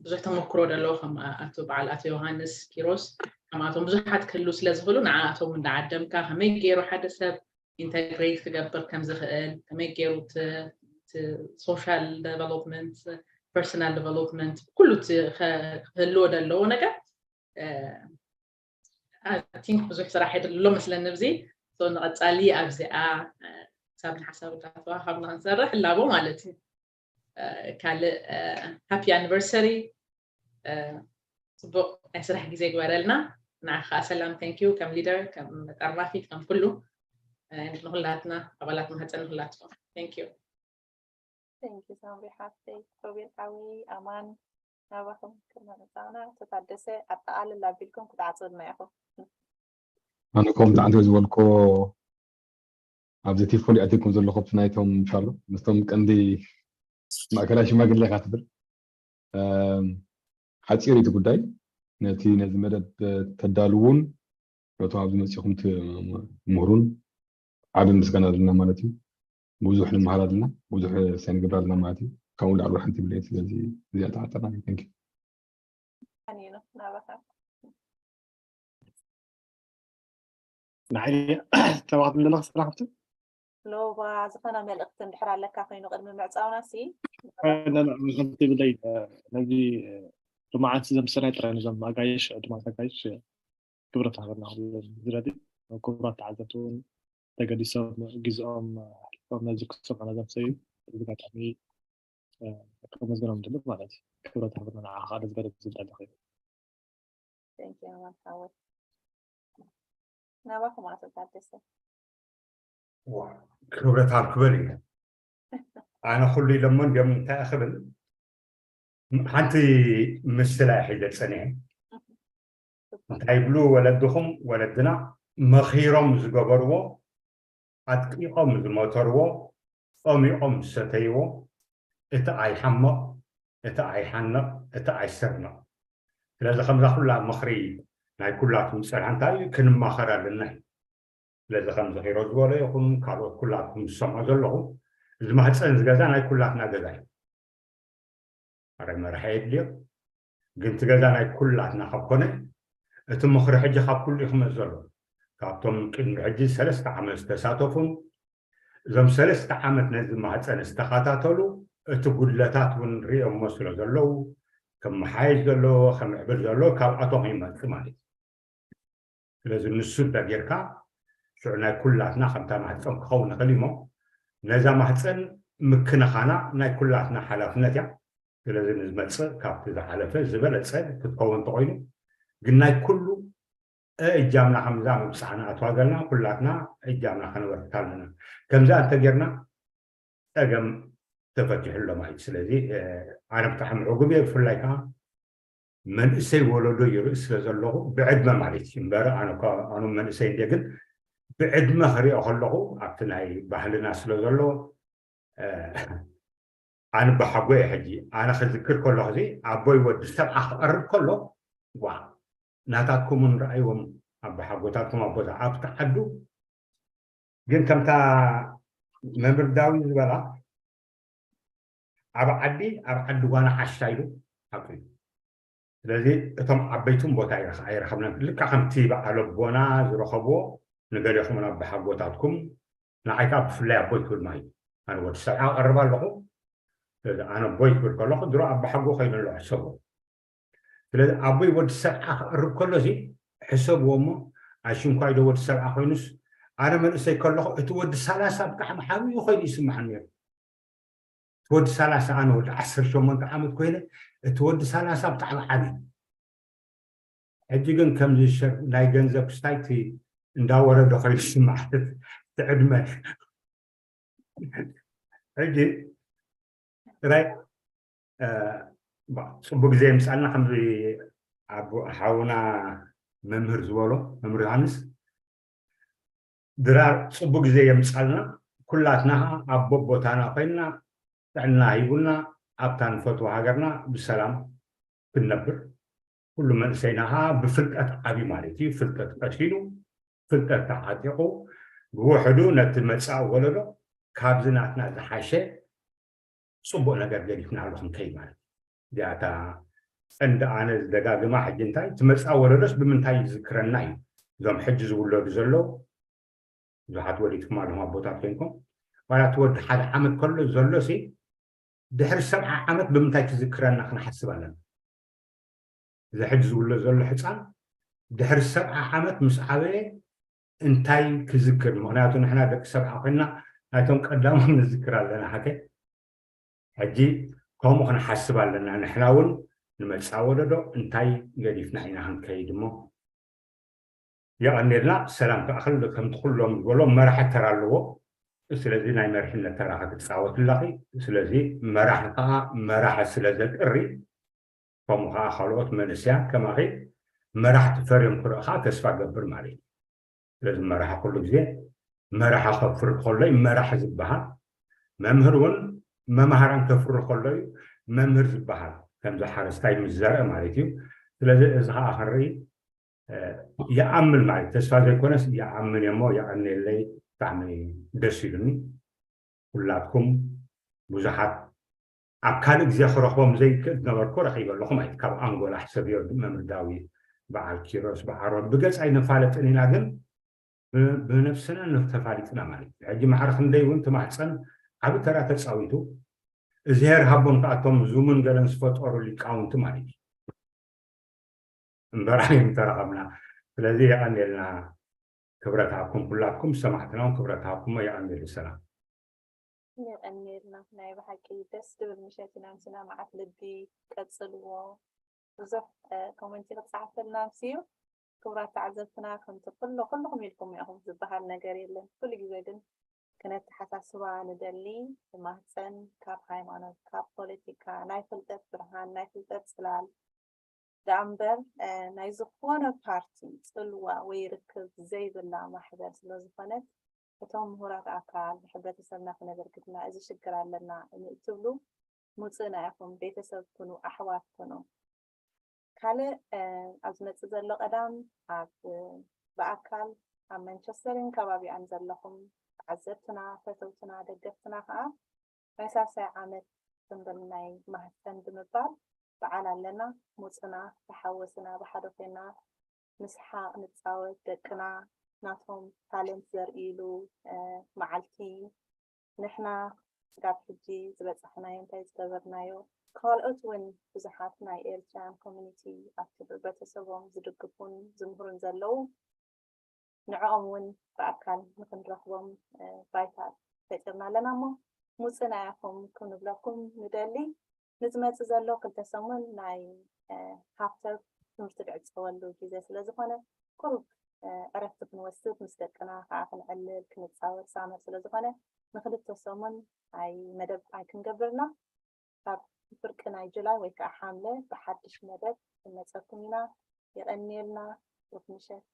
ብዙሕ ተመክሮ ዘለዎ ከም ኣቶ በዓል ኣቶ ዮሃንስ ኪሮስ ከምኣቶም ብዙሓት ክህሉ ስለ ዝኽእሉ ንዓኣቶም እንዳዓደምካ ከመይ ገይሩ ሓደ ሰብ ኢንተግሬት ክገብር ከም ዝኽእል ከመይ ገይሩ ሶሻል ዴቨሎፕመንት ፐርሰናል ዴቨሎፕመንት ኩሉ ክህልዎ ዘለዎ ነገር I think ብዙሕ ስራሕ የድልሎ መስለኒ ብዚ ንቐፃሊ ኣብዚኣ ሳብ ንሓሳብ እንዳተዋሃብና ክንሰርሕ እላቦ ማለት እዩ። ካልእ ሃፒ ኣኒቨርሰሪ። ፅቡቅ ናይ ስራሕ ግዜ ግበረልና። ንዓኻ ሰላም thank you ከም ሊደር ከም ጠርናፊት ከም ኩሉ ንኩላትና ኣባላት ማህፀን ንኩላትኩም። Thank you። Thank you ሳምሪ ሓፍተይ። ሮቤል ሓዊ ኣማን ናባኹም ክመፃና ተታደሰ ኣጠቓልል ኣቢልኩም ክትዓፅልና ኢኹም። ኣነ ከም ብጣዕሚ ዝበልኮ ኣብዚ ቲፎ ኣቲኩም ዘለኹም ናይቶም ሻሎ ምስቶም ቀንዲ ማእከላይ ሽማግሌ ኢኻ ትብል። ሓፂር እቲ ጉዳይ ነቲ ነዚ መደብ ተዳልውን ነቶም ኣብዚ መፂኹም ትምህሩን ዓቢ ምስጋና ኣለና ማለት እዩ። ብዙሕ ንምሃር ኣለና፣ ብዙሕ ሰንግብር ኣለና ማለት እዩ። ካብኡ ላዕሊ ሓንቲ ብለይ ስለዚ እዚኣ ተዓጠና። Thank you። ንዓይ ተባክት ዘለካ ስራሕ ኣብቲ ሎባ ዝኾነ መልእኽቲ እንድሕር ኣለካ ኮይኑ ቅድሚ ምዕፃውና ሲ ከምቲ ብለይ ነዚ ልማዓት ዘምሰናይ ጥራይ ነዞም ኣጋይሽ ዕዱማት ኣጋይሽ ክብረት ሃበና ዝረዲ ክቡራት ተዓዘብቲ እውን ተገዲሶም ግዝኦም ኣሕሊፎም ነዚ ክሰምዑ ነዘምሰዩ እዚ ኣጋጣሚ ከመስግኖም ድልብ ማለት እዩ። ክብረት ሃበና ንዓኻ ከዓ ዝበለ ዝብለ ኣለኹ። Thank you ኣማን ሓወይ። ናባኹም ኣቶ ታደሰ። ክብረት ኣብ ክበል እዩ። ኣነ ኩሉ ኢለሞ እንዲም እንታይ ክብል ሓንቲ ምስላ ሒዘ ፀኒሐ እንታይ ይብሉ ወለድኹም ወለድና መኺሮም ዝገበርዎ ኣጥቂቖም ዝመተርዎ ፆሚቖም ዝሰተይዎ እቲ ኣይሓመቕ እቲ ኣይሓነቕ እቲ ኣይሰርነቕ ስለዚ ከምዛ ኩላ ምኽሪ ናይ ኩላትኩም ዝፀንሐ እንታይ እዩ ክንማኸር ኣለና እዩ ስለዚ ከም ዝኺሮ ዝበሎ ይኹን ካልኦት ኩላትኩም ዝሰምዖ ዘለኹም እዚ ማህፀን ዝገዛ ናይ ኩላትና ገዛ እዩ ኣረ መርሐ የድልዮ ግን እቲ ገዛ ናይ ኩላትና ካብ ኮነ እቲ ምኽሪ ሕጂ ካብ ኩሉ እዩ ክመፅ ዘሎ ካብቶም ቅድሚ ሕጂ ሰለስተ ዓመት ዝተሳተፉን እዞም ሰለስተ ዓመት ነዚ ማህፀን ዝተኸታተሉ እቲ ጉድለታት እውን ሪኦሞ ስለ ዘለዉ ክመሓየሽ ዘለዎ ከምዕብል ዘለዎ ካብኣቶም ይመፅእ ማለት እዩ ስለዚ ንሱ እንተጌርካ ሽዑ ናይ ኩላትና ከምታ ማህፀን ክኸውን ይኽእል እሞ ነዛ ማህፀን ምክንኻና ናይ ኩላትና ሓላፍነት እያ ስለዚ ንዝመፅእ ካብቲ ዝሓለፈ ዝበለፀ ክትከውን እንተኮይኑ ግን ናይ ኩሉ እጃምና ከምዛ ምብፃሕ ንኣትዋ ዘለና ኩላትና እጃምና ከነበርክት ኣለና ከምዛ እንተጌርና ፀገም ተፈቲሑ ኣሎ ማለት ስለዚ ኣነ ብጣዕሚ ዕጉብ እየ ብፍላይ ከዓ መንእሰይ ወለዶ ይርኢ ስለ ዘለኹ ብዕድመ ማለት እዩ እምበር ኣነ መንእሰይ እንደ ግን ብዕድመ ክሪኦ ከለኹ ኣብቲ ናይ ባህልና ስለ ዘሎ ኣነ ብሓጎ እየ ሕጂ ኣነ ክዝክር ከለኹ እዚ ኣቦይ ወዲ ሰብዓ ክቐርብ ከሎ ዋ ናታትኩምን ረኣይዎም ኣቦሓጎታትኩም ኣቦታ ኣብቲ ዓዱ ግን ከምታ መምህር ዳዊት ዝበላ ኣብ ዓዲ ኣብ ዓዲ ጓና ዓሻ ኢሉ ሓቁ እዩ ስለዚ እቶም ዓበይቱን ቦታ ኣይረኸብናን ልካ ከምቲ በዓል ኣቦና ዝረኸብዎ ንገሌኹምን ኣቦሓጎታትኩም ንዓይ ከዓ ብፍላይ ኣቦይ ክብል ማለት እዩ ኣነ ወዲ ሰብዓ ቀርብ ኣለኹ ስለዚ ኣነ ኣቦይ ክብል ከለኹ ድሮ ኣቦሓጎ ኮይኑ ኣሎ ሕሰቦ ስለዚ ኣቦይ ወዲ ሰብዓ ክቐርብ ከሎ እዚ ሕሰብዎ እሞ ኣሽንኳይ ዶ ወዲ ሰብዓ ኮይኑስ ኣነ መንእሰይ ከለኹ እቲ ወዲ ሰላሳ ብጣዕሚ ሓብዩ ኮይኑ ይስምዓኒ ነይሩ እቲ ወዲ ሰላሳ ኣነ ወዲ ዓሰርተ ሸሞንተ ዓመት ኮይነ እቲ ወዲ ሰላሳ ብጣዕሚ ዓብዩ ሕጂ ግን ከምዚ ሸር ናይ ገንዘብ ክስታይ እቲ እንዳወረደ ኮይኑ ይስምዓኒ እቲ ዕድመ ሕጂ ጥራይ ፅቡቅ ግዜ የምፃልና ከምዚ ኣብ ሓውና መምህር ዝበሎ መምህር ዮሃንስ ድራር ፅቡቅ ግዜ የምፃልና ኩላትና ኣብ ቦቦታና ኮይንና ጥዕና ሂቡና ኣብታ ንፈትዋ ሃገርና ብሰላም ክንነብር ኩሉ መንእሰይና ከዓ ብፍልጠት ዓብዩ ማለት እዩ ፍልጠት ቀሲኑ ፍልጠት ተዓጢቑ ብውሕዱ ነቲ መፃኢ ወለዶ ካብዚ ናትና ዝሓሸ ፅቡቅ ነገር ገዲፍናሉ ክንከይድ ማለት እዩ እዚኣታ ቀንዲ ኣነ ዝደጋግማ ሕጂ እንታይ እቲ መፃኢ ወለዶስ ብምንታይ ዝዝክረና እዩ እዞም ሕጂ ዝውለዱ ዘለዉ ብዙሓት ወሊድኩም ኣለኹም ኣቦታት ኮይንኩም ዋላ እቲ ወዲ ሓደ ዓመት ከሎ ዘሎ ሲ ድሕሪ ሰብዓ ዓመት ብምንታይ ክዝክረና ክንሓስብ ኣለና እዚ ሕጂ ዝውለድ ዘሎ ሕፃን ድሕሪ ሰብዓ ዓመት ምስ ዓበየ እንታይ ክዝክር ምክንያቱ ንሕና ደቂ ሰብዓ ኮይና ናይቶም ቀዳሞም ንዝክር ኣለና ሓከ ሕጂ ከምኡ ክንሓስብ ኣለና ንሕና እውን ንመፃ ወለዶ እንታይ ገዲፍና ኢና ክንከይድ እሞ የቐኔልና። ሰላም ከዓ ከምቲ ኩሎም ዝበሎ መራሒ ተራ ኣለዎ። ስለዚ ናይ መሪሕነት ተራ ክትፃወት ኣለኺ። ስለዚ መራሒ ከዓ መራሒ ስለ ዘጥሪ ከምኡ ከዓ ካልኦት መንእሰያት ከማኺ መራሕቲ ፈርዮም ክርኢ ከዓ ተስፋ ገብር ማለት እዩ። ስለዚ መራሒ ኩሉ ግዜ መራሒ ከፍሪ ከሎ እዩ መራሒ ዝበሃል። መምህር እውን መምሃራን ከፍሪ ከሎ እዩ መምህር ዝበሃል። ከምዚ ሓረስታይ ምስ ዘርአ ማለት እዩ። ስለዚ እዚ ከዓ ክንርኢ ይኣምን ማለት ተስፋ ዘይኮነስ ይኣምን እሞ የቐንየለይ። ብጣዕሚ ደስ ኢሉኒ። ኩላትኩም ብዙሓት ኣብ ካልእ ግዜ ክረኽቦም ዘይክእል ዝነበርኩ ረኺበ ኣለኹ ማለት ካብ ኣንጎላ ሕሰብዮ። መምህር ዳዊት፣ በዓል ኪሮስ፣ በዓል ሮን ብገጽ ኣይነፋለጥን ኢና ግን ብነብስና ተፋሊጥና ማለት እዩ። ሕጂ ማዕረ ክንደይ እውን ትማሕፀን ዓብ ተራ ተፃዊቱ እዝሄር ሃቦም ከኣቶም ዙምን ገለን ዝፈጠሩ ሊቃውንቲ ማለት እዩ። እምበራይ ምተረኸብና። ስለዚ የቐንየልና። ክብረት ሃብኩም ኩላትኩም ሰማዕትና እውን ክብረት ሃብኩም። የቐንየሉ። ሰላም። የቐንየልና። ናይ ብሓቂ ደስ ትብል ምሸት ኢና ምስና መዓት ልቢ ቀጽልዎ። ብዙሕ ኮመንቲ ክትፀሓፈልና ምስ እዩ። ክቡራት ተዓዘብትና ከምቲ ኩሉ ኩልኹም ኢልኩም ኢኹም ዝበሃል ነገር የለን። ኩሉ ግዜ ግን ክነተሓሳስባ ንደሊ። ማህፀን ካብ ሃይማኖት፣ ካብ ፖለቲካ፣ ናይ ፍልጠት ብርሃን፣ ናይ ፍልጠት ፅላል ደኣ እምበር ናይ ዝኾነ ፓርቲ ፅልዋ ወይ ርክብ ዘይብላ ማሕበር ስለዝኾነት እቶም ምሁራት ኣካል ንሕብረተሰብና ክነበርክትና እዚ ሽግር ኣለና እንትብሉ ሙፅእና ኢኹም። ቤተሰብ ኩኑ፣ ኣሕዋት ኩኑ። ካልእ ኣብ ዝመፅእ ዘሎ ቀዳም ኣብ ብኣካል ኣብ ማንቸስተርን ከባቢኣን ዘለኹም ተዓዘብትና፣ ፈተውትና፣ ደገፍትና ከዓ ናይ ሳልሳይ ዓመት ጽምብል ናይ ማህጸን ብምባል በዓል ኣለና። ሙጽና፣ ተሓወስና፣ ብሓደ ኮይና ንስሓቕ፣ ንጻወት፣ ደቅና ናቶም ታለንት ዘርእይሉ መዓልቲ ንሕና ስጋብ ሕጂ ዝበጻሕናዮ እንታይ ዝገበርናዮ ካልኦት እውን ብዙሓት ናይ ኤርትራያን ኮሚኒቲ ኣብቲ ህብረተሰቦም ዝድግፉን ዝምህሩን ዘለዉ ንዕኦም እውን ብኣካል ንክንረኽቦም ባይታ ፈጢርና ኣለና እሞ ሙፅና ኢኹም ክንብለኩም ንደሊ። ንዝመፅእ ዘሎ ክልተ ሰሙን ናይ ሃፍተር ትምህርቲ ድዕፀወሉ ግዜ ስለዝኾነ ቁሩብ ዕረፍቲ ክንወስድ ምስ ደቅና ከዓ ክንዕልል ክንፃወት ሳመር ስለዝኾነ ንክልተ ሰሙን ኣይ መደብ ኣይክንገብርና ካብ ፍርቂ ናይ ጁላይ ወይ ከዓ ሓምለ ብሓድሽ መደብ ክንመፀኩም ኢና። የቐንየልና። ሩፍ ምሸት።